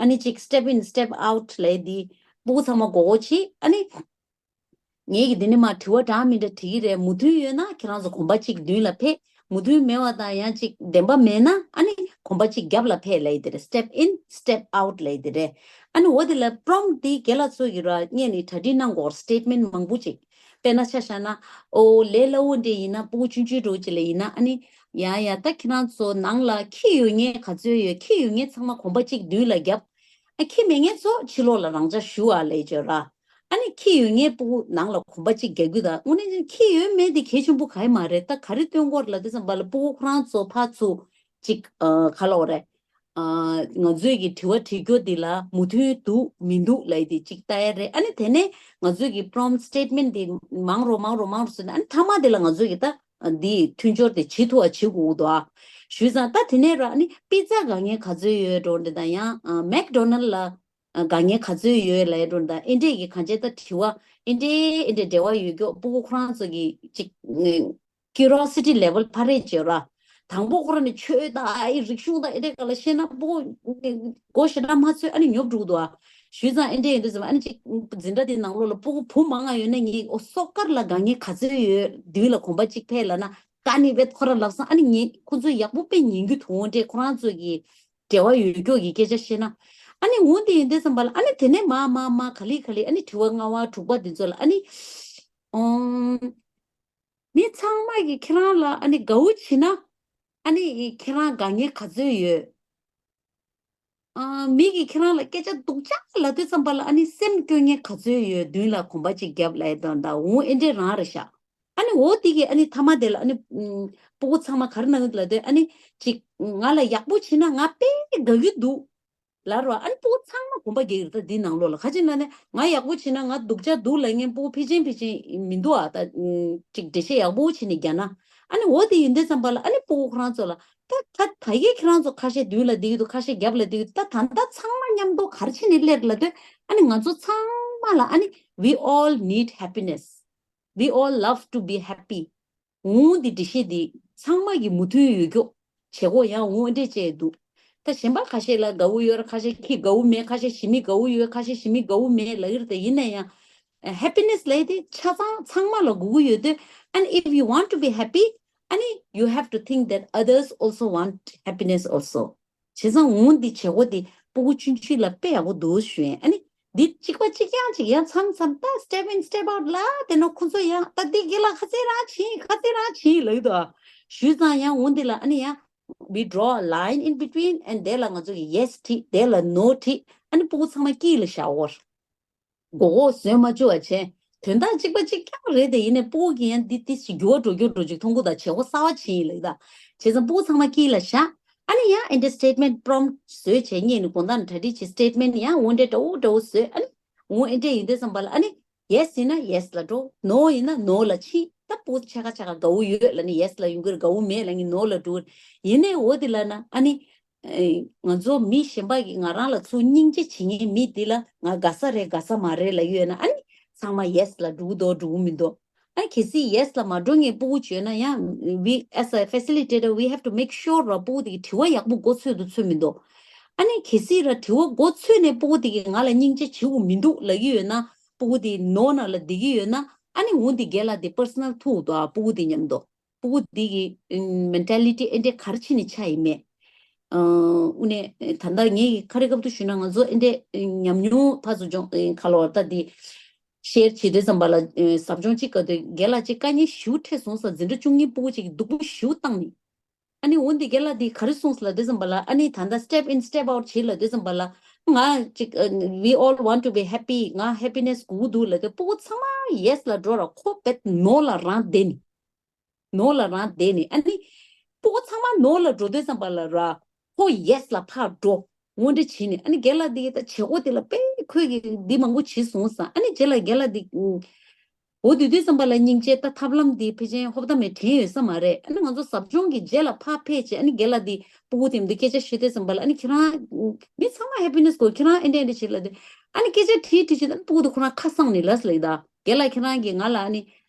ཨ་ནི་ཅིག་step in step out ལབ་འདི་སྤུ་གུ་ཚང་མ་དགོས་གོ་ཆེ་ཨ་ནི། ངེད་ཀྱི་འདི་ནི་མ་དྲི་བ་འདྲ་མི་འདྲ་དྲི་གི་རེད། མོས་མཐུན་ཡོད་ན་ཁྱེད་རང་ཚོ་གོམ་པ་གཅིག་མདུན་ལ་ཕེབས། མོས་མཐུན་མེད་པ་དང་ཡང་གཅིག་བདེན་པ་མེད་ན་ཨ་ནི་གོམ་པ་གཅིག་རྒྱབ་ལ་ཕེབས་ལབ་ཡི་དེ་རེད། step in step out ལབ་ཡི་དེ་རེད། ཨ་ནི་འོ་དེ་ལ་prompt དེ་རྒན་ལགས་ཚོ་གི་ར་སྔོན་ནས་གྲ་སྒྲིག་གནང་དགོས་statement མང་པོ་ཅིག་དཔེར་ན་ཆ་བཞག་ན་ཨོ་ལས་སླ་བོ་འདྲ་ཡིན་ན་སྤུ་གུ་ཆུང་ཆུང་འདྲ་བོ་ཅིག་ལ་ཡིན་ན་ཨ་ནི་ཡ་ཡ་ད་ཁྱེད་རང་ཚོ་ནང་ལ་ཁྱི་ཡོད་མཁན་ག་ཚོད་ཡོད། ཁྱི་ཡོད་མཁན་ཚང་མ་གོམ་པ་གཅིག་མདུན་ལ་རྒྱབ། ཨ་ཁྱི་མེད་མཁན་ཚོ་ཕྱི་ལོགས་ལ་རང་འཇགས་བཞུགས་ཨ་ལབ་ཀྱི་ཡོད་ར། ཨ་ནི་ཁྱི་ཡོད་མཁན་སྤུ་གུ་ནང་ལ་གོམ་པ་གཅིག་རྒྱག་རྒྱུ་དང་དངོས་གནས་ཁྱི་ཡོད་མེད་དེ་གལ་ཆེན་པོ་ག་ཡི་མ་རེད། ད་ག་རེ་སྟོན་དགོས་རེད་ལབ་དུས་ཙམ་པ་ལ་སྤུ་གུ་ཁོ་རང་ཚོ་ཕར་ཚུར་ཅིག་ཨ་ག་ལབ་དགོས་རེད། ཨ་ང་ཚོས་ཀྱི་དྲི་བ་དྲི་རྒྱུ་འདི་ལ་མོས་མཐུན་འདུག་མི་འདུག་ལབ་ཡི་དེ་ཅིག་ལྟ་ཡ་རེད། ཨ་ནི་དེ་ནས་ང་ཚོས་ཀྱི་prompt statement འདི་མང་རུ་མང་རུ་མང་རུ་སོང་ནས་ཨ་ནི་མཐའ་མ་དེ་ལ་ང་ཚོས་ཀྱི་ད་འདི་མཐུན་སྦྱོར་དེ་བྱེད་ཐུབ་པ་བྱེད་དགོས་འདུག་ཨ། ཞུས་ཙང་ད་དེ་ནས་ར་ཨ་ནི་པི་ཛ་དགའ་མཁན་ག་ཚོད་ཡོད་འགྲོ་འདི་དང་ཡང་ཨ་མེག་ཌོ་ནལ་ལ་དགའ་མཁན་ག་ཚོད་ཡོད་ལབ་ཡ་འགྲོ་དང་ཨེ་འདྲས་ཀྱི་གང་ཅི་ད་དྲི་བ་ཨེ་འདྲས་ཨེ་འདྲས་འབྲེལ་བ་ཡོད་རྒྱུ་སྤུ་གུ་ཁོ་རང་ཚོ་གི་ཅིག་curiosity level འཕར་རེས་བྱེད་ར། དང་པོ་ཁོ་རང་ནི་ཆོས་དང་ཨ་ཡི་རིག་གཞུང་དང་ཨེ་འདྲས་ག་ལ་ཤེས་ན་སྤུ་གུ་མགོ་ཞེ་དྲག་མ་ཚོས་ཨ་ནི་ཉོབ་འགྲོ་གི་འདུག་ཨ། ཞུས་ཙང་ཨེ་འདྲས་ཡིན་དུས་ཙམ་ཨ་ནི་ཅིག་འཛིན་གྲྭ་དེ་ནང་ལོགས་ལ་སྤུ་གུ་བུ་མང་ང་ཡོད་ན་ངས་ཨོ་སོག་ཀར་ལ་དགའ་མཁན་ག་ཚོད་ཡོད་མདུན་ལ་གོམ་པ་གཅིག་ཕེབས་ལབ་ན་ཀ་ནི་བེད་ཁོ་ར་ལབ་སོང་། ཨ་ནི་ངས་ཁོ་ཚོས་ཡག་པོ་དཔེ་ཉན་རྒྱུ་དུ་འོང་འདྲས་ཁོ་རང་ཚོ་གི་འབྲེལ་བ་ཡོད་རྒྱུ་གི་སྐད་ཆ་བཤད་ན། ཨ་ནི་འོ་འདི་ཡིན་དུས་ཙམ་པ་ལ་ཨ་ནི་དེ་ནས་མ་མ་མ་ག་ལེ་ག་ལེ་ཨ་ནི་དྲི་བ་ལྔ་པ་དྲུག་པ་འདི་ཚོ་ལ་ཨ་ནི་ཨོ། མི་ཚང་མ་གིས་ཁྱེད་རང་ལ་ཨ་ནི་དགའ་བོ་བྱེད་ན་ཨ་ནི་ཁྱེད་རང་དགའ་མཁན་ག་ཚོད་ཡོད། ཨ་མི་གིས་ཁྱེད་རང་ལ་སྐད་ཆ་སྡུག་ཅག་ལབ་དུས་ཙམ་པ་ལ་ཨ་ནི་སེམས་སྐྱོ་མཁན་ག་ཚོད་ཡོད་མདུན་ལ་གོམ་པ་གཅིག་རྒྱབ་ལབ་ཡ་དང་ད་འོང་ཨེ་འདྲས་རང་རེད་ཤག་ཨ་ནི་འོ་དེ་གི་ཨ་ནི་མཐའ་མ་དེ་ལ་ཨ་ནི་ཨུམ་སྤུ་གུ་ཚང་མ་ག་རེ་གནང་གི་འདུག་ལབ་དུས་ཨ་ནི་ཅིག་ང་ལ་ཡག་པོ་བྱེད་ན་ང་དཔེ་དགའ་གི་འདུག་ལབ་རོ། ཨ་ནི་སྤུ་གུ་ཚང་མ་གོམ་པ་རྒྱག་གི་རེད། ད་འདི་ནང་ལོགས་ལ་ག་ཅི་ན་ནི་ང་ཡག་པོ་བྱེད་ན་ང་སྡུག་ཅག་འདུག་ལབ་མཁན་སྤུ་གུ་ཕལ་ཆེར་ཕལ་ཆེར་མི་འདུག་ཨ། ད་ཅིག་འགྲེལ་བཤད་ཡག་པོ་བྱེད་ནས་རྒྱག་ན་ཨ་ནི་འོ་དེ་ཡིན་དུས་ཙམ་པ་ལ་ཨ་ནི་སྤུ་གུ་ཁོ་རང་ཚོ་ལ་ད་ད་ད་གི་ཁྱེད་རང་ཚོ་ཁ་ཤས་མདུན་ལ་བསྡད་ཀྱི་འདུག་ཁ་ཤས་རྒྱབ་ལ་བསྡད་ཀྱི་འདུག་ད་ད་ལྟ་ཚང་མ་མཉམ་དུ་ག་རེ་བྱེད་ནས་སླེབས་ལབ་དུས་ཨ་ནི་ང་ཚོ་ཚང་མ་ལ་ཨ་ནི་we all need happiness, we all love to be happy. འོང་འདི་འགྲེལ་བཤད་འདི་ཚང་མ་གི་མོས་མཐུན་ཡོད་རྒྱུ་བྱེད་སྒོ་ཡང་འོང་འདྲས་བཅས་འདུག་ད་གཞན་པ་ཁ་ཤས་ལ་དགའ་བོ་ཡོད་ར་ཁ་ཤས་ཁྱི་དགའ་བོ་མེད། ཁ་ཤས་ཞི་མི་དགའ་བོ་ཡོད། ཁ་ཤས་ཞི་མི་དགའ་བོ་མེད་ལབ་ཀྱི་རེད། དེ་ཡིན་ན་ཡང་ཧེ་པི་ནེ་སི་ལབ་དེ་ཆ་ཚང་ཚང་མ་ལ་དགོས་ཀྱི་ཡོད་དུས། And if you want to be happy, ཨ་ནི་you have to think that others also want happiness also. བྱས་ཙང་འོང་འདི་བྱེད་སྒོ་འདི་སྤུ་གུ་ཆུང་ཆུང་ལ་དཔེ་ཡག་པོ་འདུག་ཞུ་ཡིན། ཨ་ནི་འདི་གཅིག་པ་གཅིག་རྐྱང་གཅིག་ཡང་མཚམས་མཚམས་ད་step in step out ལ་དེ་ནོ་ཁོ་ཚོ་ཡང་ད་འདི་དགེ་ལ་ཁ་ཚེ་རང་ཕྱིན་ཁ་ཚེ་རང་ཕྱིན་ལབ་ཀྱི་འདུག་ཞུས་ཙང་ཡང་འོང་འདི་ལ་ཨ་ནི་ཡང་we draw a line in between and དེ་ལ་ང་ཚོ་གི་yes བྲིས་དེ་ལ་no བྲིས་ཨ་ནི་སྤུ་གུ་ཚང་མ་དཀྱིལ་ལ་བཞག་འོར། མགོ་སྐོར་བཟོས་མ་བཅུག་པ་བྱས། དོན་དག་གཅིག་པ་གཅིག་རྐྱང་རེད་དེ་ཡིན་ནའི་སྤུ་གུ་གི་ཡང་འདི་ཏི་ཞིག་འགྱུར་བ་འགྲོ་རྒྱུ་འགྲོ་རྒྱུ་མཐོང་གི་ད་བྱེད་སྒོ་གསར་བ་བྱེད་ཡིན་ལབ་ཀྱི་ད། བྱས་ཙང་སྤུ་གུ་ཚང་མ་དཀྱིལ་ལ་བཞག་ཨ་ནི་ཡང་ཨེ་འདྲ་statement prompt བཟོས་བྱས་ངེད་ནི་དགོང་དག་ནས་གྲ་སྒྲིག་བྱས་statement ཡང་འོ་འདྲ་འདྲ་བོ་འདྲ་བོ་བཟོས་ཨ་ནི་ འོ་ཨེ་འདྲས་ཡིན་དུས་ཙམ་པ་ལ་ཨ་ནི་ཡེས་ཡིན་ན་ཡེས་ལ་འགྲོ། ནོ་ཡིན་ན་ནོ་ལ་ཕྱིན། ད་སྤུ་གུ་ཆ་ག་ཆ་ག་དགའ་བོ་ཡོད་ལབ་ནི་ཡེས་ལ་ཡོང་གི་རེད། དགའ་བོ་མེད་ལབ་ནི་ནོ་ལ་འགྲོ། ཡིན་ནའི་འོ་དེ་ལ་ན་ཨ་ནི། ཨེ། ང་ཚོ་མི་གཞན་པ་གིས་ང་རང་ལ་ཚུར་སྙིང་རྗེ་བྱེད་མཁན་མི་དེ་ལ་ང་དགའ་ས་རེད་དགའ་ས་མ་རེད་ལབ་ཡོད་ན་ཨ་ནི་ཚང་མ་ཡེས་ལ་འགྲོ་གི་འདུག་འགྲོ་གི་མི་འདུག་ཨ་ནི་གལ་སྲིད་ཡེས་ལ་མ་འགྲོ་མཁན་སྤུ་གུ་བྱོས་ན་ཡང་we as a facilitator we have to make sure ར་སྤུ་གུ་དེ་གི་དྲི་བ་ཡག་པོ་མགོ་ཚོད་འདུག་ཚོད་མི་འདུག་ཨ་ནི་གལ་སྲིད་ར་དྲི་བ་མགོ་ཚོད་ནས་སྤུ་གུ་དེ་གིས་ང་ལ་སྙིང་རྗེ་བྱེད་དགོས་མི་འདུག་ལབ་ཀྱི་ཡོད་ན། སྤུ་གུ་དེ་ནོ་ན་ལ་བསྡད་ཀྱི་ཡོད་ན་ཨ་ནི་འོ་དེ་རྒན་ལགས་དེ་པར་སོ་ནལ་ཐུག་འདུག་ཨ་སྤུ་གུ་དེ་མཉམ་དུ། སྤུ་གུ་འདི་གི་ཨིན་མེན་ཊ་ལི་ཊི་ཨེ་འདྲས་ག་རེ་བྱས་ནས་ཆགས་ཡིན་མེད། ཨ་དངོས་གནས་ད་ལྟ་ངས་ཁ་རི་ཁ་ཐུག་ཞུས་ན་ང་ཚོ་ཨེ་འདྲས་ཉམས་མྱོང་ཕར་ཚུར་སྦྱོང་ཨེ་ག་ལ་བར་ལྟ་འདི་ཤེར་བྱེད་དུས་ཙམ་པ་ལ་ཨེ་ཟབ་སྦྱོང་གཅིག་སྐབས་དུས་རྒན་ལགས་གཅིག་དཀའ་ངལ་ཞེ་པོ་འཕྲད་སོང་ས་འཛིན་གྲྭ་བཅུ་གཉིས་སྤུ་གུ་གཅིག་གི་སྡུག་པོ་ཞེ་པོ་བཏང་ནས། ཨ་ནི་འོ་འདི་རྒན་ལགས་འདི་ག་རེ་གསུངས་ལབ་དུས་ཙམ་པ་ལ་ཨ་ནི་ད་ལྟ་step in step out བྱེད་ལབ་དུས་ཙམ་པ་ལ་ང་གཅིག་ཨ་we all want to be happy ང་ཧེ་པི་ནེ་སི་དགོས་འདུག་ལབ་དུས་སྤུ་གུ་ཚང་མ་ཡེས་ལ་འགྲོ་ར་ཁོ་བེད་ནོ་ལ་རང་བསྡད་ནི། ནོར་ལ་རང་བསྡད་ནས་ཨ་ནི། སྤུ་གུ་ཚང་མ་ནོར་ལ་འགྲོ་དུས་ཙམ་པ་ལ་ར། ཁོ་ཡེས་ལ་ཕར་འགྲོ། དངོས་འབྲེལ་བྱས་ནས་ཨ་ནི་རྒན་ལགས་འདི་ད་བྱེད་སྒོ་དེ་ལ་དཔེ་ཁོས་ཀྱི་འདི་མང་པོ་བྱས་སོང་ཙང་ཨ་ནི་རྗེས་ལ་རྒན་ལགས་འདི། འོ་དུས་དུས་ཙམ་པ་ལ་སྙིང་རྗེ་ད་ཐབས་ལམ་འདི་ཕལ་ཆེར་ཧོབ་ཏ་མེད་དྲན་ཡོད་ས་མ་རེད། ཨ་ནི་ང་ཚོ་ཟབ་སྦྱོང་གི་རྗེས་ལ་ཕར་ཕེབས་བྱས་ཨ་ནི་རྒན་ལགས་འདི་སྤུ་གུ་དེ་འདི་སྐད་ཆ་བཤད་དུས་ཙམ་པ་ལ་ཨ་ནི་ཁྱེད་རང་མི་ཚང་མ་ཧེ་པི་ནེ་སི་དགོས་ཁྱེད་རང་ཨེ་འདྲ་ཨེ་འདྲ་བྱེད་ལ་འདི་ཨ་ནི་སྐད་ཆ་དྲིས་དྲིས་བྱས་ཨ་ནི་སྤུ་གུ་དེ་ཁོ་རང་ཁ་སངས་ནས་ལབ་ལབ་ད། རྒན་ལགས་ཁྱེད་རང་གིས་ང་ལ་ཨ་ནི།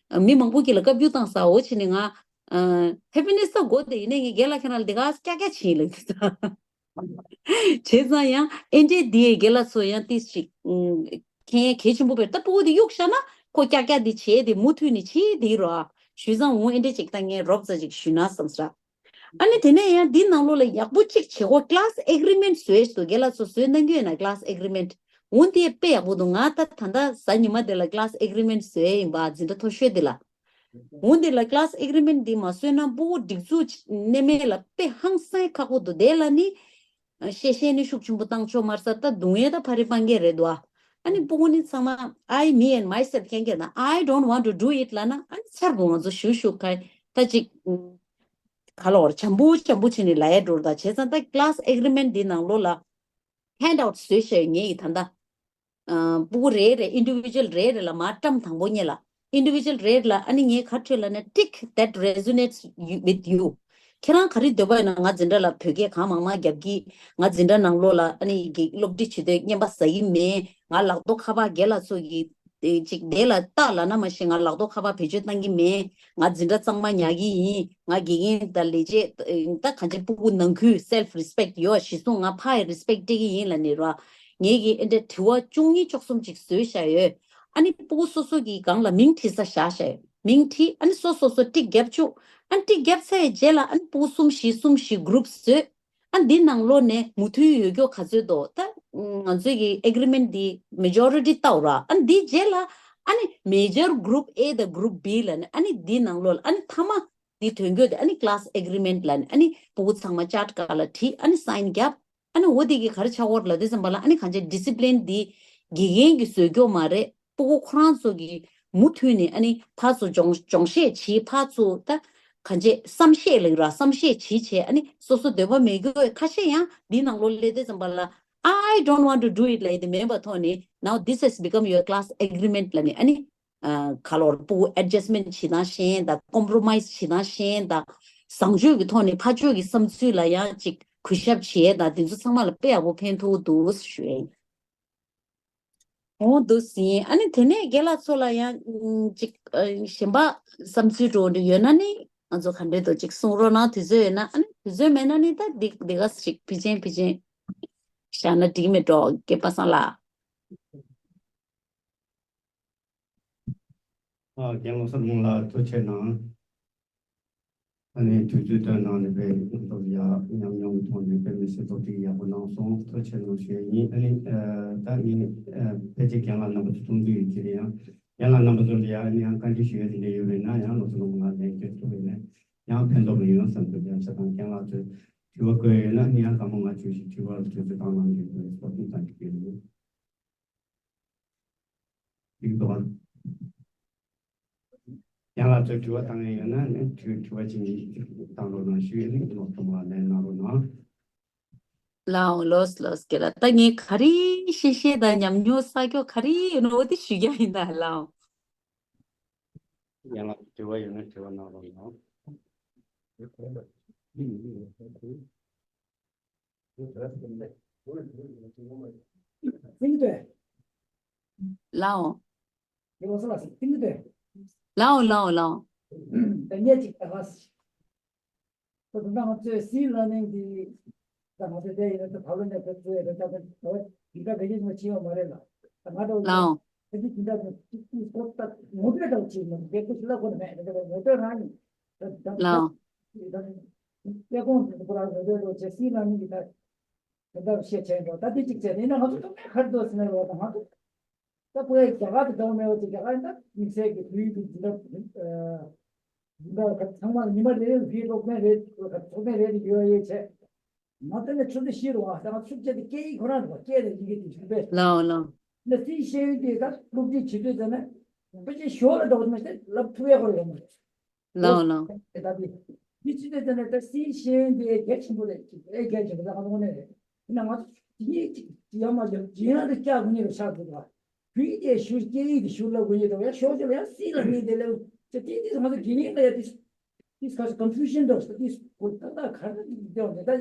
མི་མང་པོ་གིས་ལ་བཀའ་བཀྱོན་བཏང་ས་འོ་བྱས་ནས་ང་། ཧེ་པི་ནེ་སི་ད་དགོས་དེ་ཡིན་ནའི་ངས་རྒན་ལགས་ཁྱེད་རང་ལ་འདི་ག་ཀྱག་ཀྱག་བྱིན་ལབ་ད། བྱས་ཙང་ཡང་ཨེ་འདྲས་དེ་རྒན་ལགས་ཚོ་ཡང་ཏིས་ཅིག་ཁྱེད་གལ་ཆེན་པོ་བས་ད་སྤུ་གུ་དེ་གཡུག་བཞག་ན་ཁོ་ཀྱག་ཀྱག་དེ་བྱས་དེ་མུ་མཐུད་ནས་བྱས་དེ་རོ། ཞུས་ཙང་འོ་ཨེ་འདྲས་ཅིག་ད་ངས་རོབ་ཙམ་ཅིག་ཞུས་ན་བསམ་ས། ཨ་ནི་དེ་ནས་ཡང་འདི་ནང་ལོགས་ལ་ཡག་པོ་གཅིག་བྱེད་སྒོ་class agreement བཟོས་སོ་རྒན་ལགས་ཚོ་བཟོས་གནང་གི་ཡོད་ན་class agreement འོ་འདི་དཔེ་ཡག་པོ་འདུག་ང་ད་ད་ལྟ་གཟའ་ཉི་མ་དེ་ལ་class agreement བཟོས་ཡིན་པ་འཛིན་གྲྭ་མཐོ་ཤོས་དེ་ལ། འོ་འདི་ལ་class agreement འདི་མ་བཟོས་ན་སྤུ་གུ་སྒྲིག་འཛུགས་གནས་མེད་ལ་དཔེ་ཧང་སང་ཁག་པོ་འདུག་དེ་ལ་ནི། བཤད་བཤད་ནི་ཤུགས་ཆེན་པོ་བཏང་ཆོག་མར་ས་ད་སྡུག་བསྔལ་ད་ཕ་རི་སྤང་གི་རེད་དོ། ཨ་ནི་སྤུ་གུ་ནི་ཚང་མ་I me and myself ཁྱེད་ཀྱིས་ན་I don't want to do it ལབ་ན་ཨ་ནི་ཚར་དགོས་ང་ཚོ་ཞུ་ཞུ་ཁ་ད་ཅིག་ག་ལ་བར་འཇམ་པོ་འཇམ་པོ་བྱས་ནས་ལབ་ཡ་འགྲོ་ད་བྱས་ཙང་ད་class agreement འདི་ནང་ལོགས་ལ་handout བཟོས་བཞག་ངེད་ཀྱི་ད་ད་སྤུ་གུ་རེ་རེ་individual རེ་རེ་ལ་མ་བཀྲམ་དང་པོ་ཉིད་ལ་individual རེ་རེ་ལ་ཨ་ནི་ངས་ག་ཁྲོད་ལ་ནི་tick that resonates you- with you ཁྱེད་རང་ག་རེ་འདོད་པ་ཡིན་ན་ང་འཛིན་གྲྭ་ལ་བོད་སྐད་གང་མང་མང་རྒྱབ་ཀྱི། ང་འཛིན་གྲྭ་ནང་ལོགས་ལ་ཨ་ནི་གི་སློབ་ཁྲིད་བྱེད་དུས་རྔན་པ་ཟ་གི་མེད། ང་ལག་ཐོག་ཁ་པར་རྒན་ལགས་ཚོ་གི་ཅིག་དེ་ལ་རྟགས་ལབ་ན་མ་ཤེས། ང་ལག་ཐོག་ཁ་པར་བེད་སྤྱོད་བཏང་གི་མེད། ང་འཛིན་གྲྭ་གཙང་མ་ཉར་གི་ཡིན། ང་དགེ་རྒན་དང་ལས་བྱེད་ད་གང་ཅི་སྤུ་གུ་ནང་ཁུལ་self respect ཡོད། གཞི་བཟུང་ང་ཕ་ཡི་respect སྤྲད་ཀྱི་ཡིན་ལབ་ནས་ར། ངེད་ཀྱིས་ཨེ་འདྲ་དྲི་བ་བཅུ་གཉིས་བཅུ་གསུམ་ཅིག་བཟོས་བཞག་ཡོད། ཨ་ནི་སྤུ་གུ་སོ་སོ་གི་སྒང་ལ་མིང་བྲིས་ས་བཞག་བཞག་ཡོད། མིང་བྲིས་ཨ་ནི་སོ་སོ་སོ་ཊིག་བརྒྱབ་བཅུག་ཨ་ནི་ཊིག་བརྒྱབ་ཚར་བའི་རྗེས་ལ་ཨ་ནི་སྤུ་གུ་གསུམ་བཞི་གསུམ་བཞི་group བཟོས། ཨ་ནི་འདི་ནང་ལོགས་ནས་མུ་མཐུད་ཡོད་རྒྱུ་ག་ཚོད་འདུག་ད་ང་ཚོའི་གི་agreement འདི་majority བལྟའོ་ར། ཨ་ནི་འདིའི་རྗེས་ལ་ཨ་ནི་major group A དང་group B ལ་ནི་ཨ་ནི་འདི་ནང་ལོགས་ལ་ཨ་ནི་མཐའ་མ་འདི་དོན་དགོས་དེ་ཨ་ནི་class agreement ལ་ནི་ཨ་ནི་སྤུ་གུ་ཚང་མ་chart སྒང་ལ་བྲིས་ཨ་ནི་sign བརྒྱབ། ཨ་ནི་འོ་དེ་གི་ག་རེ་ཆགས་ཡོད་ལབ་དུས་ཙམ་པ་ལ་ཨ་ནི་གང་ཅི་discipline འདི་དགེ་རྒན་གྱིས་བཟོ་རྒྱུ་མ་རེད། སྤུ་གུ་ཁོ་རང་ཚོ་གིས་མུ་མཐུད་ནས་ཨ་ནི་ཕར་ཚུར་སྦྱོང་སྦྱོང་བཤད་བྱེད། ཕར་ཚུར་ད་གང་ཅི་བསམ་ཤེས་ལབ་ར་བསམ་ཤེས་བྱེད་བྱས་ཨ་ནི་སོ་སོ་འདོད་པ་མེད་རྒྱུ་ཁ་ཤས་ཡང་འདི་ནང་ལོགས་སླེབས་དུས་ཙམ་པ་ལ་I don't want to do it ལབ་ཡ་དེ་མེད་པ་ཐོག་ནས་now this has become your class agreement ལབ་ནས་ཨ་ནི་ག་ལོར་སྤུ་གུ་adjustment བྱེད་སྟངས་ཤེས་དང་compromise བྱེད་སྟངས་ཤེས་དང་བཟང་སྤྱོད་ཀྱི་ཐོག་ནས་ཕར་ཕྱོགས་ཀྱི་བསམ་ཚུལ་ལ་ཡང་ཅིག་གུས་ཞབས་བྱེད་དང་དེ་ཚོ་ཚང་མ་ལ་དཔེ་ཡག་པོ་ཕན་ཐོགས་འདུག་ཞུ་ཡ་ཡིན། འོ་འདུག་ཟིན། ཨ་ནི་དེ་ནས་རྒན་ལགས་ཚོ་ལ་ཡང་ཅིག་གཞན་པ་བསམ་ཚུལ་འགྲོ་འདྲ་ཡོད་ན་ནི་ང་ཚོ་ག་འདྲས་འདུག་ཅིག་གསུང་རོགས་གནང་དུས་ཚོད་ཡོད་ན། ཨ་ནི་དུས་ཚོད་མེད་ན་ནི་ད་འདི་འདི་ག་ཅིག་ཕི་ཅན་ཕི་ཅན་བཞག་ན་འགྲིག་མེད་འགྲོ་སྐལ་པ་བཟང་ལགས། ཨ་རྒན་བློ་བཟང་ལགས་ཐུགས་རྗེ་ཆེ་གནང་། ཨ་ནི་དུས་ཚོད་བཏོན་གནང་ནས་དཔེ་ང་ཚོ་ལ་ཡ་ཉམས་མྱོང་གི་ཐོག་ནས་དཔེ་མི་སྲིད་སློབ་ཁྲིད་ཡག་པོ་གནང་སོང་། ཐུགས་རྗེ་ཆེ་གནང་ཞུ་ཡ་ཡིན། ཨ་ནི་ཨ་ད་ངས་ཨ་ཕལ་ཆེར་རྒན་ལགས་རྣམ་པ་ཚོ་མཐོང་རྒྱུ་ཡོད་ཀྱི་རེད། ཡང་རྒན་ལགས་རྣམ་པ་ཚོ་ལ་ཡ་ཨ་ནི་ཡང་བཀའ་འདྲི་ཞུ་ཡ་དེ་འདྲ་ཡོད་པ་ཡིན་ན་ཡང་བློ་བཟང་ལགས་ལན་སྐྱོན་ཐུབ་པ་ཡིན་ན་ཡང་ཕན་ཐོགས་པ་ཡིན་ན་བསམ་འདུག་ཡང་ཆ་ཚང་རྒན་ལགས་ཚོས་དྲི་བ་བཀོད་ཡོད་ན་ཨ་ནི་ཡང་སྐར་མ་ལྔ་བཅུ་ཞིག་དྲི་བ་ལ་དུས་ཚོད་བཏང་གནང་རྒྱུ་ཡིན་པའི་སློབ་སྟོན་བཏང་རྒྱུ་ཡིན། ཡིག་ཐོག་ཡང་ལ་ཚོས་དྲི་བ་བཏང་ཡས་ཡོད་ན་ནི་དྲི་དྲི་བ་ཅིག་ནི་བཏང་རོགས་གནང་ཞུ་ཡས་ནི་ལོག་ཐུམ་ལ་ལན་གནང་རོགས་གནང་། ལའོ་ལོས་ལོས་ཀྱི་ལ་ད་ངས་ག་རེ་ ཤེས་ཤེས་དང་ཉམས་མྱོང་བསགས་རྒྱུ་ག་རེ་ཡོད་ན་འོ་དེ་ཞུ་རྒྱུ་ཡིན་ད་ལགས། ཡང་ན་དྲི་བ་ཡོད་ན་དྲི་བ་གནང་རོགས་གནང་། ལགས་འོང་། ལགས་འོང་། ལགས་འོང་། ལགས་འོང་། ད་ངས་ཅིག་ད་ག་ད་དུང་ང་ཚོས་སྲིད་ལ་ནིང་གི་ད་ང་ཚོས་དེ་ཡིན་ན་ད་བར་ལ་ནས་ད་ཚོས་ད་ད་ད་འདི་ག་བེད་སྤྱོད་མ་བྱེད་ཡོད་མ་རེད་ལ། ད་ང་ཚོ་ལའོ། ད་འདི་འདི་འདྲ་ཅིག་ཅིག་ཅིག་ད་ངོ་སྤྲོད་དང་ཅིག་མ་བེད་སྤྱོད་ལ་གོ་ནས་མེད་ད་ངོ་སྤྲོད་རང་ཡིན། ད་ད་ལའོ། ད་དཔེ་ཁོང་དེ་ཁོ་རང་ངོ་སྤྲོད་རོགས་བྱེད་སྲིད་ལ་ནིང་གི་ད་ད་ད་བཤད་བྱས་འགྲོ་ད་འདི་ཅིག་བྱས་ནས་ཡིན་ན་ང་ཚོ་ད་ག་རེ་འདུག་ཟེར་ན་ཡོད་ད་ང་ཚོ། ད་ཁོ་རང་རྒྱ་གར་དུ་འགྲོ་མེད་པ་དེ་རྒྱ་གར་ད་དམིགས་བསལ་གྱི་བོད་ཡིག་གི་འཛིན་གྲྭ་འཛིན་གྲྭ་ཁག་ཚང་མ་ཉི་མ་རེ་རེ་བོད་ཡིག་སློབ་ཚན་རེ་ཚོགས་ཐེངས་རེ་རེ་ཡོད་ཡོད་བྱས། མ་ཐོན་ནས་ཆུ་ཚོད་བཞི་རུ་བ་ད་ང་ཚོ་ཆུ་ཚོད་དེ་སྐད་ཡིག་ཁོ་རང་རེད་བ་སྐད་དང་ཡི་གེ་དེ་ཞུ་བས། ལའོ་ལའོ། ད་སྲིད་ཤེས་ཡོན་དེ་ད་སློབ་ཁྲིད་བྱེད་དུས་ཙམ་ནས་ཕལ་ཆེར་ཞོར་ལ་འགྲོ་བ་མ་ཟད་ལབ་ཐུབ་ཡག་ཁོ་རང་ཡོད་མ་རེད། ལའོ་ལའོ། ད་དེ་དེ་ཅི་སྟེ་ད་ནི་ད་སྲིད་ཤེས་ཡོན་དེ་གལ་ཆེན་པོ་རེད་ཅིག་ཨེ་གལ་ཆེན་པོ་ད་ག་ནོ་ནས་རེད། ཡིན་ན་ང་ཚོ་དེ་ཅིག་ཡང་མ་ཡང་ཡང་དུ་སྐྱག་དགོས་ཉེ་རུ་ཆགས་འདུག་བ། བོད་ཡིག་དེ་ཞུ་སྐད་ཡིག་དེ་ཞུ་ལབ་དགོས་ཉེ་རུ་ཡང་ཤོག་ཅིག་ལ་ཡང་སྲིད་ལ་ནི་དེ་ལས་ཅི་དེ་དེ་ང་ཚོ་དགེ་རྒན་ལ་ཡ་དེ་དེ་ཁ་ཤས་ཀོན་ཕུ་ཤན་འདུག་ས་དེ་ཏག་ཏག་ག་རེ་དེ་དེ་བ་ནི་ད་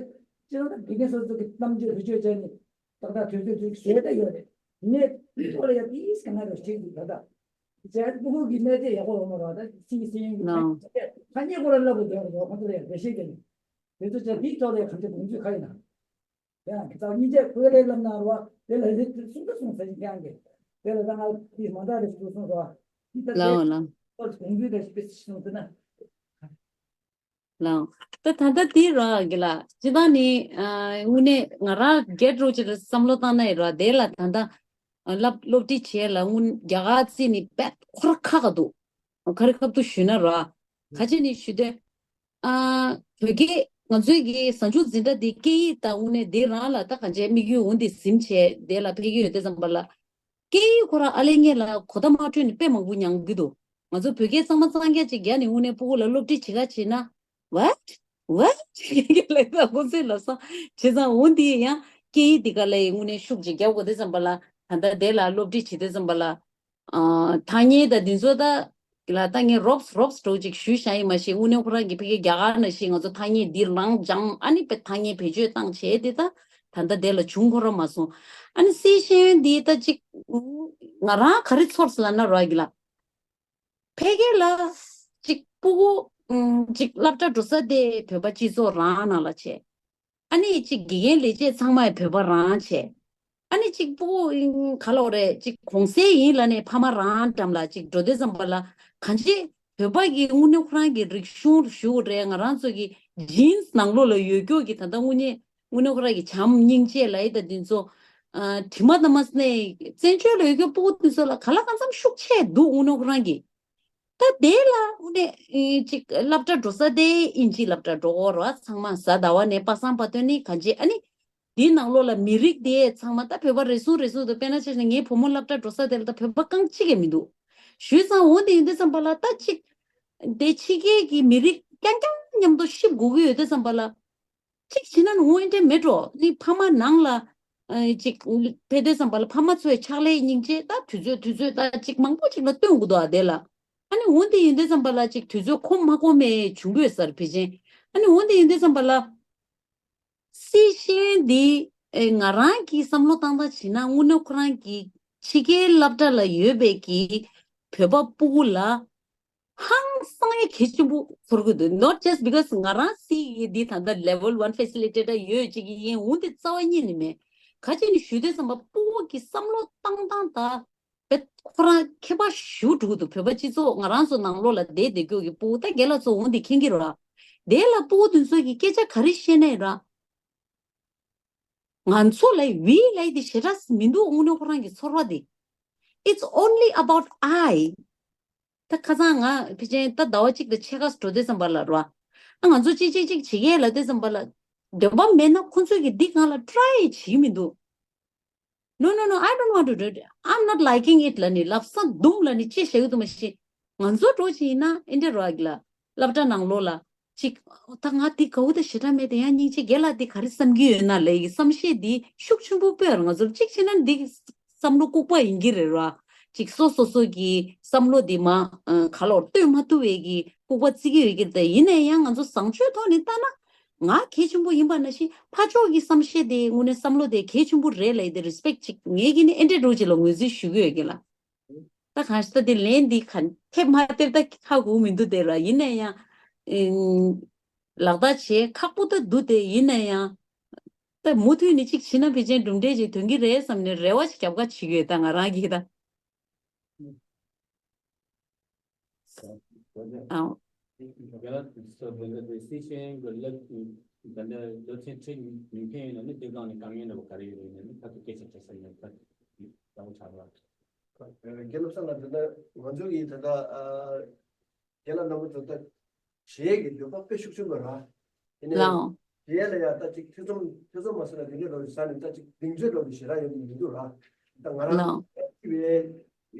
ཅི་ན་ད་དགེ་རྒན་སོ་སོ་གི་གཏམ་བརྗོད་བེད་སྤྱོད་བྱས་ནས་ཏག་ཏག་དུས་ཚོད་དུས་ཚོད་བཟོས་ད་ཡོད་རེད། ནས་དེ་ཐོག་ལ་ཡ་དེ་སྐད་ང་རུ་ཞིག་འདུག་ད་ད། རྒྱ་སྤུ་གུ་གི་གནས་ཚད་ཡག་པོ་ཡོང་མ་རེད་ད་སི་སི་ཡིན་གི་ནོ། ཐ་སྙད་སྐོར་ལ་བསླབ་དགོས་དོན་རེད་ཁོང་ཚོ་ལ་ཡང་འགྲེལ་བཤད་བརྒྱབ་ནས་དེ་ཚོ་བྱས་དེའི་ཐོག་ལ་ཡང་གང་ཅི་དགོངས་ཚུལ་ག་ཡིན་ན། ཡང་གི་ཚང་གཉིས་ཆ་བོད་ལས་བསླབ་གནང་རོགས་དེ་ལ་རེད་དེ་གསུང་ད་གསུང་ས་ཡིན་ཀྱང་གི་དེ་ལ་ད་ང་དེ་མ་འདྲ་རེ་ཞུ་གསུང་རོགས་དེ་ད་དེ་ལའོ་ལ། ཁོ་དགོངས་ཚུལ་ད་ཞིག་པེ་ཞིག་གསུང་ཟེར་ན། ལའོ། ད་ད་ལྟ་དེ་ར་གི་ལ་ཅི་ད་ནི་ཨ་དངོས་གནས་ང་རང་སྒེར་རོགས་ཅིག་ལ་བསམ་བློ་བཏང་ན་ཡི་ར་དེ་ལ་ད་ལྟ་ཨ་སློབ་སློབ་ཁྲིད་བྱེད་ལ་དངོས་རྒྱ་གར་རྩིས་ནི་དཔེ་ཁོ་ར་ཁག་ག་འདུག་ག་རེ་ཁབ་ཏུ་ཞུས་ན་ར་ག་ཅི་ནི་ཞུ་དེ་ཨ་བོད་སྐད་ང་ཚོའི་གི་གཟའ་མཇུག་འཛིན་གྲྭ་དེ་སྐད་ཡིག་དང་དངོས་གནས་དེ་རང་ལ་ད་ག་ཅི་དམིགས་ཡུལ་འོང་དེ་ཟིན་བྱས་དེ་ལ་ཕེབས་ཀྱི་ཡོད་དེ་ཙམ་པ་ལ། སྐད་ཡིག་ཁོ་རང་ཨ་ལེ་ངེད་ལ་གོ་བརྡ་མ་འཕྲོད་ནས་དཔེ་མང་པོ་མྱངས་ཀྱི་འདུག་ང་ཚོ་བོད་སྐད་གཙང་མ་གཙང་རྐྱང་ཅིག་རྒྱག་ནས་དངོས་གནས་སྤུ་གུ་ལ་སློབ་ཁྲིད་བྱེད་ག་བྱེད་ན། What? What? ལབ་ས་ཁོ་ཚོས་ལབ་ས་བྱས་ཙང་འོ་འདི་ཡང་སྐད་ཡིག་འདི་ག་ལ་ཡི་དངོས་གནས་ཤུགས་ཅིག་རྒྱག་དགོས་དེ་ཙམ་པ་ལ་ད་ལྟ་དེ་ལ་སློབ་ཁྲིད་བྱེད་དེ་ཙམ་པ་ལ་ཨ་ཐ་སྙད་ད་འདི་ཚོ་ད་ལ་ད་ངས་རོབས་རོབས་འདྲ་ཅིག་ཞུས་བཞག་ཡིན་མ་ཤེས་དངོས་གནས་ཁོ་རང་གི་ཕ་གི་རྒྱ་གར་ན་ཤེས་ང་ཚོ་ཐ་སྙད་འདི་རང་སྦྱངས་ཨ་ནི་པའི་ཐ་སྙད་བེད་སྤྱོད་བཏང་བྱས་དེ་ད་ད་ལྟ་དེ་ལ་བྱུང་ཁོ་ར་མ་སོང་ཨ་ནི་སྲིད་ཤེས་ཡོན་འདི་ད་ཅིག་ང་རང་ག་རེ་ཚོར་སོང་ལབ་ན་རོ་ཨ་གི་ལ། ཕ་གི་ལ་ཅིག་སྤུ་གུ་ཨུམ་ཅིག་སློབ་གྲྭ་འགྲོ་ས་དེ་བོད་པ་སྤྱི་ཚོགས་རང་ནང་ལ་བྱས། ཨ་ནི་ཅིག་དགེ་རྒན་ལས་བྱེད་ཚང་མས་བོད་པ་རང་བྱས། ཨ་ནི་ཅིག་སྤུ་གུ་ཨིན་ག་ལོག་རེད་ཅིག་གོང་གསལ་ཡིན་ལ་ནས་ཕ་མ་རང་འགྲམ་ལ་ཅིག་འགྲོ་དུས་ཙམ་པ་ལ་གང་ཅི་བོད་པ་གི་དངོས་གནས་ཁོ་རང་གི་རིག་གཞུང་ཞུ་དགོས་རེད་ང་རང་ཚོ་གི་ཇིན་སི་ནང་ལོགས་ལ་ཡོད་རྒྱུ་གི་ད་ལྟ་དངོས་གནས་དངོས་གནས་ཁོ་རང་གི་བྱམས་སྙིང་རྗེ་ལ་ཡི་ད་འདི་ཚོ་ཨ་དྲི་མ་ད་མ་སི་ནས་བཙན་བྱོལ་ལ་ཡོད་རྒྱུ་སྤུ་གུ་འདི་ཚོ་ལ་ག་ལ་གང་འཚམ་ཤུགས་ཆེ་འདུག་དངོས་གནས་ཁོ་རང་གི་ད་དེ་ལ་དངོས་གནས་ཨེ་ཅིག་སློབ་གྲྭ་འགྲོ་ས་དེ་ཨིན་ཇི་སློབ་གྲྭ་འགྲོ་གོ་ར་ཚང་མ་གཟའ་ཟླ་བ་ནས་པ་སངས་བར་དོན་ནི་གང་ཅི་ཨ་ནི་དེའི་ནང་ལོགས་ལ་མི་རིགས་དེ་ཚང་མ་ད་བོད་པ་རེ་ཟུང་རེ་ཟུང་དུ་དཔེར་ན་ཆ་བཞག་ན་ངའི་བུ་མོ་སློབ་གྲྭ་འགྲོ་ས་དེ་ལ་ད་བོད་པ་རྐང་གཅིག་ཀྱང་མི་འདུག་ཞུས་ཙང་འོ་དེ་ཡིན་དུས་ཙམ་པ་ལ་ད་ཅིག་དེ་ཕྱི་རྒྱལ་གྱི་མི་རིགས་རྐྱང་རྐྱང་མཉམ་དུ་གཤིབ་དགོས་ཀྱི་ཡོད་དུས་ཙམ་པ་ལ། གཅིག་བྱས་ན་ནི་འོ་ཨེ་འདྲ་མེད་འགྲོ་ནི་ཕ་མ་ནང་ལ་ཨ་ཅིག་ཕེབས་དུས་ཙམ་པ་ལ་ཕ་མ་ཚོའི་ཕྱག་ལས་སྙིང་རྗེ་ད་དུས་ཚོད་དུས་ཚོད་ད་ཅིག་མང་པོ་ཅིག་ལ་སྟོན་དགོས་འདུག་ཨ་དེ་ལ་ཨ་ནི་འོ་འདི་ཡིན་དུས་ཙམ་པ་ལ་ཅིག་དུས་ཚོད་ཁོམ་མ་ཁོམ་མེད་བྱུང་གི་ཡོད་ས་རེད་ཕལ་ཆེར་ཨ་ནི་འོ་འདི་ཡིན་དུས་ཙམ་པ་ལ་སྲིད་ཤེས་ཡོན་འདི་ཨེ་ང་རང་གི་བསམ་བློ་བཏང་སྟངས་བྱས་ན་དངོས་གནས་ཁོ་རང་གི་ཕྱི་རྒྱལ་སློབ་གྲྭ་ལ་ཡོད་པའི་གི་བོད་པ་སྤུ་གུ་ལ། ཧང་སང་ཡ་གལ་ཆེན་པོ་ཚོར་གི་འདུག not just because ང་རང་སྲིད་ཡི་འདི་ད་ལྟ་level one facilitator ཡོད་ཅིག་ཡིན་འོང་དེ་རྩ་བ་ཉིད་ནས་མེད། ག་ཅི་ནི་ཞུ་དུས་ཙམ་པ་སྤུ་གུ་གི་བསམ་བློ་བཏང་སྟངས་ད་བེད་ཁོ་རང་ཁྱད་པར་ཞུ་འགྲོ་གི་འདུག་བོད་པ་སྤྱི་ཚོགས་ང་རང་ཚོ་ནང་ལོགས་ལ་བསྡད་བསྡད་རྒྱུ་གི་སྤུ་གུ་ད་རྒན་ལགས་ཚོ་འོང་དེ་མཁྱེན་གི་ར། དེ་ལ་སྤུ་གུ་དེ་ཚོ་གི་སྐད་ཆ་ག་རེ་བཤད་ནའི་ར། ང་ཚོ་ལ་we ལ་དེ་ཞེ་དྲག་མི་འདུག་དངོས་གནས་ཁོ་རང་གི་ཚོར་བ་དེ། It's only about I. ད་ཁ་སང་ང་ཕལ་ཆེར་ད་ཟླ་བ་གཅིག་དང་ཕྱེད་ཀ་འགྲོ་དུས་ཙམ་པ་ལ་རོ། ཨ་ང་ཚོ་གཅིག་གཅིག་གཅིག་བྱེད་ཀྱི་ལ་དུས་ཙམ་པ་ལ་འདོད་པ་མེད་ན་ཁོ་ཚོས་ཀྱི་འདི་གང་ལ་try བྱེད་ཀྱི་མི་འདུག No, no, no, I don't want to do it. I'm not liking it ལ་ནི་ལབ་ས་འདུམ་ལ་ནི་ཅི་བྱ་ཡོད་དུ་མ་ཤེས། ང་ཚོ་འགྲོ་ཅི་ཡིན་ན་ཨེ་འདྲ་རོ་ཨ་གི་ལ་སློབ་གྲྭ་ནང་ལོགས་ལ། ཅིག་ད་ང་འདི་དགའ་བོ་ད་ཞེ་དྲག་མེད་དེ། ཡང་སྙིང་རྗེ། རྒན་ལགས་འདི་ག་རེ་བསམ་གྱི་ཡོད་ན་ལབ་ཡ་གི་བསམ་ཤེས་འདི་ཤུགས་ཆེན་པོ་སྤེལ་བར། ང་ཚོར་གཅིག་བྱས་ན་འདི་བསམ་བློ་ལྐུགས་པ་ཡིན་གྱི་རེད་ར། ཅིག་སོ་སོ་སོ་གི་བསམ་བློ་འདི་མ་ཨ་ག་ལོར་སྟོན་མ་ཐུབ་པའི་གི་ལྐུགས་པ་བརྩི་གི་ཡོད་ཀྱི་རེད། ད་ཡིན་ན་ཡང་ང་ཚོ་བཟང་སྤྱོད་ཐོག་ནས་ལྟ་ན་ང་གལ་ཆེན་པོ་ཡིན་པ་ནང་བཞིན་ཕར་ཕྱོགས་ཀྱི་བསམ་ཤེས་དེ་དངོས་གནས་བསམ་བློ་དེ་གལ་ཆེན་པོ་རེད་ལབ་ཡ་དེ་རི་སི་པེག་ཅིག་ངས་ཀྱི་ནི་ཨེ་འདྲས་འདྲ་བོ་ཅིག་ལ་ངོས་འཛིན་ཞུ་གི་ཡོད་ཀྱི་ལ། ད་གང་ཞིག་ད་དེ་ལན་འདི་ག་ཐེབས་མ་ཐེབས་ད་ཧ་གོ་མི་འདུག་དེ་ར། ཡིན་ན་ཡང་ཨིན་ལག་བསྟར་བྱེད་ཁག་པོ་ད་འདུག་སྟེ། ཡིན་ན་ཡང་ད་མུ་མཐུད་ནས་ཅིག་བྱས་ན་ཕལ་ཆེར་གྲུབ་འབྲས་ཅིག་ཐོན་གྱི་རེད་བསམ་ནས་རེ་བ་ཞིག་རྒྱབ་ཁ་བྱེད་ཀྱི་ཡོད། ད་ང་རང་གིས་ད། ཨང་། རྒན་ལགས་སོ་བོད་འདི་སི་ཤེས་ཡོན་གྱི་སློབ་ད་ལྟ་སློབ་ཚན་ཁྲིད་མི་མཁན་ཡིན་ན་ནི་དེ་སྒང་ནས་དཀའ་ངལ་འདྲ་བོ་ག་རེ་ཡོད་རེད་ན་ནི་ཁ་ཐུག་སྐད་ཆ་དྲིས་ས་ཡིན་ན་ད་དགའ་བོ་ཆགས་ར། རྒན་བློ་བཟང་ལགས། ད་ལྟ་ང་ཚོ་གིས་ད་ལྟ་ཨ་རྒན་ལགས་རྣམ་པ་ཚོ་ད་བྱེད་ཀྱི་འདོད་པ་དཔེ་ཤུགས་ཆེན་པོ་ར། དེ་ནས་ལའོ། དེ་ལ་ཡང་ད་ཅིག་ཐེ་ཚོམ་ཐེ་ཚོམ་མ་ཟེར་ན་དེ་འདྲའི་ལོ་ཟ་ནས་ད་ཅིག་གདེང་ཚོད་ལོ་ཞེ་དྲག་ཡོད་མི་འདུག་ར། ད་ང་རང་ལའོ། ཨ་ཅིག་བས་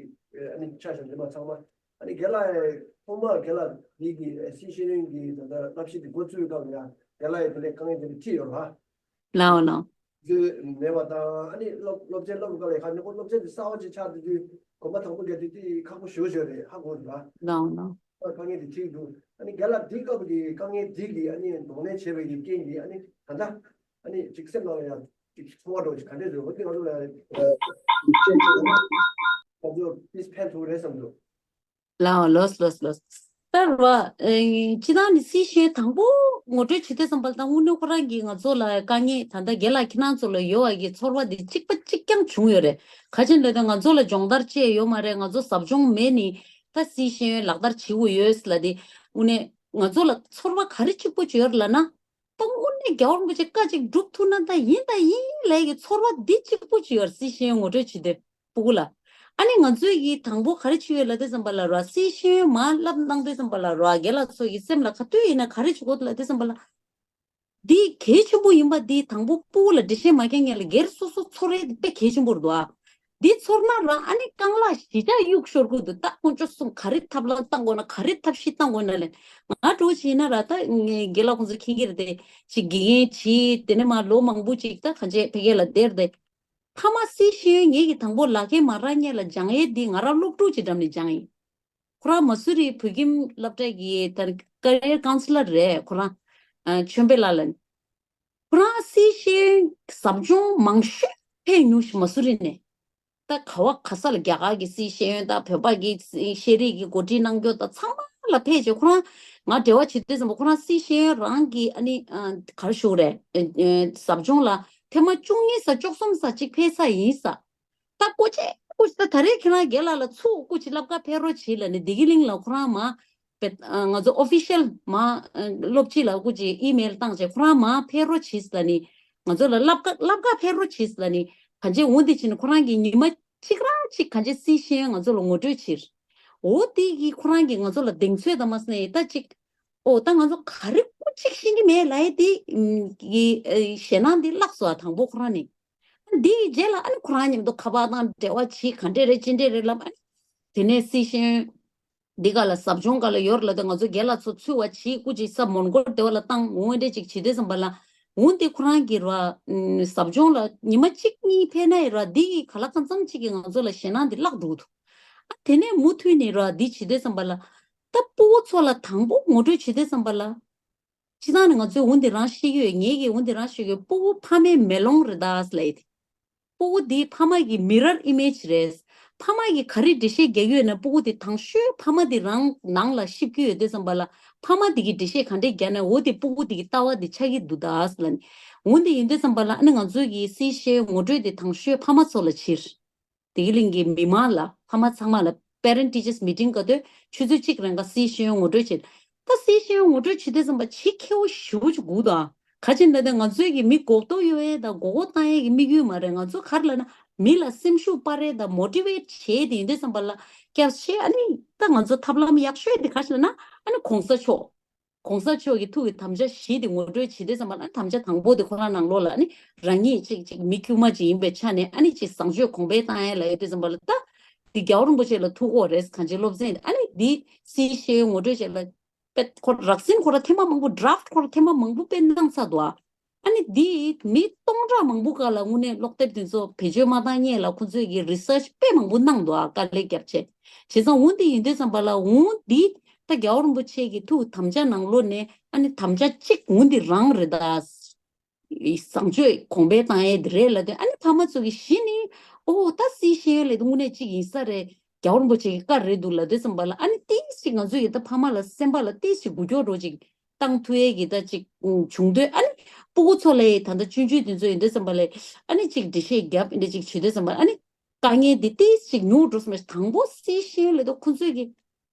ཨ་ནི་ཆ་བཞག་འདི་མ་ཚང་མ་ཨ་ནི་རྒན་ལགས་ཡ་ཐོག་མར་རྒན་ལགས་འདི་གི་སི་ཤེས་ཡོན་གྱི་ད་ལྟ་བསླབ་གཞི་འདི་འགོ་བཙུགས་སྐབས་ཡ་རྒན་ལགས་ཡ་དེ་ལས་དཀའ་ངལ་དེ་འདྲ་འཕྲད་ཡོད་ར། ལའོ་ལའོ། དུས་མེད་པ་དང་ཨ་ནི་སློབ་སློབ་ཚན་སློབ་དགོས་ལ་ཁ་ནི་ཁོ་སློབ་ཚན་དེ་གསར་བ་ཅིག་ཆགས་དུས་དུས་གོམ་པ་དང་པོ་བརྒྱབ་དུས་དེ་ཁག་པོ་ཞེ་པོ་ཅིག་རེད། ཧ་གོ་རེད་ལ། ལའོ་ལའོ། དཀའ་ངལ་དེ་འཕྲད་འདུག་ཨ་ནི་རྒན་ལགས་འདི་སྐབས་ཀྱི་དཀའ་ངལ་འདི་གི་ཨ་ནི་གདོང་ལེན་བྱས་པའི་གི་རྐྱེན་གྱིས་ཨ་ནི་ད་ལྟ་ཨ་ནི་ཅིག་སེམས་ནང་ལ་ཡང་ཅིག་ཚོར་བ་འདྲ་བོ་ཞིག་ག་འདྲས་ཡོད། འོ་དེ་ང་ཚོ་ལ་ཡང་ང་ཚོ་ཏིས་ཕན་ཐོགས་རེད་བསམ་འདུག་ལའོ། ལོས་ལོས་ལོས། ད་ར་བ། ཨེ། སྤྱིར་བཏང་ནི་སི་ཤེས་ཡོན་དང་པོ་ངོ་སྤྲོད་བྱེད་དུས་ཙམ་པ་ལ་ད་དངོས་གནས་ཁོ་རང་གིས་ང་ཚོ་ལ་དཀའ་ངལ་ད་ལྟ་རྒན་ལགས་ཁྱེད་རང་ཚོ་ལ་ཡོད་པ་གི་ཚོར་བ་འདི་གཅིག་པ་གཅིག་རྐྱང་བྱུང་ཡོད་རེད། ག་ཅི་ལབ་ན་ང་ཚོ་ལ་སྦྱོང་བརྡར་བཅས་ཡོད་མ་རེད། ང་ཚོ་ཟབ་སྦྱོང་མེད་ནི་ད་སི་ཤེས་ཡོན་ལག་བསྟར་བྱེད་དགོས་ཡོད་ལབ་དེ་དངོས་གནས་ང་ཚོ་ལ་ཚོར་བ་ག་རེ་གཅིག་པོ་ཅིག་ཡོད་རེད་ལབ་ན། ད་དངོས་གནས་རྒྱལ་བ་རིན་པོ་ཆེ་བཀའ་གཅིག་སྒྲུབ་ཐུབ་ན་ད་ཡིན་ད་ཡིན་ལབ་ཀྱི་ཚོར་བ་འདི་གཅིག་པོ་ཅིག་ཡོད་རེད། སི་ཤེས་ཡོན་ངོ་སྤྲོད་བྱེད་དུས་སྤུ་གུ་ལ། ཨ་ནི་ང་ཚོས་ཀྱི་དང་པོ་ག་རེ་བྱེད་ཡོད་ལབ་དུས་ཙམ་པ་ལ་ར། སི་ཤེས་ཡོན་མར་བསླབ་གནང་དུས་ཙམ་པ་ལ་ར་རྒན་ལགས་ཚོ་གི་སེམས་ལ་ག་དུས་ཡིན་ན་ག་རེ་བྱེད་དགོས་ལབ་དུས་ཙམ་པ་ལ། འདི་གལ་ཆེན་པོ་ཡིན་པ་འདི་དང་པོ་སྤུ་གུ་ལ་འགྲེལ་བཤད་མ་བརྒྱབ་སྔོན་ལ་སྒེར་སོ་སོ་ཚོར་ཡས་དཔེ་གལ་ཆེན་པོ་རེད་འདུག་ཨ། འདི་ཚོར་ན་ར་ཨ་ནི་རྐང་ལག་གཞིས་ཆགས་གཡུག་ཤོར་གི་འདུག་ད་དཀོན་མཆོག་གསུམ་ག་རེ་ཐབས་ལམ་བཏང་དགོས་ན་ག་རེ་ཐབས་ཤེས་བཏང་དགོས་ན་ལས། ང་འདྲ་བོ་བྱས་ན་ར་ད་ངས་རྒན་ལགས་ཁོང་ཚོ་མཁྱེན་གྱི་རེད་དེ། ཅིག་དགེ་རྒན་བྱས་དེ་ནས་མར་ལོ་མང་པོ་ཅིག་ད་གང་བྱས་ཕ་གི་ལ་བསྡད་དེ། ཕ་མ་སི་ཤེས་ཡོན་ངེད་ཀྱི་དང་པོ་ལག་འཁྱེར་མ་རག་སྔོན་ལ་སྦྱང་ཡས་འདི་ང་རང་སློབ་ཕྲུག་ཅིག་འགྲམ་ནས་སྦྱངས་ཡིན། ཁོ་རང་མ་སུ་རི་བོད་ཁྱིམ་སློབ་གྲྭ་གི་ད་ཀ་རི་ཡར་ཀའུན་སི་ལར་རེད། ཁོ་རང་ཨ་ཆོས་འཕེལ་ལགས་ལ། ཁོ་རང་སི་ཤེས་ཡོན་ཟབ་སྦྱོང་མང་ཤོས་ཕེབས་མྱོང་ཞིག་མ་སུ་རི་ནས། ད་ག་བ་ག་ས་ལ་རྒྱ་གར་གྱི་སི་ཤེས་ཡོན་དང་བོད་པ་གི་སི་ཤེས་རིག་གི་འགོ་ཁྲིད་གནང་རྒྱུ་དང་ཚང་མ་ལ་ཕེབས་བྱས་ཁོ་རང་ང་འབྲེལ་བ་བྱེད་དུས་ཙམ་པ་ཁོ་རང་སི་ཤེས་ཡོན་རང་གི་ཨ་ནི་ཨ་ག་རེ་ཞུ་དགོས་རེད། ཨ་ཨ་ཟབ་སྦྱོང་ལ་ཐེངས་མ་བཅུ་གཉིས་ཙམ་བཅུ་གསུམ་ཙམ་ཅིག་ཕེབས་ཚར་ཡིན་ས། ད་སྐུ་མཁྱེན་སྐུ་མཁྱེན་ད་ད་རེས་ཁྱེད་རང་རྒན་ལགས་ལ་ཚུར་སྐུ་མཁྱེན་སློབ་གྲྭ་ཕེབས་རོགས་བྱེད་ལབ་ནས་བདེ་སྐྱིད་གླིང་ལ་ཁོ་རང་མ་ང་ཚོ་ཨོ་ཕི་ཤལ་མ་སློབ་སྤྱི་ལ་སྐུ་མཁྱེན་ཨི་མེལ་བཏང་བྱས་ཁོ་རང་མ་ཕེབས་རོགས་བྱེད་ལབ་ནས་ང་ཚོ་ལ་སློབ་གྲྭ་སློབ་གྲྭ་ཕེབས་རོགས་བྱེད་ལབ་ནས་གང་ཅི་འོ་འདི་བྱས་ནས་ཁོ་རང་གིས་ཉི་མ་གཅིག་རང་གཅིག་གང་ཅི་སི་ཤེས་ཡོན་ང་ཚོ་ལ་ངོ་སྤྲོད་བྱས། འོ་དེ་གིས་ཁོ་རང་གིས་ང་ཚོ་ལ་གདེང་ཚོད་དང་མ་སོང་ནས་ད་ཅིག་ཨོ་ད་ང་ཚོ་ག་རེ་སྐུ་མཁྱེན་ཤེས་ཀྱི་མེད་ལབ་ཡས་དེ་གི་ཞེད་སྣང་འདི་བརླགས་སོང་། དང་པོ་ཁོ་རང་ནས། འདིའི་རྗེས་ལ་ཨ་ནི་ཁོ་རང་མཉམ་དུ་ཁ་པར་དང་འབྲེལ་བ་བྱེད། ག་འདྲས་རེད་ཅི་འདྲས་རེད་ལབ། ཨ་ནི་དེ་ནས་སི་ཤེས་ཡོན་འདི་ག་ལ་ཟབ་སྦྱོང་ག་ལ་ཡོད་རེད་ལབ་དུས་ང་ཚོ་རྒན་ལགས་ཚོ་ཚུར་བ་བྱེད། སྐུ་མཁྱེན་ས་མོན་གྷོ་སྡེ་བ་ལ་བཏང་འོང་འདྲས་ཅིག་བྱེད་དུས་ཙམ་པ་ལ་འོང་དེ་ཁོ་རང་གིས་ར་ཟབ་སྦྱོང་ལ་ཉི་མ་གཅིག་གཉིས་ཕེབས་ན་ཡང་ར་འདི་གི་ག་ལ་གང་འཚམ་ཅིག་གིས་ང་ཚོ་ལ་ཞེད་སྣང་འདི་བརླག་འགྲོ་གི་འདུག་ཨ་དེ་ནས་མུ་མཐུད་ནས་ར་འདི་བྱེད་དུས་ཙམ་པ་ལ་ད་སྤུ་གུ་ཚོ་ལ་དང་པོ་ངོ་སྤྲོད་བྱེད་དུས་ཙམ་པ་ལ། སྤྱིར་བཏང་ནས་ང་ཚོས་འོ་འདི་རང་ཤེས་ཀྱི་ཡོད། ངེད་ཀྱིས་འོ་འདི་རང་ཤེས་ཀྱི་ཡོད། སྤུ་གུ་ཕ་མའི་མེ་ལོང་རེད་ད་ཟེར་ལབ་ཡས་དེ། སྤུ་གུ་འདི་ཕ་མ་གི་མི་རར་ཨི་མེ་ཇི་རེད། ཕ་མ་གིས་ག་རེ་འགྲེལ་བཤད་རྒྱག་གི་ཡོད་ན་སྤུ་གུ་དེ་དང་ཤོས་ཕ་མ་དེ་རང་ནང་ལ་ཤེས་ཀྱི་ཡོད་དུས་ཙམ་པ་ལ་ཕ་མ་དེ་གིས་འགྲེལ་བཤད་ག་འདྲས་རྒྱག་ན་འོ་དེ་སྤུ་གུ་དེ་གི་ལྟ་བ་དེ་ཆགས་ཀྱི་འདུག་ད་ཟེར་ལབ་ནས། འོ་འདི་ཡིན་དུས་ཙམ་པ་ལ་ཨ་ནི་ང་ཚོས་ཀྱི་སི་ཤེས་ཡོན་ངོ་སྤྲོད་དེ་དང་ཤོས་ཕ་མ་ཚོ་ལ་བྱས། བདེ་སྐྱིད་གླིང་གི་མི་མང་ལ་ཕ་མ་ཚང་མ་ལ་Parent Teachers Meeting ག་དུས་ཆུ་ཚོད་གཅིག་རིང་ག་སི་ཤེས་ཡོན་ངོ་སྤྲོད་བྱེད། ད་སི་ཤེས་ཡོན་ངོ་སྤྲོད་བྱེད་དུས་ཙམ་པ་ཆེས་གལ་པོ་ཞེ་པོ་ཅིག་དགོས་དང་། ག་ཅི་འདྲ་ད་ང་ཚོའི་གི་མི་གོ་རྟོགས་ཡོད་ཡས་དང་མགོ་སྐོར་བཏང་ཡས་ཀྱི་དམིགས་ཡུལ་མ་རེད། ང་ཚོ་ག་རེ་ལབ་ན་མི་ལ་སེམས་ཤུགས་སྤར་ཡས་དང་མོ་ཊི་ཝེཊ་བྱེད་ཡས་དེ་ཡིན་དུས་ཙམ་པ་ལ་སྐྱབས་ཆེ། ཨ་ནི་ད་ང་ཚོ་ཐབས་ལམ་ཡག་ཤོས་དེ་ག་རེ་ལབ་ན་ཨ་ནི་གོང་ས་མཆོག་གོང་ས་མཆོག་གི་ཐུགས་ཀྱི་དམ་བཅའ་བཞི་དེ་ངོ་སྤྲོད་བྱེད་དུས་ཙམ་པ་ལ་དམ་བཅའ་དང་པོ་དེ་ཁོ་རང་ནང་ལོགས་ལ་ནི་རང་ཉིད་ཅིག་ཅིག་མི་དཀྱུས་མ་ཅིག་ཡིན་པའི་ཆ་ནས་ཨ་ནི་ཅིག་བཟང་སྤྱོད་གོང་འཕེལ་བཏང་ཡས་ལ་ཡོད་དུས་ཙམ་པ་ལ་ད་འདི་རྒྱལ་བ་རིན་པོ་ཆེ་ལ་ཐུག་གོ་རེད། གང་ཅི་སློབ་ཚན་ཨ་ནི་འདི་སི་ཤེས་ཡོན་ངོ་སྤྲོད་བྱས་ལ་ དཔེ་ཁོ་རགས་ཟིན་ཁོ་ར་ཐེངས་མ་མང་པོ་draft་ཁོ་ར་ཐེངས་མ་མང་པོ་དཔེ་གནང་ཚར་འདུག་ཨ། ཨ་ནི་འདི་མི་སྟོང་ཕྲག་མང་པོ་སྒང་ལ་དངོས་གནས་ཀློག་དེབ་དེ་ཚོ་བེད་སྤྱོད་མ་བཏང་སྔོན་ལ་ཁོ་ཚོས་ཀྱི་research་དཔེ་མང་པོ་གནང་འདུག་ཨ། དཀའ་ལས་བརྒྱབ་བྱས། བྱས་ཙང་འོ་འདི་ཡིན་དུས་ཙམ་པ་ལ་འོ་འདི་ད་རྒྱལ་བ་རིན་པོ་ཆེ་གི་ཐུགས་དམ་བཅའ་ནང་ལོགས་ནས་ཨ་ནི་དམ་བཅའ་གཅིག་འོ་འདི་རང་རེད་ད། བཟང་སྤྱོད་གོང་འཕེལ་བཏང་ཡས་དེ་རེད་ལབ་དུས་ཨ་ནི་ཕ་མ་ཚོ་གི་གཞི་ནས་ཨོ་ད་སྲིད་ཤེས་ཡོན་ལས་དེ་དངོས་གནས་གཅིག་ཡིན་ས་རེད། རྒྱལ་བ་རིན་པོ་ཆེ་གི་བཀའ་རེད་འདུག་ལབ་དུས་ཙམ་པ་ལ་ཨ་ནི་ཏིས་ཅིག་ང་ཚོ་ཡི་ད་ཕ་མ་ལ་སེམས་པ་ལ་ཏིས་ཅིག་འགུལ་སྐྱོད་འགྲོ་ཅིག་བཏང་ཐུབ་ཡས་ཀྱི་ད་ཅིག་བྱུང་དུས་ཨ་ནི་སྤུ་གུ་ཚོ་ལ་ད་ལྟ་ཆུང་ཆུང་དེ་ཚོ་ཡིན་དུས་ཙམ་པ་ལ་ཨ་ནི་ཅིག་འགྲེལ་བཤད་རྒྱབ་འདི་ཅིག་བྱེད་དུས་ཙམ་པ་ལ་ཨ་ནི་དཀའ་ངལ་འདི་ཏིས་ཅིག་ཉུང་འགྲོ་སོང་མ་ཐང་པོ་སྲིད་ཤེས་ཡོན་ལས་དེ་ཁོ་ཚོས་ཀྱི་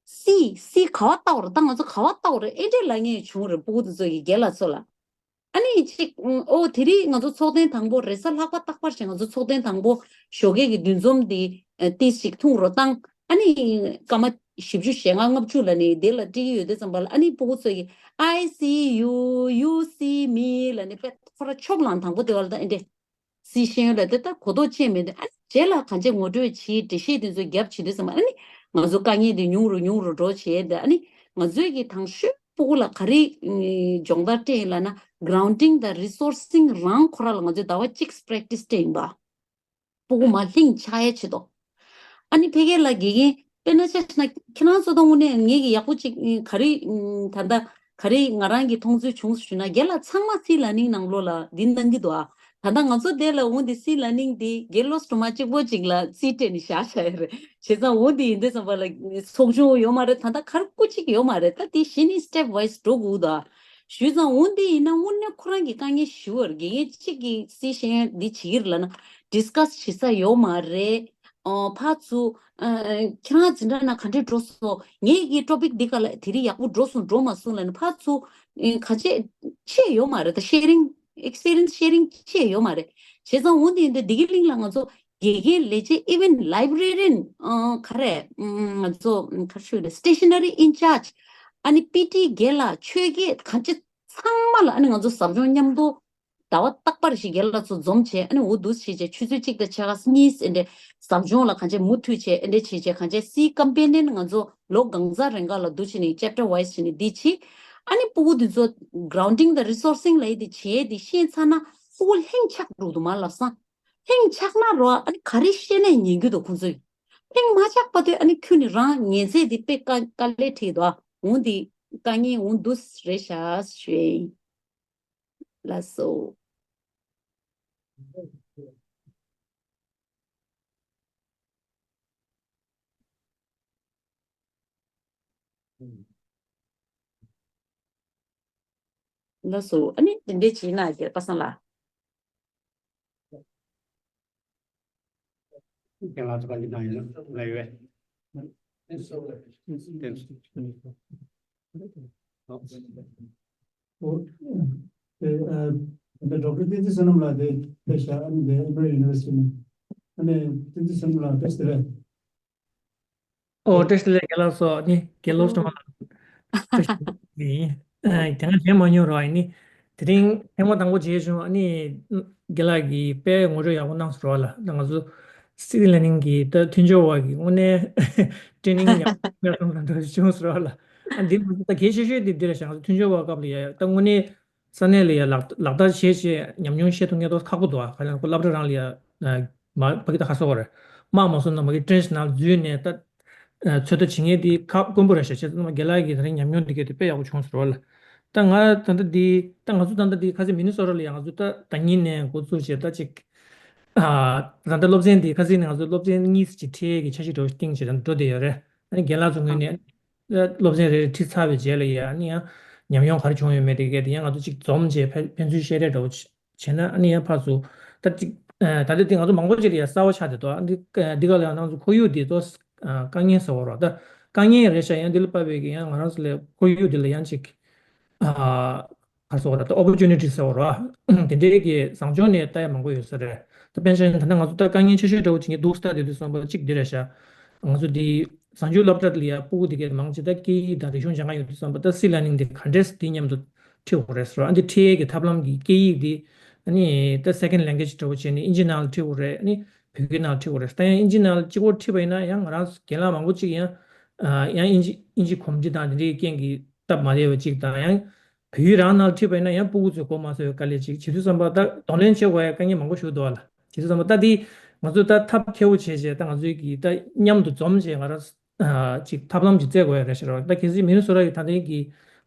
སྲིད་སྲིད་ག་བ་ལྟ་བ་རེད། ད་ང་ཚོ་ག་བ་ལྟ་བ་རེད། ཨེ་འདྲས་ལབ་མཁན་བྱུང་རེད། སྤུ་གུ་དེ་ཚོ་ཡི་རྒན་ལགས་ཚོ་ལ། ཨ་ནི་ཅིག་ཨོ་དེ་རིང་ང་ཚོ་ཚོགས་ཐེངས་དང་པོ་རེས་གཟའ་ལྷག་པ་རྟག་པར་བྱས་ང་ཚོ་ཚོགས་ཐེངས་དང་པོ་ཞོགས་ཀས་ཀྱི་འདུ་འཛོམས་འདི་ཏིས་ཅིག་ཐུང་རུ་བཏང་། ཨ་ནི་སྐར་མ་བཞི་བཅུ་ཞེ་ལྔ་ལྔ་བཅུ་ལ་ནི་དེ་ལ་སྤྲད་ཀྱི་ཡོད་དུས་ཙམ་པ་ལ་ཨ་ནི་སྤུ་གུ་ཚོ་ཡིས་I see you, you see me་ལབ་ནི་དཔེ་ཁོ་ར་ཆོབ་ལངས་དང་པོ་དེ་བ་ལ་ད་ཨེ་འདྲས་སྲིད་ཤེས་ཡོན་ལས་དེ་ད་གོ་རྟོགས་ཅན་མེད་དེ་ཨ་ནི་རྗེས་ལ་གང་ཅི་ངོ་སྤྲོད་བྱེད་འགྲེལ་བཤད་དེ་ཚོ་རྒྱབ་བྱེད་དུས་ཙམ་པ་ཨ་ནི་ང་ཚོ་དཀའ་ངལ་དེ་ཉུང་རུ་ཉུང་རུ་འགྲོ་བྱེད་དེ་ཨ་ནི་ང་ཚོའི་གི་དང་ཤོས་སྤུ་གུ་ལ་ག་རེ་སྦྱོང་བརྡར་སྤྲད་ཡིན་ལབ་ན་grounding་དང་resourcing་རང་ཁོ་རང་ལ་ང་ཚོས་ཟླ་བ་གཅིག་practice་སྤྲད་ཡིན་པ། སྤུ་གུ་མ་ལྷིང་ཆགས་ཡ་ཆེད་དོ། ཨ་ནི་ཕ་གི་ལ་དགེ་རྒན་དཔེར་ན་ཆ་བཞག་ན་ཁྱེད་རང་ཚོ་དང་དངོས་གནས་ངེད་ཀྱི་ཡག་པོ་ཅིག་ག་རེ་ད་ལྟ་ག་རེ་ང་རང་གི་མཐོང་ཚུལ་བྱུང་ཞུ་ན་རྒན་ལགས་ཚང་མ་སྲིད་ལ་ནིང་ནང་ལོགས་ལ་འདི་གནང་གི་འདུག་ཨ། ད་ལྟ་ང་ཚོ་དེ་ལ་འོང་དེ་སྲིད་ལ་ནིང་དེ་དགེ་སློབ་སྒྲོལ་མ་གཅིག་པོ་ཅིག་ལ་རྩིས་སྤྲད་ནས་བཞག་བཞག་ཡ་རེད། བྱས་ཙང་འོ་དེ་ཡིན་དུས་ཙམ་པ་ལ་ཚོགས་ཆུང་ཡོད་མ་རེད། ད་ལྟ་གར་སྐུ་གཅིག་ཡོད་མ་རེད། ད་དེ་གཞི་ནས་step wise་འགྲོ་དགོས་འདུག་ཨ། ཞུས་ཙང་འོ་འདི་ཡིན་ན་དངོས་གནས་ཁོ་རང་གི་དཀའ་ངལ་ཞུ་བར་དགེ་རྒན་གཅིག་གིས་སྲིད་ཤེས་ཡོན་འདི་བྱེད་ཀྱི་རེད་ལབ་ན་discuss་བྱེད་ས་ཡོད་མ་རེད། ཨོ་ཕར་ཚུར་ཨ་ཁྱེད་རང་འཛིན་གྲྭ་ནང་ག་འདྲས་འགྲོ་སོང་། ངས་ཀྱི་topic་འདི་ག་ལ་དེ་རིང་ཡག་པོ་འགྲོ་སོང་འགྲོ་མ་སོང་ལབ་ན་ཕར་ཚུར་ཨ་ག་ཅེ་ཆེ་ཡོད་མ་རེད། ད་sharing experience sharing་ཆེ་ཡོད་མ་རེད། བྱས་ཙང་འོ་འདི་ཡིན་དུས་འདི་གི་གླིང་ལ་ང་ཚོ་དགེ་རྒན་ལས་བྱེད་even librarian་ཨ་ག་རེ་ཨ་ང་ཚོ་ག་རེ་ཞུ་རེད་stationery in charge་ཨ་ནི་པི་ཊི་རྒན་ལགས་ཆོས་དགེ་གང་ཅི་ཚང་མ་ལ་ཨ་ནི་ང་ཚོ་ཟབ་སྦྱོང་མཉམ་དུ་ཟླ་བ་རྟག་པར་ཞིག་རྒན་ལགས་ཚོ་འཛོམས་བྱས་ཨ་ནི་འུ་འདུག་བྱས་བྱས་ཆུ་ཚོད་གཅིག་དང་ཕྱེད་ཀ་གཉིས་ཨེ་འདྲས་ཟབ་སྦྱོང་ལ་གང་ཅི་མུ་མཐུད་བྱས་ཨེ་འདྲས་བྱས་བྱས་གང་ཅི་སི་ཀམ་པེ་ནན་ང་ཚོ་ལོ་གང་ཟག་རེ་འགའ་ལ་འདུག་བྱས་ནས་chapter wise་བྱས་ནས་འདི་བྱས་ཨ་ནི་སྤུ་གུ་འདི་ཚོ་grounding་དང་resourcing་ལ་ཡི་དེ་བྱས་དེ་ཤེས་ཚར་ན་སྤུ་གུ་ལྷིང་ཆགས་འགྲོ་འདུག་མ་ལབ་སང་། ལྷིང་ཆགས་ན་རོ་ཨ་ནི་ག་རེ་བཤད་ནས་ཉན་རྒྱུ་འདུག་ཁོང་ཚོས། ལྷིང་མ་ཆགས་པ་དུས་ཨ་ནི་ཁྱོད་ནི་རང་ཉན་ཚད་འདི་དཔེ་དཀའ་དཀའ་ལས་འཕྲད་འདུག་ཨ། འོང་འདི་དཀའ་ངལ་འོང་འདུག་རེད་ཤག་ཞུ་ཡིན། ལགས་སོ། ལགས་སོ། ཨ་ནི་དེ་འདྲས་བྱས་ན་རྒྱལ་པ་སངས་ལགས། རྒན་ལགས་ཚོ་ག་ཅིག་གནང་ཡོད་ལ་ཡོད། ཨོ། ཨེ། ཨ། ད་ཌོག་ཊར་བསྟན་འཛིན་བསོད་ནམས་ལགས་དེ་ཕེབས་ཤག་ཨ་ནི་དེ་Emory University་ནས། ཨ་ནི་བསྟན་འཛིན་བསོད་ནམས་ལགས་བཀྲ་ཤིས་བདེ་ལེགས། ཨོ་བཀྲ་ཤིས་བདེ་ལེགས་རྒན་ལགས་སོ། ཨ་ནི་དགེ་སློབ་སྟོང་ལགས་བཀྲ་ཤིས་བདེ་ལེགས་ཡིན། ཨ་དེ་སྔ་མཇལ་མ་མྱོང་རོགས། ཨ་ནི་དེ་རིང་ཐེངས་མ་དང་པོ་མཇལ་བྱུང་། ཨ་ནི་རྒན་ལགས་ཀྱིས་དཔེ་ངོ་སྤྲོད་ཡག་པོ་གནང་སོང་རོགས་ལ། ད་ང་ཚོ་སྲིད་ལ་ནིང་གི་ད་མཐུན་སྦྱོར་བ་གི་དངོས་གནས་ཊེ་ནིང་ཡག་པོ་གནང་སོང་ད་འདྲ་བྱུང་སོང་རོགས་ལ། ཨ་འདི་ང་ཚོ་ད་གལ་ཆེ་ཤོས་དེ་འདི་རེད་ཤག་ང་ཚོ་མཐུན་སྦྱོར་བ་སྐབས་ལ་ཡ་ད་དངོས་གནས་ས་གནས་ལ་ཡ་ལག་ལག་བསྟར་བྱས་བྱས་ཉམས་མྱོང་བཤད་ཐུབ་མཁན་ཏོག་ཙམ་ཁག་པོ་འདུག་ཨ་ག་ལ་ཁོ་སློབ་གྲྭ་རང་ལ་ཡ་མ་ཕ་གི་ད་ཁ་སོ་བར་དམག་མ་སོང་ན་མ་གི་ཊེན་ཤི་ནང་འཛུལ་ནས་ད་ཚོད་ལྟ་བྱེད་མཁན་དེ་ཁག་དཀོན་པོ་རེད་ཤག་བྱས་ཙང་རྒན་ལགས་ཀྱིས་ད་རིང་ཉམས་མྱོང་འདི་གས་དེ་དཔེ་ཡག་པོ་བྱུང་ཟེར་བ་ལ། ད་ང་ད་ལྟ་འདི་ད་ང་ཚོ་ད་ལྟ་འདི་ཁ་སང་མི་ནི་སོ་ཊ་ལ་ཡ་ང་ཚོ་ད་ཟླ་ཉིན་ནས་འགོ་བཙུགས་བྱས་ད་ཅིག་ཨ་ད་ལྟ་སློབ་ཚན་འདི་ཁ་སང་ནས་ང་ཚོ་སློབ་ཚན་གཉིས་ཅིག་ཁྲིད་ཀྱི་འཆར་གཞི་འདྲ་བོ་ཞིག་བཏིང་བྱས་ད་འགྲོ་བསྡད་ཡོད་རེད། ཨ་ནི་རྒན་ལགས་ཚོ་ངོས་ནས་སློབ་ཚན་རེ་རེ་ཁྲིད་ཚར་བའི་རྗེས་ལ་ཡ་ཨ་ནི་ཡང་ཉམས་མྱོང་ག་རེ་བྱུང་ཡོད་མེད་དེ་གས་དེ་ཡང་ང་ཚོ་ཅིག་འཛོམས་བྱས་ཕན་ཕན་ཚུན་བཤད་རེས་འདྲ་བོ་བྱས་ན་ཨ་ནི་ཡང་ཕར་ཚུར་ད་ཅིག་ད་ལྟ་དེ་ང་ཚོ་མང་པོ་ཅིག་ལ་ཡང་གསར་པ་ཆགས་བསྡད་འདུག་ཨ་འདི་འདི་ག་ལ་ཡང་ང་ཚོ་ཁོར་ཡུག་འདི་ཏོག་ཙམ་དཀའ་ངལ་ཟེར་བ་རོགས་ད་དཀའ་ངལ་རེད་ཤག་ཡང་འདི་ལ་དཔག་པའི་གི་ཡང་ང་རང་ཚོ་ལ་ཁོར་ཡུག་འདི་ལ་ཡང་ཅིག་ཨ། ག་རེ་ཟེར་བ་རེད། ད་ཨོ་པོར་ཅུ་ནི་ཊི་ཟེར་བ་རེད་བ། དེ་འདྲའི་གི་བཟང་ཕྱོགས་ནས་ལྟ་ཡ་མང་པོ་ཡོད་ས་རེད། ད་དཔེར་ན་ཆ་བཞག་ན་ད་ལྟ་ང་ཚོ་ད་དཀའ་ངལ་ཆེ་ཤོས་འདྲ་བོ་བྱེད་མཁན་འདུག་ལྟ་བསྡད་དུས་ཙམ་པ་གཅིག་འདི་རེད་ཤག་ང་ཚོ་འདི་བཟང་སྤྱོད་སློབ་གྲྭ་འདི་ལ་ཡ་སྤུ་གུ་འདི་གའི་མང་ཆེ་ད་སྐད་ཡིག་དང་རིག་གཞུང་སྦྱང་ག་ཡོང་དུས་ཙམ་པ་ད་སྲིད་ལ་ནིང་འདི་ག་འདྲས་འདི་མཉམ་དུ་ཁྲིད་དགོས་རེད་ཟེར་བ། ཨ་འདི་ཁྲིད་ཡས་ཀྱི་ཐབས་ལམ་གྱི་སྐད་ཡིག་འདི་ཨ་ནི་ད་second language་འདྲ་བོ་བྱས་ནས་ཨིན་ཇི་ནང་ལ་ཁྲིད་དགོས་རེད། ཨ་ནི་བོད་སྐད་ནང་ལ་ཁྲིད་དགོས་རེད། ད་ཡང་ཨིན་ཇི་ནང་ལ་གཅིག་པོ་ཁྲིད་པ་ཡིན་ན་ཡང་ང་རང་རྒན་ལགས་མང་པོ་གཅིག་ཡང་ཡང་ཨིན་ཇི་ཨིན་ཇི་གོམས་འདྲིས་དང་འདི་འདྲའི་རྐྱེན་གྱིས། སྟབས་མ་བདེ་བ་གཅིག་དང་། ཡང་བལ་ཡུལ་རང་ནང་ལ་ཁྲིད་པ་ཡིན་ན་ཡང་སྤུ་གུ་ཚོས་གོ་མ་སོང་བའི་དཀའ་ལས་གཅིག། བྱེད་དུས་ཙམ་པ་ད་གདོང་ལེན་བྱེད་དགོས་ཡ་དཀའ་ངལ་མང་པོ་ཞིག་འདུག་བ་ལ། བྱེད་དུས་ཙམ་པ་ད་འདི་ང་ཚོས་ད་ཐབས་མཁས་པོ་བྱས་བྱས། ད་ང་ཚོས་ཀྱིས་ད་མཉམ་དུ་འཛོམས་བྱས་ང་རང་ཨ་ཅིག་ཐབས་ལམ་ཅིག་བཙལ་དགོས་ཡ་རེད་ཤག་ར། ད་གལ་སྲིད་མི་ནི་སོ་ཊ་ཡི་ད་ལྟའི་གི་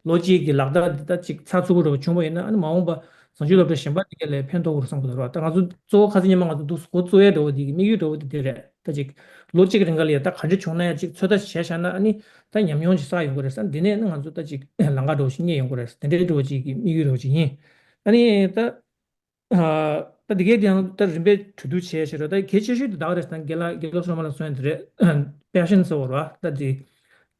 ལོ་གཅིག་གི་ལག་བསྟར་འདི་ད་ཅིག་ཚགས་ཚུད་པོ་འདྲ་བོ་བྱུང་བ་ཡིན་ན། ཨ་ནི་མ་འོངས་པ་བཟང་སྤྱོད་སློབ་གྲྭ་གཞན་པ་འདི་ག་ལ་ཕན་ཐོགས་ཀྱི་རེད་བསམ་གྱི་འདུག་ར། ད་ང་ཚོ་གཙོ་བོ་ཁ་སང་ཉི་མ་ང་ཚོ་འདུག་འགོ་བཙུགས་ཡ་འདྲ་བོ་འདི་གི་དམིགས་ཡུལ་འདྲ་བོ་འདི་དེ་རེད། ད་ཅིག་ལོ་གཅིག་རིང་ག་ལ་ཡ་ད་ག་འདྲ་བྱུང་ན་ཡ་ཅིག་ཚོད་ལྟ་བྱས་བཞག་ན། ཨ་ནི་ད་ཉམས་མྱོང་ཅིག་བསགས་ཡོང་གི་རེད་ཟེར། འདི་ནས་ནི་ང་ཚོ་ད་ཅིག་ལམ་ཁ་འདྲ་བོ་ཞིག་རྙེད་ཡོང་གི་རེད་ཟེར། དེ་འདྲའི་འདྲ་བོ་ཅིག་གི་དམིགས་ཡུལ་འདྲ་བོ་ཅིག་ཡིན། ཨ་ནི་ད་ཨ་ད་འདི་གའི་དེ་ཡང་ད་རིམ་པས་གྲོས་བསྡུར་བྱས་བྱས་རོགས། ད་གལ་ཆེ་ཤོས་དེ་ད་ག་རེད་ཟེར་ན། རྒན་ལགས་རྒན་ལགས་སོ་མ་ལ་གསུངས་ཡ་དེ་རེད། པེ་ཤན་ཟེར་བ་རེད་བ། ད་དེ་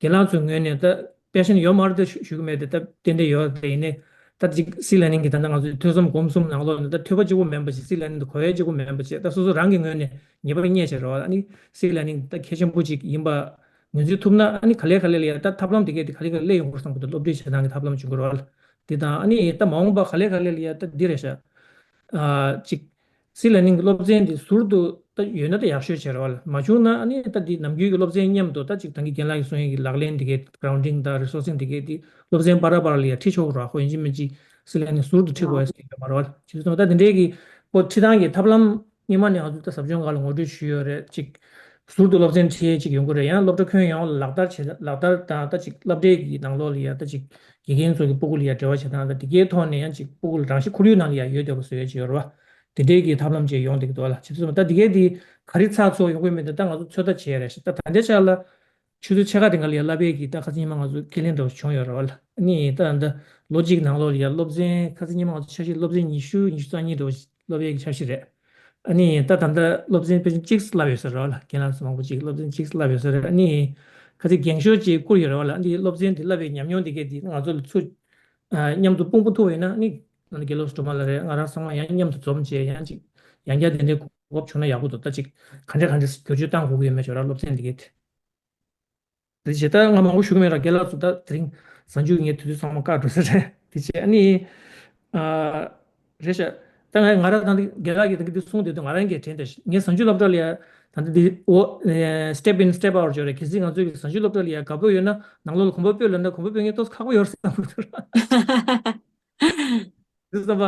རྒན་ལགས་ཚོའི་ངོས་ནས་ད་པེ་ཤན་ཡོད་མ་རེད་ད་ཞུ་ཞུ་གི་མེད་དེ། ད་ཏན་ཏན་ཡོད་དེ། ཡིན་ནའི་ད་ཅིག་སིལ་ལར་ནིང་གི་ད་ལྟ་ང་ཚོའི་ཐོས་བསམ་སྒོམ་གསུམ་ནང་ལོགས་ནས་ད་ཐོས་པ་གཅིག་པོ་མིན་པ་ཞིག། སིལ་ལར་ནིང་དེ་གོ་ཡ་གཅིག་པོ་མིན་པ་ཞིག། ད་སོ་སོ་རང་གི་ངོས་ནས་ངེས་པར་རྙེད་བྱས་རོགས། ཨ་ནི་སིལ་ལར་ནིང་ད་གལ་ཆེན་པོ་ཅིག་ཡིན་པ་ངོས་འཛིན་ཐུབ་ན། ཨ་ནི་ག་ལེ་ག་ལེ་ལ་ཡ་ད་ཐབས་ལམ་དེ་གས་དེ་ག་ལེ་ག་ལེ་སླེབས་ཡོང་གི་རེད་བསམ་གྱི་འདུག་སློབ་ཁྲིད་བྱེད་སྟངས་ཀྱི་ཐབས་ལམ་བྱུང་གི་རེད་བ་ལ། དེ་དང་ཨ་ནི་ད་མ་འོངས་པ་ག་ལེ་ག་ལེ་ལ་ཡ་ད་འདི་རེད་ཤག་ཨ་ཅིག་སིལ་ལར་ནིང་གི་སློབ་ཚན་འདི་ཟུར་དུ་ད་ཡོད་ན་ད་ཡག་ཤོས་བྱས་རེད་བ་ལ། མ་བྱུང་ན་ཨ་ནི་ད་འདི་ནམ་རྒྱུན་གྱི་སློབ་ཚན་མཉམ་དུ་ད་ཅིག་ད་གིན་རྒན་ལགས་ཀྱིས་གསུངས་ཡས་ཀྱི་ལག་ལེན་དེ་གས་གྷ་རའུན་ཌིང་དང་རི་སོར་སིང་དེ་གས་དེ་སློབ་ཚན་བར་བར་ལ་ཡ་ཁྲིད་ཆོག་གི་རེད་བ། ཁོ་ཡིན་གཅིག་མིན་གཅིག་སིལ་ལར་ནིང་ཟུར་དུ་ཁྲིད་དགོས་ཡ་ཟེར་གྱི་ཡོད་མ་རེད་བ་ལ། བྱས་ཙང་ད་འདི་འདྲའི་གི་ཁོ་ཁྲིད་སྟངས་ཀྱི་ཐབས་ལམ་སྔོན་མ་ནས་ང་ཚོ་ད་ཟབ་སྦྱོང་ཁག་ལ་ངོ་སྤྲོད་ཞུས་ཡོད་རེད། ཅིག་ཟུར་དུ་སློབ་ཚན་ཁྲིད་ཡས་ཅིག་ཡོང་གི་རེད། ཡང་སློབ་གྲྭ་ཁྱོན་ཡོངས་ལ་ལག་བསྟར་བྱེད། ལག་བསྟར་དང་ད་ཅིག་སློབ་གྲྭའི་གི་ནང་ལོགས་ལ་ཡ་ད་ཅིག་དགེ་རྒན་ཚོ་གི་སྤུ་གུ་ལ་ཡ་འབྲེལ་བ་བྱེད་སྟངས་དང་དེ་གའི་ཐོག་ནས་ཡང་ཅིག་སྤུ་གུ་ལ་རང་བཞིན་ཁོར་ཡུག་ནང་ལ་ཡ་ཡོད་བསྡད་པ་བཟོ་ཡས་ཅིག་ཡོད་རེད་བ། དེ་འདྲའི་གི་ཐབས་ལམ་ཅིག་ཡོང་བསྡད་ཀྱི་འདུག་བ་ལ། བྱས་ཙང་ད་དེ་གའི་དེ་ག་རེ་ཚགས་ཚུད་ཡོང་གི་མེད་དེ་ད་ང་ཚོ་ཚོད་ལྟ་བྱས་རེད་ཤག་ད་ད་ལྟའི་ཆ་ལ། ཆུ་ཚོད་ཕྱེད་ཀ་རིང་ག་ལ་ཡ་བསླབ་པའི་གི་ད་ཁ་སང་ཉི་མ་ང་ཚོ་ཁས་ལེན་འདྲ་བོ་བྱུང་ཡོད་རེད་བ་ལ། ཨ་ནི་ད་ད་ལོ་གཅིག་ནང་ལོགས་ལ་ཡ་སློབ་ཚན་ཁ་སང་ཉི་མ་ང་ཚོ་འཆར་གཞི་སློབ་ཚན་ཉི་ཤུ་ཉི་ཤུ་རྩ་གཉིས་འདྲ་བོ་བསླབ་པའི་གི་འཆར་གཞི་རེད། ཨ་ནི་ད་ད་ད་སློབ་ཚན་ཕལ་ཆེར་གཅིག་བསླབ་ཡོད་ས་རེད་བ་ལ། རྒན་ལགས་སུ་མང་པོ་ཅིག་སློབ་ཚན་གཅིག་བསླབ་ཡོད་ས་རེད། ཨ་ནི་ཁ་སང་འགེངས་ཤོག་ཅིག་བསྐུར་ཡོད་རེད་བ་ལ། ཨ་ནི་སློབ་ཚན་དེ་བསླབ་པའི་ཉམས་མྱོང་དེ་གས་དེ་ང་ཚོ་ལ་ཚུར་ཨ་མཉམ་དུ་སྤུངས་པ་ཐུབ་པ་ཡིན་ན། ཨ་ནི་ད་ལྟ་དགེ་ལགས་སྒྲོལ་མ་ལགས་རེད། ང་རང་ཚང་མ་ཡང་མཉམ་དུ་འཛོམས་བྱས་ཡང་ཅིག་ཡང་བསྐྱར་དེ་འདྲའི་གོ་སྐབས་བྱུང་ན་ཡག་པོ་འདུག་ད་ཅིག་ག་འདྲ་ག་འདྲ་བསྒྱུར་བཅོས་བཏང་དགོས་ཀྱི་ཡོད་མེད་ཅིག་ར། སློབ་ཚན་འདི་གས་དེ། དེ་བྱས་ད་ང་མང་པོ་ཞུ་གི་མེད་ར། རྒན་ལགས་ཚོ་ད་དེ་རིང་གཟའ་མཇུག་ངའི་དུས་ཚོད་ཚང་མ་བཀག་འགྲོ་ས་རེད། དེ་བྱས་ཨ་ནི་ཨ་རེད་ཤག་ད་ང་ང་རང་ད་ལྟ་རྒན་ལགས་ཀྱིས་ད་གིན་འདི་གསུངས་དུས་ད་ང་རང་གིས་དྲན་ད། ངས་གཟའ་མཇུག་སློབ་གྲྭ་ལ་ཡ་ད་ལྟ་འདི་འོ་step in step out ཅིག་ཡོད་རེད། གལ་སྲིད་ང་ཚོས་གི་གཟའ་མཇུག་སློབ་གྲྭ་ལ་ཡ་དགའ་པོ་ཡོད་ན་ནང་ལོགས་ལ་གོམ་པ་སྤོས་ལབ་ན་གོམ་པ་སྤོས་མཁན་ཏོག་ཙམ་ཁག་པོ་ཡོད་རེད་བསམ་གྱི་འདུག་ར། དེ་ཙམ་པ།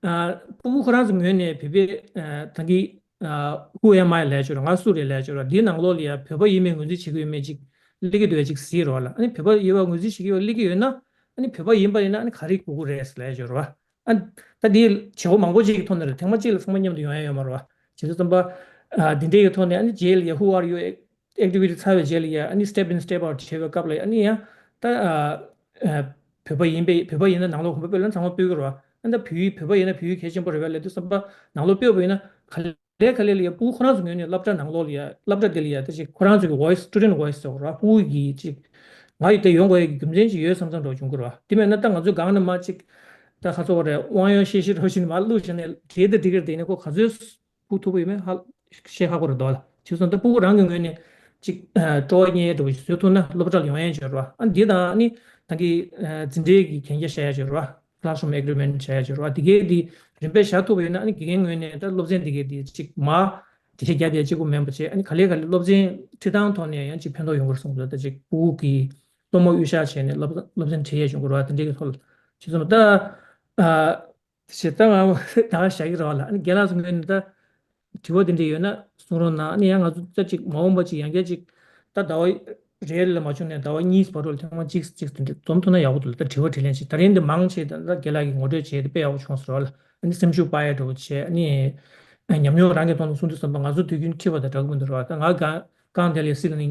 ཨ་སྤུ་གུ་ཁོ་རང་ཚོའི་ངོས་ནས་བོད་པའི་ཨ་ད་གིན་ཨ་Who am I ལབ་ཡ་ཅིག་ཡོད་ར། ང་སུ་རེད་ལབ་ཡ་ཅིག་ཡོད་ར། འདིའི་ནང་ལོགས་ལ་ཡ་བོད་པ་ཡིན་མིན་ངོས་འཛིན་བྱེད་ཀྱི་ཡོད་མེད་ཅིག་སླེབས་ཀྱི་འདུག་ཡ་ཅིག་གཟིགས་རོགས་ལ། ཨ་ནི་བོད་པ་ཡིན་པ་ངོས་འཛིན་བྱེད་ཀྱི་ཡོད་སླེབས་ཀྱི་ཡོད་ན། ཨ་ནི་བོད་པ་ཡིན་པ་ཡིན་ན་ཨ་ནི་ག་རེ་དགོས་ཀྱི་རེད་ལབ་ཡ་ཅིག་ཡོད་ར། ཨ་ད་འདི་བྱེད་སྒོ་མང་པོ་ཅིག་གི་ཐོག་ནས་རེད། ཐེངས་མ་གཅིག་ལ་ཚང་མ་མཉམ་དུ་ཡོང་ཡ་ཡོད་མ་རེད་བ། བྱས་ཙང་ཙམ་པ། ཨ་འདི་འདྲའི་གི་ཐོག་ནས་ཨ་ནི་རྗེས་ལ་ཡ་Who are you activity ཚར་བའི་རྗེས་ལ་ཡ་ཨ་ནི་step in step out བྱེད་པའི་སྐབས་ལ་ཡ་ཨ་ནི་ཡང་ད་ཨ་ཨ་བོད་པ་ཡིན་པས། བོད་པ་ཡིན་ན་ནང་ལོགས་གོམ་པ་སྤོས་ལ་ཚང་མ་སྤོས་ཀྱི་རེད་བ། ཨ་ནི་ད་བོད་ཡིག་བོད་པ་ཡིན་ན་བོད་ཡིག་གལ་ཆེན་པོ་རེད་པས་ལབ་དུས་ཙམ་པ་ནང་ལོགས་སྤོས་པ་ཡིན་ན་ག་ལེ་ག་ལེ་ལ་ཡ་སྤུ་གུ་ཁོ་རང་ཚོ་ངོས་ནས་སློབ་གྲྭ་ནང་ལོགས་ལ་ཡ་སློབ་གྲྭ་འདི་ལ་ཡ་ད་ཅིག་ཁོ་རང་ཚོ་གི་voice student voice ཟེར་བ་རེད་བ། སྤུ་གུ་གི་ཅིག་ང་ཡི་དེ་ཡོང་དགོས་ཡ་གི་རྒྱུ་མཚན་ཅིག་ཡོད་བསམ་བསམ་འདྲ་བོ་བྱུང་གི་རེད་བ། དེ་མེད་ན་ད་ང་ཚོའི་སྒང་ནས་མར་ཅིག་ད་ཁ་ཚོ་བ་རེད། དབང་ཡོད་ཤེས་ཤེས་འདྲ་བོ་ཞིག་ནས་མར་བླུགས་བྱས་ནས་བྲིས་ཏེ་འགྲིག་གི་རེད། དེ་ནས་ཁོ་ག་ཚོད་ཕུགས་ཐུབ་པ་ཡོད་མེད་ཧ་ཤེས་ཁག་པོ་རེད་འདུག་ལ། བྱས་ཙང་ད་སྤུ་གུ་རང་གི་ངོས་ནས་ཅིག་ཨ་སྤྲོ་བ་རྙེད་འགྲོ་བ་ཞིག་བཟོ་ཐུབ་ན་སློབ་གྲྭ་ལ་ཡོང་ཡས་ཅིག་ཡོད་རེད་བ། ཨ་འདི་དང་ཨ་ནི་ད་གི་ཨ་འཛིན་གྲྭའི་གི་གན་རྒྱ་བཞག་ཡས་ཅིག་ཡོད་རེད་བ། Classroom agreement བྱ་ཡ་ཅིག་རེད་བ། དེ་གའི་དེ་རིམ་པས་བཞག་ཐུབ་པ་ཡིན་ན་ཨ་ནི་དགེ་རྒན་ངོས་ནས་ད་སློབ་ཚན་དེ་གའི་དེ་ཅིག་མ་དེ་ཤེས་རྒྱ་དེ་གཅིག་པུ་མིན་པ་བྱས། ཨ་ནི་ག་ལེ་ག་ལེ་སློབ་ཚན་ཁྲིད་སྟངས་ཐོག་ནས་ཡང་ཅིག་ཕན་ཐོགས་ཡོང་གི་རེད་བསམ་གི་འདུག་ད་ཅིག་སྤུ་གུ་གི་སློབ་མ་དབུས་ཤར་བྱས་ནས་སློབ་སློབ་ཚན་ཁྲིད་ཡས་བྱུང་གི་རེད་བ། དེ་འདྲའི་གི་ཐོག་ལ་བྱས་ཙང་ད་ཨ་དེ་བྱས་ད་ང་ད་ག་བཞག་གི་རེད་བ་ལ། ཨ་ནི་རྒན་ལགས་ཚོ་ངོས་ནས་ད། དྲི་བ་དེ་འདྲ་ཡོད་ན་གསུང་རོགས་གནང་། ཨ་ནི་ཡང་ང་ཚོ་ད་ཅིག་མ་འོངས་པ་ཅིག་ཡང་བསྐྱར་ཅིག་ད་ཟླ་བ་རེ་ལ་མ་བྱུང་ནས་ཟླ་བ་གཉིས་བར་དུ་ལ་ཐེངས་མ་གཅིག་གཅིག་དེ་འདྲ་འཛོམས་ཐུབ་ན་ཡག་པོ་འདུག་ད་དྲི་བ་དྲིས་ལན་བྱེད། ད་རིང་འདི་མང་ཆེ་ད་ལྟ་རྒན་ལགས་ཀྱིས་ངོ་སྤྲོད་བྱས་ཏེ་དཔེ་ཡག་པོ་བྱུང་ཟེར་བ་ལ། ཨ་ནི་སེམས་ཤུགས་སྤར་ཡ་འདྲ་བོ་བྱས། ཨ་ནི་ཉམས་མྱོང་རང་གི་ཐོག་ནས་གསུང་དུས་ཙམ་པ་ང་ཚོ་དུས་རྒྱུན་ཁྲིད་པ་དང་འདྲ་གི་མི་འདུག་ར། ད་ང་གང་གང་དེ་ལས་སྲིད་ནི་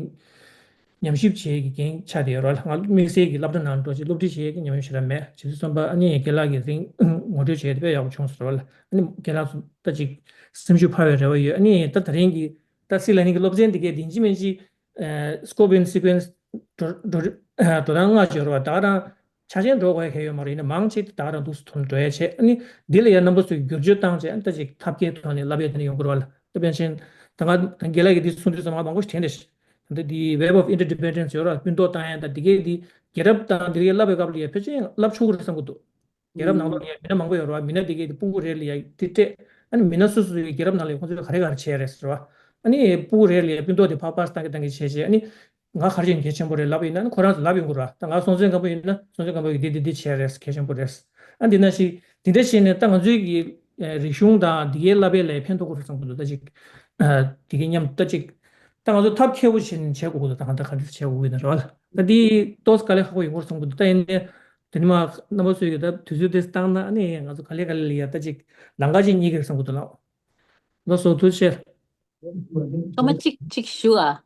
ཉམས་ཞིབ་བྱེད་ཀྱི་རྐྱེན་ཆགས་བསྡད་ཡོད་རེད་བ། ང་དམིགས་བསལ་གྱི་སློབ་གྲྭ་ནང་འགྲོ་ཆེད་སློབ་ཁྲིད་བྱེད་ཀྱི་ཉམས་མྱོང་ཞེ་དྲག་མེད། བྱས་དུས་ཙམ་པ་ཨ་ནི་རྒན་ལགས་ཀྱིས་རིང་ངོ་སྤྲོད་བྱས་ཏེ་དཔེ་ཡག་པོ་བྱུང་ཟེར་བ་ལ། ཨ་ནི་རྒན་ལགས་ཚོ་ད་ཅིག་སེམས་ཤུགས་འཕར་བའི་རེ་བ་ཡོད། ཨ་ནི་ད་དེ་རིང་གི་ད་སྲིད་ལ་ནི་གི་སློབ་ཚན་འདི་གའི་དེ་ཡིན་གཅིག་མིན་གཅིག་ཨ་scope and sequence འགྲོ་འགྲོ་འགྲོ་སྟངས་ལྔ་ཅིག་ཡོད་རེད་བ། ད་ག་རང་ཆ་ཆེན་འགྲོ་དགོས་ཡ་གང་ཡོད་མ་རེད། ཡིན་ན་མང་ཆེ་ད་ག་རང་འདུག་སེ་ཐོན་འགྲོ་ཡ་བྱས། ཨ་ནི་འདི་ལ་ཡ་རྣམ་པ་ཚོས་བསྒྱུར་བཅོས་བཏང་བྱས། ཨ་ནི་ད་ཅིག་ཐབས་མཁས་ཐོག་ནས་བསླབ་ཡ་དེ་འདྲ་ཡོང་གི་རེད་བ་ལ། ད་དཔེ་ཆེན་ད་ང་ད་རྒན་ལགས་ཀྱིས་འདི་གསུང་དུས་ཙམ་ང་མང་པོ་ཞིག་དྲན་ཏེ། ད་འདི་Web of Interdependence ཡོད་ར། སྤུན་ཐོག་བཏང་ཡ་ད་འདི་གའི་འདི་རྒྱལ་རབས་དང་འདི་གའི་བསླབ་པའི་སྐབས་ལ་ཡ་ཕལ་ཆེར་བསླབ་ཆོག་གི་རེད་བསམ་གི་འདུག་རྒྱལ་རབས་ནང་ལོགས་ལ་ཡ་མི་སྣ་མང་པོ་ཡོད་ར་བ། མི་སྣ་འདི་གའི་འདི་སྤུ་གུ་རེ་ལ་ཡ་འདི་སྤྲད། ཨ་ནི་མི་སྣ་སོ་སོ་ཡི་རྒྱལ་རབས་ནང་ལ་ཡ་ཁོང་ཚོས་ག་རེ་ག་རེ་བྱས་རེད་ཟེར་བ། ཨ་ནི་སྤུ་གུ་རེ་ལ་ཡ་སྤུན་ཐོག་དེ་ཕར་པཱ་སི་བཏང་གི་བཏང་གི་བྱས་བྱས། ཨ་ནི་ ང་ག་རེ་བྱས་ནས་གལ་ཆེན་པོ་རེད་ལབ་པ་ཡིན་ན་ཁོ་རང་ཚོ་ལབ་ཡོང་གི་རེད། ད་ང་སྲོང་བཙན་སྒམ་པོ་ཡིན་ན་སྲོང་བཙན་སྒམ་པོ་ཡིས་འདི་འདི་འདི་བྱས་རེད། གལ་ཆེན་པོ་རེད། ཨ་འདི་ན་ཞིག་འདི་འདྲ་བྱས་ནས་ད་ང་ཚོའི་གི་རིག་གཞུང་དང་འདི་གའི་བསླབ་པའི་ལས་ཕན་ཐོགས་ཀྱི་རེད་བསམ་གྱི་འདུག་ད་ཅིག་འདི་གའི་མཉམ་ད་ཅིག་ད་ང་ཚོ་ཐབས་མཁས་པོ་བྱས་ནས་བྱེད་དགོས་ཀྱི་འདུག་ད་ང་ད་ག་འདྲ་བྱེད་དགོས་ཀྱི་ཡིན་ན་རེད་བ། ད་འདི་ཏོག་ཙམ་དཀའ་ལས་ཁག་པོ་ཡོང་གི་རེད་བསམ་གྱི་འདུག་ད་ཡིན་ནའི་དེ་ནི་མ་རྣམ་པ་ཚོས་ཀྱི་ད་དུས་ཚོད་དེ་བཏང་ན་ཨ་ནི་ང་ཚོ་ག་ལེ་ག་ལེ་ལ་ཡ་ད་ཅིག་ལམ་ཁ་ཅིག་རྙེད་ཀྱི་རེད་བསམ་གྱི་འདུག་ལགས། ལགས་སོ་ཐུགས་རྗེ་ཆེ། ཐོག་མ་གཅིག་གཅིག་ཞུ་ཨ།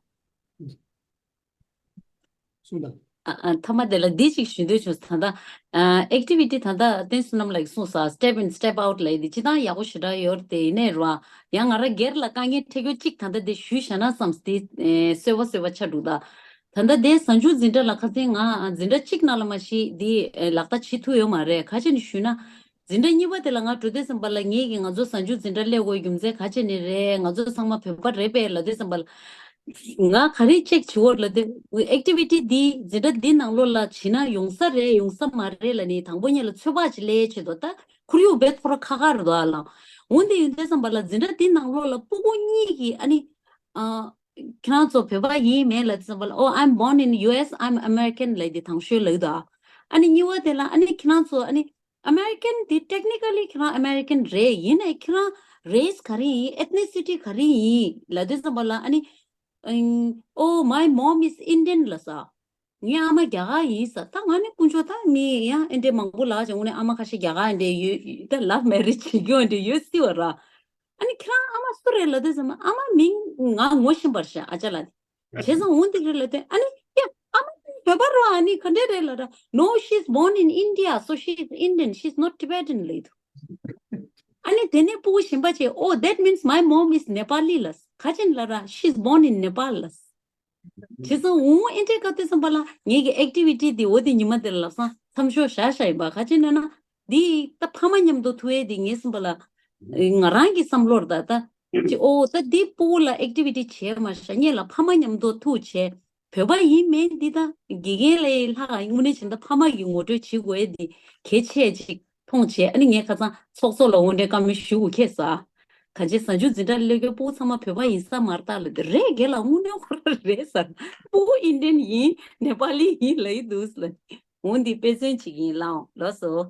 གསུངས་དང་། ཨ་ཨ་ཐ་མ་དེ་ལ་འདི་གཅིག་ཞུ་འདོད་བྱུང་། ད་ལྟ་ཨ་ཨེག་ཊི་ཝི་ཊི་ད་ལྟ་བསྟན་བསོད་ནམས་ལགས་གསུངས་ས་step in step out ལབ་ཡས་འདི་སྤྱིར་བཏང་ཡག་པོ་ཞེ་དྲག་ཡོད་རེད་དེ། ཡིན་ནའི་ར་ཡང་ང་རང་སྒེར་ལ་དཀའ་ངལ་འཕྲད་རྒྱུ་གཅིག་ད་ལྟ་འདི་ཞུས་བཞག་ན་བསམས་ཏེ་ཨེ་གསོལ་བ་གསོལ་བ་ཆགས་འདུག་ད་ད་ལྟ་དེ་གཟའ་མཇུག་འཛིན་གྲྭ་ལ་ཁ་སང་ང་འཛིན་གྲྭ་གཅིག་ནང་ལ་མ་གཞི་འདི་ཨེ་ལག་བསྟར་བྱེད་ཐུབ་ཡོད་མ་རེད། ག་རེ་བྱས་ནས་ཞུས་ན། འཛིན་གྲྭ་གཉིས་པ་དེ་ལ་ང་འགྲོ་དུས་ཙམ་པ་ལ་ངེད་ཀྱིས་ང་ཚོ་གཟའ་མཇུག་འཛིན་གྲྭ་སླེབས་དགོས་རྒྱུ་མཚན་ག་རེ་བྱས་ནས་རེད། ང་ཚོ་ཚང་མ་བོད་པ་རེད་པས་ལབ་དུས་ཙམ་པ་ལ། ང་ག་རེ་ཅེག་བྱེད་དགོས་ལབ་དུས་ཨེག་ཊི་ཝི་ཊི་འདི་འཛིན་གྲྭ་འདི་ནང་ལོགས་ལ་བྱེད་ན་ཡོང་ས་རེད་ཡོང་ས་མ་རེད་ལབ་ནས་དང་པོ་ཉིད་ལ་ཚོད་དཔག་ཅིག་ལས་བྱེད་དོ། ད་ཁོར་ཡུག་དཔེ་ཁོ་རང་ཁག་ཁག་རེད་དོ་ཨ་ལགས། འོན་ཏེ་ཡིན་དུས་ཙམ་པ་ལ་འཛིན་གྲྭ་འདི་ནང་ལོགས་ལ་སྤུ་གུ་གཉིས་ཀྱིས་ཨ་ནི་ཨ་ཁྱེད་རང་ཚོ་བོད་པ་ཡིན་མིན་ལབ་དུས་ཙམ་པ་ལ། Oh, I'm born in U S, I'm American ལབ་དེ་དང་ཤོས་ལབ་དོ། ཨ་ནི་གཉིས་པ་དེ་ལ་ཨ་ནི་ཁྱེད་རང་ཚོ་ཨ་ནི་American དེ་technically ཁྱེད་རང་American རེད། ཡིན་ནའི་ཁྱེད་རང་race ག་རེ་ཡིན། Ethnicity ག་རེ་ཡིན་ལབ་དུས་ཙམ་པ་ལ་ཨ་ནི་Oh, my mom is Indian ལབ་ས། ངའི་ཨ་མ་རྒྱ་གར་ཡིན་ས། ད་ང་ནི་དཀོན་མཆོག་ད་མི་ཡང་ཨེ་འདྲས་མང་པོ་ལགས་ཀྱང་དངོས་གནས་ཨ་མ་ཁ་ཤས་རྒྱ་གར་ཨེ་འདྲས་ཡོད། ད་love marriage བྱེད་རྒྱུ་ཨེ་འདྲས་ཡོད་སྲིད་པ་ར། ཨ་ནི་ཁྱེད་རང་ཨ་མ་སུ་རེད་ལབ་དུས་ཙམ་པ་ཨ་མ་མིང་ང་ངོ་ཤེས་པར་བྱ་ཨ་ཅག་ལ། བྱས་ཙང་འོ་འདི་རེད་ལབ་དུས་ཨ་ནི་ཡ་ཨ་མ་བོད་པ་རེད་ཨ་ནི་ག་འདྲས་རེད་ལབ་ར། No, she's born in India, so she's Indian, she's not Tibetan ལབ་འདུག་ཨ་ནི་དེ་ནས་སྤུ་གུ་གཞན་པ་ཅིག Oh, that means my mom is Nepali ལབ། ག་ཅི་ལབ་ར། She's born in Nepal ལབ། བྱས་ཙང་འོ་ཨེ་འདྲས་སྐབས་དེ་ཙམ་པ་ལ་ངེད་ཀྱི་ཨེག་ཊི་ཝི་ཊི་འདི་འོ་དེ་ཉི་མ་དེ་ལ་ལམ་སང་མཚམས་འཇོག་བཞག་བཞག་ཡིན་པ། ག་ཅི་ལབ་ན་འདི་ད་ཕ་མ་མཉམ་དུ་ཐུག་ཡས་འདི་ངས་བསམ་པ་ལ་ང་རང་གི་བསམ་བློར་ད་ད་ཅི་ཨོ་ད་འདི་སྤུ་གུ་ལ་ཨེག་ཊི་ཝི་ཊི་བྱས་མ་བཞག་སྔོན་ལ་ཕ་མ་མཉམ་དུ་ཐུག་བྱས། བོད་པ་ཡིན་མིན་འདི་ད་དགེ་རྒན་ལས་ལྷག་དངོས་གནས་བྱས་ན་ད་ཕ་མ་གིས་ངོ་སྤྲོད་བྱེད་དགོས་ཡས་འདི་གལ་ཆེ་ཅིག་མཐོང་བྱས། ཨ་ནི་ངས་ཁ་སང་ཚོགས་གཙོ་ལ་འོ་འདྲའི་བཀའ་མོལ་ཞུ་དགོས་ཁེལ་ས། གང་ཅི་གཟའ་མཇུག་འཛིན་གྲྭ་སླེབས་རྒྱུ་སྤུ་གུ་ཚང་མ་བོད་པ་ཡིན་ས་མ་རེད་ད་ལབ་དུས་རེད། རྒན་ལགས་དངོས་གནས་ཁོ་རང་རེད་ཟེར། སྤུ་གུ་ཨིན་ཌི་ཡན་ཡིན་ནེ་པ་ལི་ཡིན་ལབ་ཀྱི་འདུག་ལབ། འོ་འདི་དཔེ་མཚོན་ཅིག་ཡིན་ལགས། ལགས་སོ།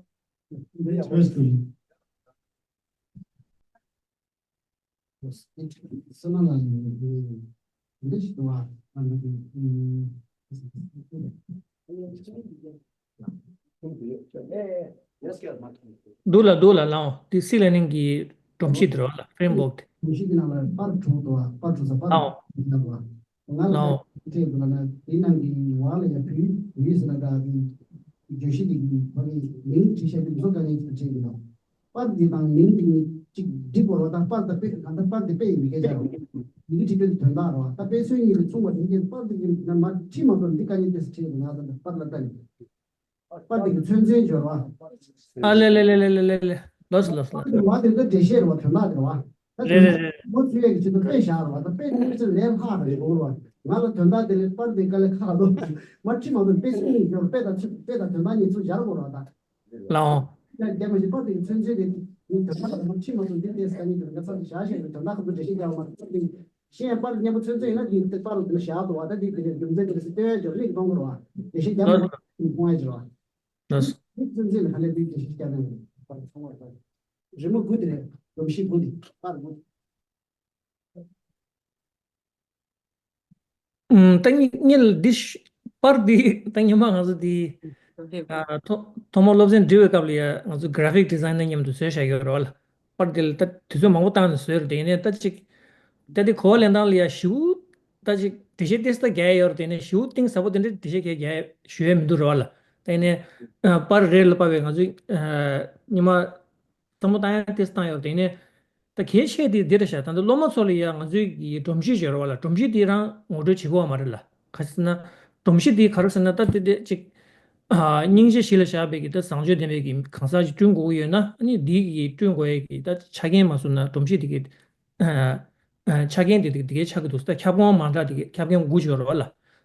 འདུག་ལ་འདུག་ལ་ལའོ། དེ་སི་ལེ་ནིང་གི་སྒྲོམ་གཞི་དེ་རེད་བ་ལ། framework དེ། སྒྲོམ་གཞི་དེ་ནང་ལ་པར་དྲུག་འདུག་བ། པར་དྲུག་ས་པར་ལའོ། དྲུག་འདུག་བ། ང་ལ་ལའོ། བྲིས་འདུག་ལ་ན་དེའི་ནང་གི་འོག་ལ་ཡ་བུའི་བུའི་ཟེར་ན་ད་གི་བརྗོད་གཞི་དེ་གི་ཕ་གི་མིང་བྲིས་ཤག་དེ་མཚོ་དཀར་ནས་བྲིས་འདུག་ལ། པར་འདི་དང་མིང་འདི་གཉིས་གཅིག་འགྲིག་དགོས་རེད་བ། ད་པར་དང་དཔེ་གང་ལྟར་པར་འདི་དཔེ་ཡི་མི་སྐད་ཆ་རེད། ཡི་གེ་བྲིས་པའི་དོན་དག་རེད་བ། ད་དཔེ་མཚོན་གཉིས་ལ་མཚུངས་པ་དེ་གཉིས་པར་འདི་གཉིས་ན་མ་བྲིས་མ་གཏོགས་འདི་དཀའ་ངལ་དེ་སུ་འཕྲད་ཡོད་ན་ད་པར་ལ་ལྟ་ནས་པར་འདི་གི་ཚོད་འཛིན་སྦྱོར་བ། ཨ་ལེ་ལེ་ལེ། ལོས་ལོས་ལོས། པར་འདི་མ་དེ་ཚོ་འགྲེལ་བཤད་རེད་བ། དོན་དག་དེ་རེད་བ། ད་རེད་དོན་རེད་དག་རེད། མོ་ཚོས་ཡས་ཀྱི་ཆེད་དུ་དཔེ་བཞག་རེད་བ། ད་དཔེ་དེ་ཚོ་ལས་ལྷག་རེད་འོ་རེད་བ། ང་ལ་དོན་དག་དེ་ལས་པར་འདི་དཀའ་ལས་ཁག་འདུག་མ་བྲིས་མ་གཏོགས་དཔེ་ཚོད་འཛིན་སྦྱོར། དཔེ་དང་ཚིག་དཔེ་དང་དོན་དག་གཉིས་ཚུར་སྦྱར་དགོས་རེད་བ་ད། ལའོ། ཡ་རྒྱ་མ་ཞིག་པར་དེ་གི་ཚོད་འཛིན་དེ་ནི་དོན་དག་ལ་མ་ཁྲིད་མ་ཐུབ་འདི་ལྟས་དཀའ་ངལ་དེ་ང་ཚང་གི་བཞག་བཞག་ནས་དོན་དག་ཁ་ཐུག་འགྲེལ་བཤད་རྒྱག་མ་ཐུབ་འདི་གཞན་པར་སྙན་པོ་ཚོད་འཛིན་ཡིན་ན་འདི་ལྟས་པར་དེ་ལ་བཞག་འདུག་བ། ད་འདི་དེ་ནས་རྒྱུ་མཚན་དེ་ལ་སི་ལྟོས་ཡ་འཇོག་ལིག་གཏོང་དགོས་རེད་བ། འགྲེལ་བཤད་རྒྱག་མ་ཐུབ་མཐོང་ཡ་འཇོག་བ། འདི་ཚོད་འཛིན་ལ་ཧ་ལས་འདི་འགྲེལ་བཤད་རྒྱག་ནས་རེད། རི་མོ་དགུ་དེ་རེད། སྒྲོམ་གཞི་དགུ་དེ་པར་དགུ། ཨུམ། ད་ངེད་ངེད་ལ་འདི་ཤ- པར་འདི་ད་སྔོན་མ་ང་ཚོ་འདི་ཨ་ཐོ- ཐོག་མར་སློབ་ཚན་འབྲི་བའི་སྐབས་ལ་ཡ་ང་ཚོ་graphic designer མཉམ་དུ་བཟོས་བཞག་ཡོད་རེད་བ་ལ། པར་འདི་ལ་ད་དུས་ཚོད་མང་པོ་བཏང་ནས་བཟོས་རེད་དེ། ཡིན་ནའི་ད་ཅིག་ད་འདི་གོ་བ་ལེན་སྟངས་ལ་ཡ་ཞེ་པོ་ད་ཅིག་འགྲེལ་བཤད་ཏོག་ཙམ་རྒྱག་ཡ་ཡོད་རེད་དེ། ཡིན་ནའི་ཞེ་པོ་གཏིང་ཟབ་པོ་དེ་འདྲའི་འགྲེལ་བཤད་གང་ཡང་རྒྱག་ཡ་ཞུ་ཡ་མི་འདུག་རེད་བ་ལ། ད་ཡིན་ནའི་ཨ་པར་རེ་རེ་ལ་དཔག་པའི་ང་ཚོའི་ཨ་སྔོན་མ་བསམ་བློ་བཏང་ཡ་ཏོག་ཙམ་བཏང་ཡོད་རེད་དེ། ཡིན་ནའི་ད་གལ་ཆེ་དེ་འདི་རེད་ཤག་ད་ལྟ་སློབ་མ་ཚོ་ལ་ཡང་ང་ཚོའི་གི་སྒྲོམ་གཞི་སྦྱོར་བ་ལ། སྒྲོམ་གཞི་དེ་རང་ངོ་སྤྲོད་བྱེད་དགོས་བ་མ་རེད་ལ། ག་ཟེར་ན་སྒྲོམ་གཞི་དེ་ག་རེ་ཟེར་ན་ད་དེ་དེ་ཅིག་ཨ་སྙིང་རྗེ་གཞི་ལ་བཞག་པའི་གི་ད་བཟང་སྤྱོད་ལྡན་པའི་གི་གང་ཟག་ཅིག་བསྐྲུན་དགོས་ཀྱི་ཡོད་ན། ཨ་ནི་འདི་གི་བསྐྲུན་དགོས་ཡ་གི་ད་ཆ་རྐྱེན་མ་བཟུང་ན་སྒྲོམ་གཞི་དེ་གི་ཨ་ཨ་ཆ་རྐྱེན་དེ་དེ་དེ་གའི་ཆགས་ཀྱི་འདུག་ད་ཁྱབ་ཁོངས་མ་འདྲ་དེ་གའི་ཁྱབ་ཁོངས་དགུ་སྦྱོར་བ་ལ་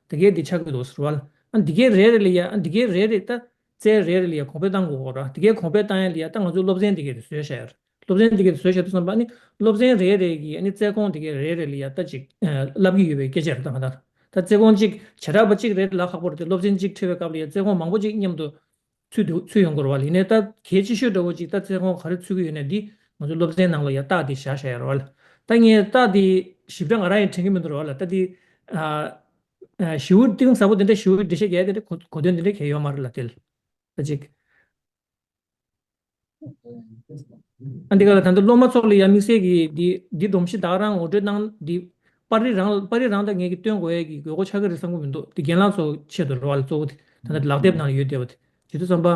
དེ་གའི་དེ་ཆགས་ཀྱི་འདུག་ཟེར་བ་ལ། ཨ་འདི་གའི་རེ་རེ་ལ་ཡ་ཨ་འདི་གའི་རེ་རེ་ད། རྩལ་རེ་རེ་ལ་ཡ་གོང་འཕེལ་བཏང་དགོས་ར། དེ་གའི་གོང་འཕེལ་བཏང་ཡ་ལ་ཡ་ད་ང་ཚོ་སློབ་ཚན་དེ་གའི་དེ་བཟོས་བཞག་ཡ་རེད། སློབ་ཚན་དེ་གའི་དེ་བཟོས་བཞག་དུས་ཙམ་པ་ནི་སློབ་ཚན་རེ་རེ་གི་ཨ་ནི་རྩལ་ཁོངས་དེ་གའི་རེ་རེ་ལ་ཡ་ད་ཅིག་ཨ་བསླབ་ཀྱི་ཡོད་པའི་སྐད་ཆ་རེད། ད་གང་ལྟར་ད་ ད་རྩེད་ཁོང་གཅིག་བྱེ་བྲག་པ་གཅིག་རེད་ལབ་ཁག་པོ་རེད་དེ། སློབ་ཚན་གཅིག་ཁྲིད་པའི་སྐབས་ལ་ཡ་རྩེད་ཁོང་མང་པོ་གཅིག་མཉམ་དུ་ཚུད་དུ་ཚུད་ཡོང་དགོས་རེད་བ། ཡིན་ནའི་ད་གལ་ཆེ་ཤོས་འདྲ་བོ་གཅིག་ད་རྩེད་ཁོང་ག་རེ་ཚུད་ཀྱི་ཡོད་ན་འདི་ང་ཚོ་སློབ་ཚན་ནང་ལ་ཡ་རྟགས་འདི་བཞག་བཞག་ཡོད་རེད་བ། ད་ངས་རྟགས་འདི་ཞིབ་ཕྲ་ང་རང་ཡང་དྲན་གྱི་མི་འདུག་རེད་བ་ལ། ད་འདི་ཨ་ཨ་ཞེ་པོ་གཏིང་ཟབ་པོ་དེ་འདྲ་ཞེ་པོ་འགྲེལ་བཤད་རྒྱག་ཡ་དེ་འདྲ་གོ་གོ་དོན་དེ་འདྲ་གང་ཡང་ཡོད་མ་རེད་ལ། དེ་ལ་ད་ཅིག་ཨ་འདི་ག་ལ་ད་ལྟ་སློབ་མ་ཚོ་ལ་ཡང་དམིགས་བསལ་གྱི་འདི་འདི་སྒྲོམ་གཞི་ད་ག་རང་ངོ་སྤྲོད་གནང་འདི། པར་རིས་རང་པར་རིས་རང་ད་ངས་ཀྱི་སྟོན་དགོས་ཡས་ཀྱི་དགོས་མཁོ་ཆགས་ཀྱི་རེད་བསམ་གྱི་མི་འདུག་དེ་རྒན་ལགས་ཚོ་ཆེད་དུ་རེད་བ་ལ། གཙོ་བོ་དེ་ད་ལྟ་ལག་དེབ་ནང་ཡོད་བསྡད་པ་དེ། བྱེད་དུས་ཙམ་པ་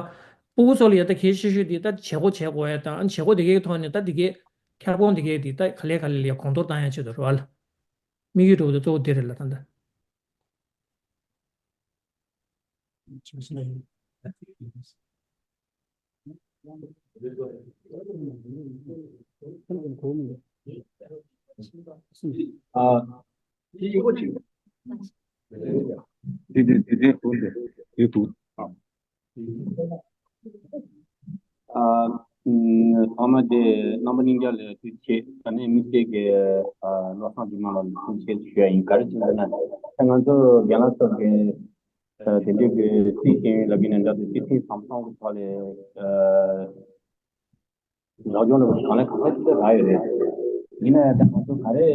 སྤུ་གུ་ཚོ་ལ་ཡང་ད་གལ་ཆེ་ཤོས་དེ་ད་བྱེད་སྒོ་བྱེད་དགོས་ཡས་དང་། ཨ་ནི་བྱེད་སྒོ་དེ་གའི་ཐོག་ནས་ད་དེ་གའི་ཁྱབ་ཁོངས་དེ་གའི་དེ་ད་ག་ལེ་ག་ལེ་ལ་ཡང་གོང་མཐོར་བཏང་ཡས་ཆེད་དུ་རེད་བ་ལ། དམིགས་ཡུལ་འདྲ་བོ་དེ་གཙོ་བོ་དེ་རེད་ལ་ད་ལྟ། ཨ། དེ་ཡག་པོ་བྱུང་། དེ་དེ་དེ་དེ་ཐུག་འདུག་དེ་ཐུག་ཨ། ཨ། ཨུམ། ཐོག་མ་དེ་རྣམ་པ་སྙིང་རྗེ་ལ་ཐུགས་རྗེ་ཆེ། ད་ནས་དམིགས་བསལ་གྱི་ཨ་བློ་བཟང་འབྲི་མ་ལགས་ལ་ཐུགས་རྗེ་ཆེ་ཞུ་ཡ་ཡིན། ག་རེ་བྱས་ན་ང་ཚོ་རྒན་ལགས་ཚོ་གི་ཨ་དེ་འདྲའི་གི་སྲིད་ཞིང་ལབ་ཀྱི་ནས་འདྲ་འདུག་སྤྱི་ཚིག་ཟམ་གདོང་གི་ཐོག་ལ་ཨ་རོགས་སྐྱོར་འདྲ་པོ་གང་ལ་གང་འཚམ་ཅིག་ད་རག་ཡོད་རེད། ཡིན་ན་ཡང་ད་ང་ཚོ་ག་རེ་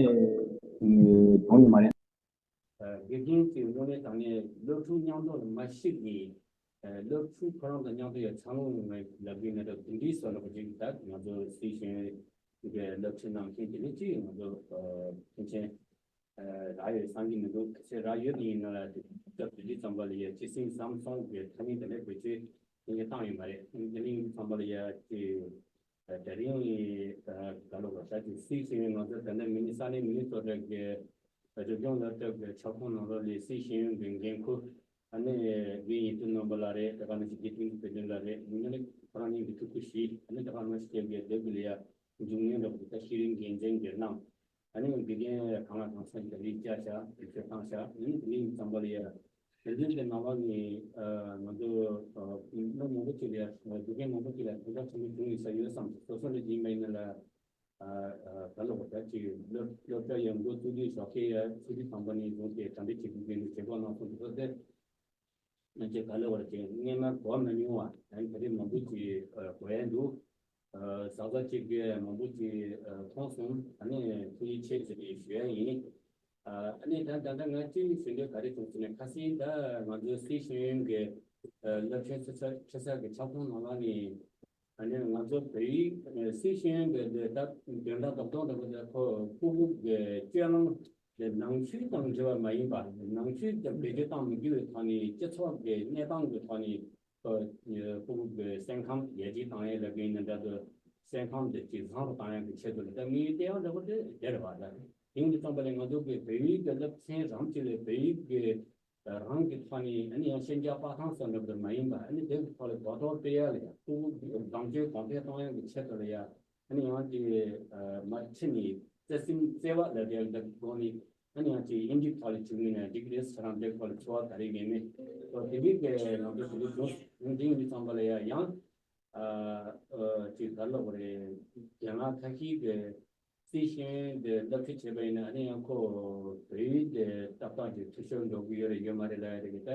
བྱུང་ཡོད་མ་རེད། དགེ་རྒན་གྱི་དངོས་གནས་དྲང་གནས་སློབ་ཕྲུག་མཉམ་དུ་མ་གཞི་གི་སློབ་ཕྲུག་ཁོ་རང་དང་མཉམ་དུ་ཡང་འཚར་ལོངས་ཡོང་བའི་ལམ་བུའི་གནས་སྟངས་དེ་འདྲའི་བཟོ་འདྲ་པོ་ཅིག་ད་ང་ཚོ་སྲིད་གཞུང་གི་སློབ་ཁྲིད་གནང་མཁན་དེ་འདྲ་ཅིག་ང་ཚོ་མཐུན་རྐྱེན་རག་ཡོད་བསམ་གྱི་མི་འདུག་གལ་སྲིད་རག་ཡོད་ནི་ཡིན་ན་ལ་དེ་སྐབས་དེ་དུས་ཙམ་པ་ལ་ཡ་སྤྱི་སེམས་བསམ་སོང་གི་ཐ་སྙད་དེ་འདྲ་བེད་སྤྱོད་ཡིན་གྱི་བཏང་ཡོད་མ་རེད། དེ་འདྲ་ཡིན་དུས་ཙམ་པ་ལ་ཡ་ཅིག་ད་རིང་གི་ད་ལོ་བ་ད་ཅིག་སྲིད་ཞུ་ཡིན་ང་ཚོ་ད་ལྟ་མི་ནི་ས་གནས་མི་ནི་སོ་ཊ་གི་རི་ལྗོངས་སློབ་གྲྭ་གི་ཁྱབ་ཁོངས་ནང་ལོགས་ལ་སྲིད་ཞུ་ཡིན་གྱི་འགན་ཁུར། ཨ་ནི་དགེ་རྒན་ཡིན་དུས་རྣམ་པ་ལགས་རེད། དེ་ག་ནང་བཞིན་དགེ་ཐུན་དཔལ་ལྡན་ལགས་རེད། མི་ཉག་ནི་ཁོ་རང་གཉིས་ཀྱི་ཐུགས་ཁུར་བཞེས། ཨ་ནི་དེ་ག་ནང་བཞིན་སྐྱབས་རྒན་སྡེ་དགུ་ལ་ཡ་འབྱུང་གནས་འདྲ་པོ་ད་ཤེས་ཡོན་འགན་འཛིན་གྱི་གནང་། ཨ་ནི་དགེ་རྒན་གང་ལ་གང་འཚམ་གྱི་ལས་བྱ་བྱ་ལས་བྱེད་བཏང་བྱ། ཨ་ནི་དེ་ནས་ཙམ་པ་ལ་ཡ་དེ་འཛིན་གྱི་ནང་ལོགས་ནས་ང་ཚོ་སློབ་མང་པོ་ཅིག་ལ་ཡ་དགེ་རྒན་མང་པོ་ཅིག་ལ་དོན་དག་ཆེན་པོ་བྱུང་ཡོད་ས་ཡོད་བསམ། སོ་སོ་ལ་ཡིན་པ་ཡིན་ན་ལ། ད་ལོ་ད་ཅིག་སློབ་སློབ་གྲྭ་ཡང་འགོ་བཙུགས་དུས་ཞོགས་ཀས་ཡ་ཆུ་ཚོད་དང་པོ་ནས་བཟུང་སྟེ་གྲ་སྒྲིག་བྱེད་དགོས་ཀྱི་འདུག་བྱེད་སྒོ་གནང་སོང་དུས་ཚོད་དེ་ང་ཅིག་ག་ལེ་བར་ཅིག་སྔས་མ་གོ་མ་མྱོང་བ་ཡང་ག་རེ་མང་པོ་ཅིག་གོ་ཡ་འདུག་ཟག་ཟག་ཅིག་གི་མང་པོ་ཅིག་མཐོང་སོང་། ཨ་ནི་ཐུགས་རྗེ་ཆེ་ཟེར་ནས་ཞུ་ཡ་ཡིན། ཨ་ནི་ད་ད་ལྟ་ང་ཅིག་ཞུ་འདོད་ག་རེ་བྱུང་ཟེར་ན་ཁ་སང་ད་ང་ཚོའི་སྲིད་གཞུང་གི་སློབ་ཆེན་ཆེ་ས་ཆེ་ས་གི་ཁྱབ་ཁོངས་ནང་ལ་ནི། ཨ་ནི་ང་ཚོ་བོད་ཡིག་སྲིད་གཞུང་གི་འདི་ལྟར་འདོན་སྟངས་འདོགས་སྟངས་འདྲ་པོ་དེ་ཁོ་ཕྲུ་གུ་གི་སྤྱོད་ལམ་དེ་ནང་ཆོས་དང་འབྲེལ་བ་མ་ཡིན་པ། ནང་ཆོས་དེ་བེད་སྤྱོད་བཏང་མི་དགོས་པའི་ཐོག་ནས་སྤྱི་ཚོགས་ཀྱི་གནས་སྟངས་ཀྱི་ཐོག་ནས་ཁོ་ཕྲུ་གུ་གི་སེམས་ཁམས་ཡར་རྒྱས་བཏང་ཡས་ལ་དགོས་ན་འདྲ་དུ་སེམས་ཁམས་དེ་ཅིག་བཟང་རུ་བཏང་ཡས་ཀྱི་ཆེད་དུ་ལ་ད་དམིགས་ཡུལ་གཏན་འདྲ་པོ་དེ་དེ་རེད་བ། ད་དེང་དུས་ཙམ་པ་ལ་ང་ཚོ་གི་བོད་ཡིག་གི་སློབ་ཚན་རང་གཅིག་ལས་བོད་ཡིག་གི་རང་གི་ཐོག་ནས་ཨ་ནི་ཡང་ཤན་སྦྱར་སྤར་ཐང་སོགས་འདྲ་པོ་མ་ཡིན་པ། ཨ་ནི་དེ་གི་ཐོག་ལ་གོ་རྟོགས་སྤེལ་ཡ་ལ་ཡ། ཕྲུ་གུ་གདེང་ཚོད་གོང་འཕེལ་གཏོང་ཡ་གི་ཆེད་དུ་ལ་ཡ། ཨ་ནི་ཡང་དེ་མ་ཁྲིད་ནས་བརྩེ་སེམས་བརྩེ་བ་ལ་དེ་འདི་སྒོ་ནས་ཨ་ནི་ཡང་དེ་ཨིན་ཇིའི་ཐོག་ལ་བྱུང་ཡིན་ན་འགྲིག་གི་རེད་ཟེར་རང་འདི་ཐོག་ལ་ཚོར་བ་ག་རེ་ཡིན་མིན་དེ་འདྲའི་གི་ནང་དུ་ཞུ་གི་བྱུང་། འདི་ཡིན་དུས་ཙམ་པ་ལ་ཡ་ཡང་ཨ་ཨ་ཅིག་ག་ལབ་དགོས་རེད། རྒན་ལགས་ཁ་ཤས་གི་སྲིད་གཞུང་དེ་སློབ་ཁྲིད་བྱས་པ་ཡིན་ན་ཨ་ནི་ཡང་ཁོ་བོད་ཡིག་དེ་ཏག་ཏག་ཅིག་འཐུས་ཤོར་འགྲོ་གི་ཡོད་རེད་ཡོད་མ་རེད་ལབ་ཡ་དེ་གི་ད་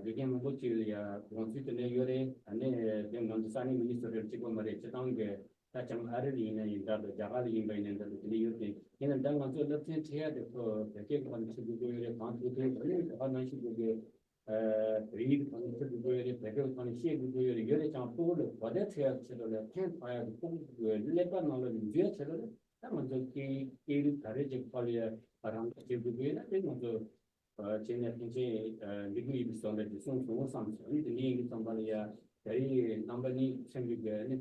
དགེ་རྒན་མང་པོ་ཅིག་ལ་ཡ་དགོངས་ཚུལ་དེ་འདྲ་ཡོད་རེད། ཨ་ནི་དེ་ང་ཚོ་ས་གནས་མི་ནི་སོ་ཊ་གཅིག་པོ་མ་རེད། སྤྱི་བཏང་གི་ད་བྱང་ཨ་རི་ལ་ཡིན་ན་ཡིན་འདྲ་དང་རྒྱ་གར་ལ་ཡིན་པ་ཡིན་ན་འདྲ་དང་དེ་འདྲ་ཡོད་རེད། ཡིན་ན་ད་ང་ཚོ་སློབ་ཚན་ཁྲིད་ཡ་དེ་ཁོ་བོད་སྐད་ཐོག་ནས་ཁྲིད་དགོས་ཀྱི་ཡོད་རེད། གང་ཐུབ་ཐུབ་ཨ་ནི་ག་པར་ནང་བཞིན་དགོས་ཀྱི། བོད་ཡིག་གི་ཐོག་ནས་ཁྲིད་དགོས་ཀྱི་ཡོད་རེད། བོད་སྐད་ཀྱི་ཐོག་ནས་བཤད་དགོས་ཀྱི་ཡོད་རེད། ཡོད་རེད་ཀྱང་ཕྲུ་གུ་ལ་གོ་བརྡ་འཕྲོད་ཡག་ཆེད་དུ་ལ་ཕན་ཐོགས་ཡག་གི་ཕྲུ་གུ་གི་ཀླད་པ་ནང་ལ་འཇུ་ཡག་ཆེད་དུ་ལ་ད་ང་ཚོ་སྐད་སྐད་རིགས་ག་རེ་ཅིག་ཐོག་ལ་ཡ་རང་འགུལ་བྱེད་དགོས་ཀྱི་ཡོད་ན་དེ་ང་ཚོ་བྱས་ནས་ཕན་ཆད་འགྲིག་གི་ཡོད་པའི་བཟོ་འདྲ་ཅིག་གསུངས་སོང་བསམ་སོང་། ཨ་ནི་དེ་འདྲ་ཡིན་གྱི་ཙམ་པ་ལ་ཡ་ད་རེས་རྣམ་པ་གཉིས་མཚན་གྱི་དགོས་ནི།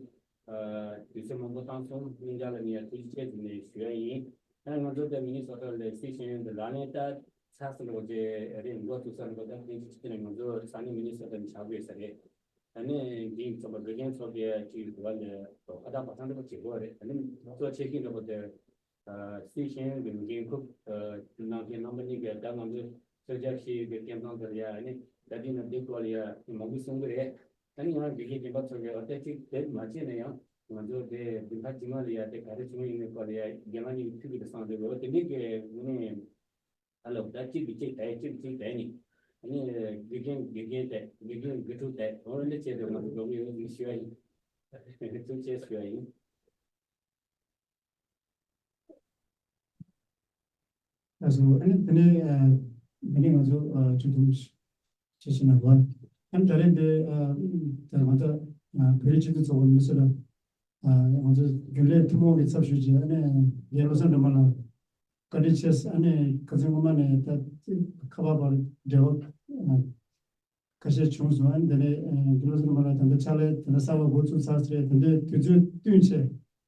དུས་ཚོད་མང་པོ་བཏང་སོང་། སྙིང་ག་ལ་ནི་ཡང་ཐུགས་རྗེ་ཆེ་ཟེར་ནས་ཞུ་ཡ་ཡིན། ད་ང་ཚོ་ད་མི་ནི་སོ་ཊ་ལ་སྲིད་གཞུང་གི་ལག་ལེན་བསྟར་ཚར་ཟིན་འགྲོ་རྗེས་རེད། འགོ་བཙུགས་ཚར་འགྲོ་ད་ཐེངས་གཅིག་ནས་ང་ཚོ་ས་གནས་མི་ནི་སོ་ཊ་ནས་བྱ་དགོས་ས་རེད། ད་ནས་འདིའི་ཚོགས་པ་བོད་རྒན་ཚོགས་པའི་ཅིག་འདུག་བ་ལས་ཁ་ཐག་པ་ཐང་འདྲ་པོ་བྱེད་དགོས་རེད། ད་ནས་གཙོ་ཆེ་ཤོས་འདྲ་པོ་དེ་སྲིད་གཞུང་གི་འགན་འཁུར་གནང་མཁན་རྣམ་པ་གཉིས་ཀྱིས་ད་ང་ཚོའི་ཚོད་རྒྱག་ཤེས་ཀྱི་སྐད་གཏོང་དེར་ཡ་ནི་ད་འདི་ན་འདི་སྐོར་ལ་ཡ་མང་པོ་གསུང་གི་རེད། ད་ནི་ཡང་དགེ་རྒན་རྒན་པ་ཚོ་གིས་ཨོ་ཏེ་ཅིག་དེབ་མ་བྱས་ན་ཡང་ང་ཚོ་དེ་བདུན་ཕྲག་རྗེས་མ་ལ་ཡ་དེ་ག་རེ་བྱུང་ཡིན་མིན་སྐོར་ལ་ཡ་རྒན་ལགས་གཉིས་ཀྱིས་ཐུགས་ཀྱི་དེ་གསང་དེ་འོ་དེ་འདྲའི་གི་ངོས་ནས་ ཨ་ལོ། ད་གཅིག་གིས་གཅིག་དེད། གཅིག་གིས་གཅིག་དེད་ནས། ཨ་ནི་དགེ་རྒན་དགེ་རྒན་དེད། དགེ་རྒན་དགེ་ཕྲུག་དེད། འོ་འདི་བྱས་ཏེ་ང་ཚོ་འགྲོ་གི་ཡོད་ཟེར་ཞུ་བ་ཡིན། ཐུགས་རྗེ་ཆེ་ཞུ་བ་ཡིན། ལགས་སོ། ཨ་ནི་དེ་ནས་ཨ་དེ་ནས་ང་ཚོ་ཨ་ཆུ་དུམ་ཅི་ཞིག་ན་བ། ཨ་ནི་ད་རེས་འདི་ཨ་ད་ང་ཚོ་ཨ་བོད་རིགས་སྤྱི་མཐུན་ཚོགས་པ་མི་སེར་ལ་ཨ་ང་ཚོ་རྒྱུན་ལས་ཐུན་མོང་གི་ཚབ་ཞུས་བྱས། ཨ་ནི་རྒན་བློ་བཟང་སྒྲོལ་མ་ལགས་བཀའ་དྲིན་ཆེ། ཨ་ནི་ཁ་སང་སྔོན་མ་ནས་ད་ཁ་པར་བར་འབྲེལ་བ་ཨ་ཁ་ཤས་བྱུང་སོང་། ཨ་ནི་དེ་ནས་ཨ་རྒན་བློ་བཟང་སྒྲོལ་མ་ལགས་ད་ལྟ་ཕྱག་ལས་དེ་འདྲ་གསར་པ་འགོ་བཙུགས་ཚར་ཚེ་དེ་འདྲའི་དུས་ཚོད་བསྟུན་བྱས།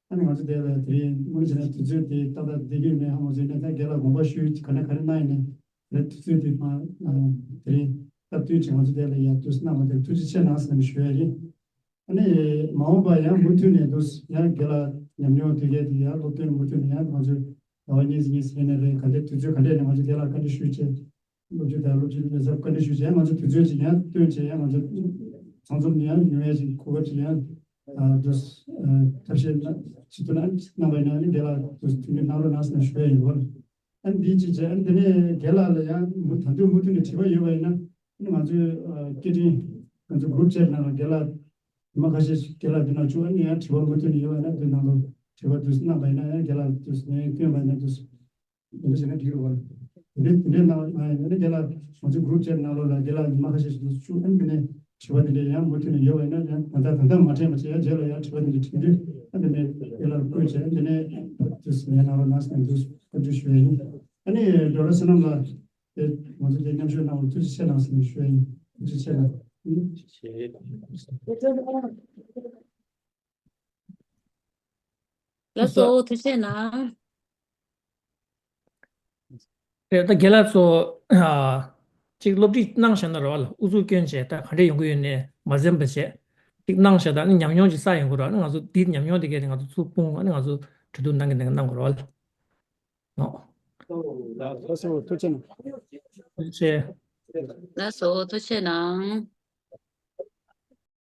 ཨ་ནི་ང་ཚོ་དེ་ལ་དེ་རིང་དངོས་གནས་བྱས་ན་དུས་ཚོད་དེ་ཏག་ཏག་བསྡད་ཀྱི་མེད། ཧ་མ་ཚོད་ནས་ད་རྒན་ལགས་དགོངས་པ་ཞུས། ག་ནས་ག་རེ་གནང་ཡིན་ནས་དེ་དུས་ཚོད་དེ་མ་དེ་རིང་སྟབས་བསྟུན་བྱས་ང་ཚོ་དེ་ལ་ཡར་དུས་གནང་བ་དེར་ཐུགས་རྗེ་ཆེ་གནང་ཟེར་ནས་ཞུ་ཡ་ཡིན། ཨ་ནི་མ་འོངས་པ་ཡང་མུ་མཐུད་ནས་འདུག་ཡང་རྒན་ལགས་ཉམས་མྱོང་དེ་གས་དེ་ཡང་སློབ་སྟོན་མུ་མཐུད་ནས་ཡང་ང་ཚོས་ཟླ་བ་གཉིས་གཉིས་ཡིན་ནའི་རེད། ག་འདྲའི་དུས་ཚོད་ག་འདྲས་ནས་ང་ཚོས་རྒན་ལགས་བཀའ་འདྲི་ཞུས་བྱས། སློབ་སྤྱི་དང་སློབ་སྤྱི་ལས་ཚབ་བཀའ་འདྲི་ཞུས་བྱས། ང་ཚོ་དུས་ཚོད་ཅིག་ཡང་བཏོན་བྱས། ཡང་ང་ཚོ་ཚང་འཛོམས་ཡང་ཡོང་ཡ་ཅིག་གོ་སྐབས་ཅིག་ཡང་ཨ་འདུག་ཨ་ཐབས་ཤེས་གནང་ཅིག་ཏུ་གནང་གནང་བ་ཡིན་ན་ནི་རྒན་ལགས་འདུག་མཐུན་འགྱུར་གནང་རོགས་གནང་ཟེར་ནས་ཞུ་ཡ་ཡིན་པ། ཨ་ནི་འདི་གཅིག་བྱས། ཨ་ནི་དེ་ནས་རྒན་ལགས་ལ་ཡང་མུ་ད་དུང་མུ་མཐུད་ནས་དྲི་བ་ཡོད་པ་ཡིན་ན། ཨ་ནི་ང་ཚོའི་ཨ་སྐད་འཕྲིན་ང་ཚོ་གུ་རུབ་ཅེཊ་ནང་ལ་རྒན་ལགས་མ་ཁ་ཤས་ཤིག་རྒན་ལགས་འདི་ནང་བཅུག་ཨ་ནི་ཡང་དྲི་བ་མུ་མཐུད་ནས་ཡོད་པ་ཡིན་ན་འདི་ནང་ལ་དྲི་བ་འདུག་གནང་པ་ཡིན་ན་ཡང་རྒན་ལགས་འདུག་ནས་བསྐྱོན་པ་ཡིན་ན་འདུག་འདི་འདྲ་བྱས་ན་འགྲིག་རེད་བ། དེ་འདྲའི་དེ་འདྲའི་གནང་བ་ཡིན་ན་རྒན་ལགས་ང་ཚོའི་གུ་རུབ་ཅེཊ་ནང་ལོགས་ལ་རྒན་ལགས་མ་ཁ་ཤས་ཤིག་འདུག་བཅུག་ཨ་ནི་འདི་ནས་དྲི་བ་འདི་འདྲའི་ཡང་མུ་མཐུད་ནས་ཡོད་པ་ཡིན་ན་ཡང་ད་ལྟ་ད་ལྟ་མ་དྲན་པ་བྱས། ཡང་རྗེས་ལ་ཡང་དྲི་བ་འདི་འདྲ་དྲན་དུས་ཨ་འདི་ནས་རྒན་ལགས་བསྐོས་བྱས། ཨ་འདི་ནས་དུས་ནས་གནང་རོགས་གནང་ཟེར་ནས་འདུག་བཀའ་འདྲི་ཞུ་ཡ་ཡིན། ཨ་ནི་ཌོག་ཊར་བསོད་ནམས་ལགས་དེ་ང་ཚོ་དེ་མཉམ་ཞུགས་གནང་བར་ཐུགས་རྗེ་ཆེ་གནང་ཟེར་ནས་ཞུ་ཡ་ཡིན། ཐུགས་རྗེ་ཆེ་གནང་། ལགས་སོ། ཐུགས་རྗེ་གནང་། རེད། ད་རྒན་ལགས་ཚོ་ཨ་གཅིག་སློབ་ཁྲིད་གནང་བཞག་ན་རོགས་ལ་ཨུ་ཚུགས་སྐྱོན་བྱས་ད་ག་འདྲས་ཡོང་གི་ཡོད་ནས་མ་འཛེམ་པ་བྱས་གཅིག་གནང་བཞག་ད་ནི་ཉམས་མྱོང་ཅིག་བསགས་ཡོང་གི་རོགས། ང་ཚོ་འདི་ཉམས་མྱོང་དེ་གས་ནི་ང་ཚོ་ཚུར་སྤུངས། ཨ་ནི་ང་ཚོ་གྲོས་བསྡུར་གནང་གི་ནས་གནང་དགོས་རོགས་ལ། ལགས་སོ། ཐུགས་རྗེ་གནང་། ཐུགས་རྗེ་ཆེ། ལགས་སོ། ཐུགས་རྗེ་གནང་།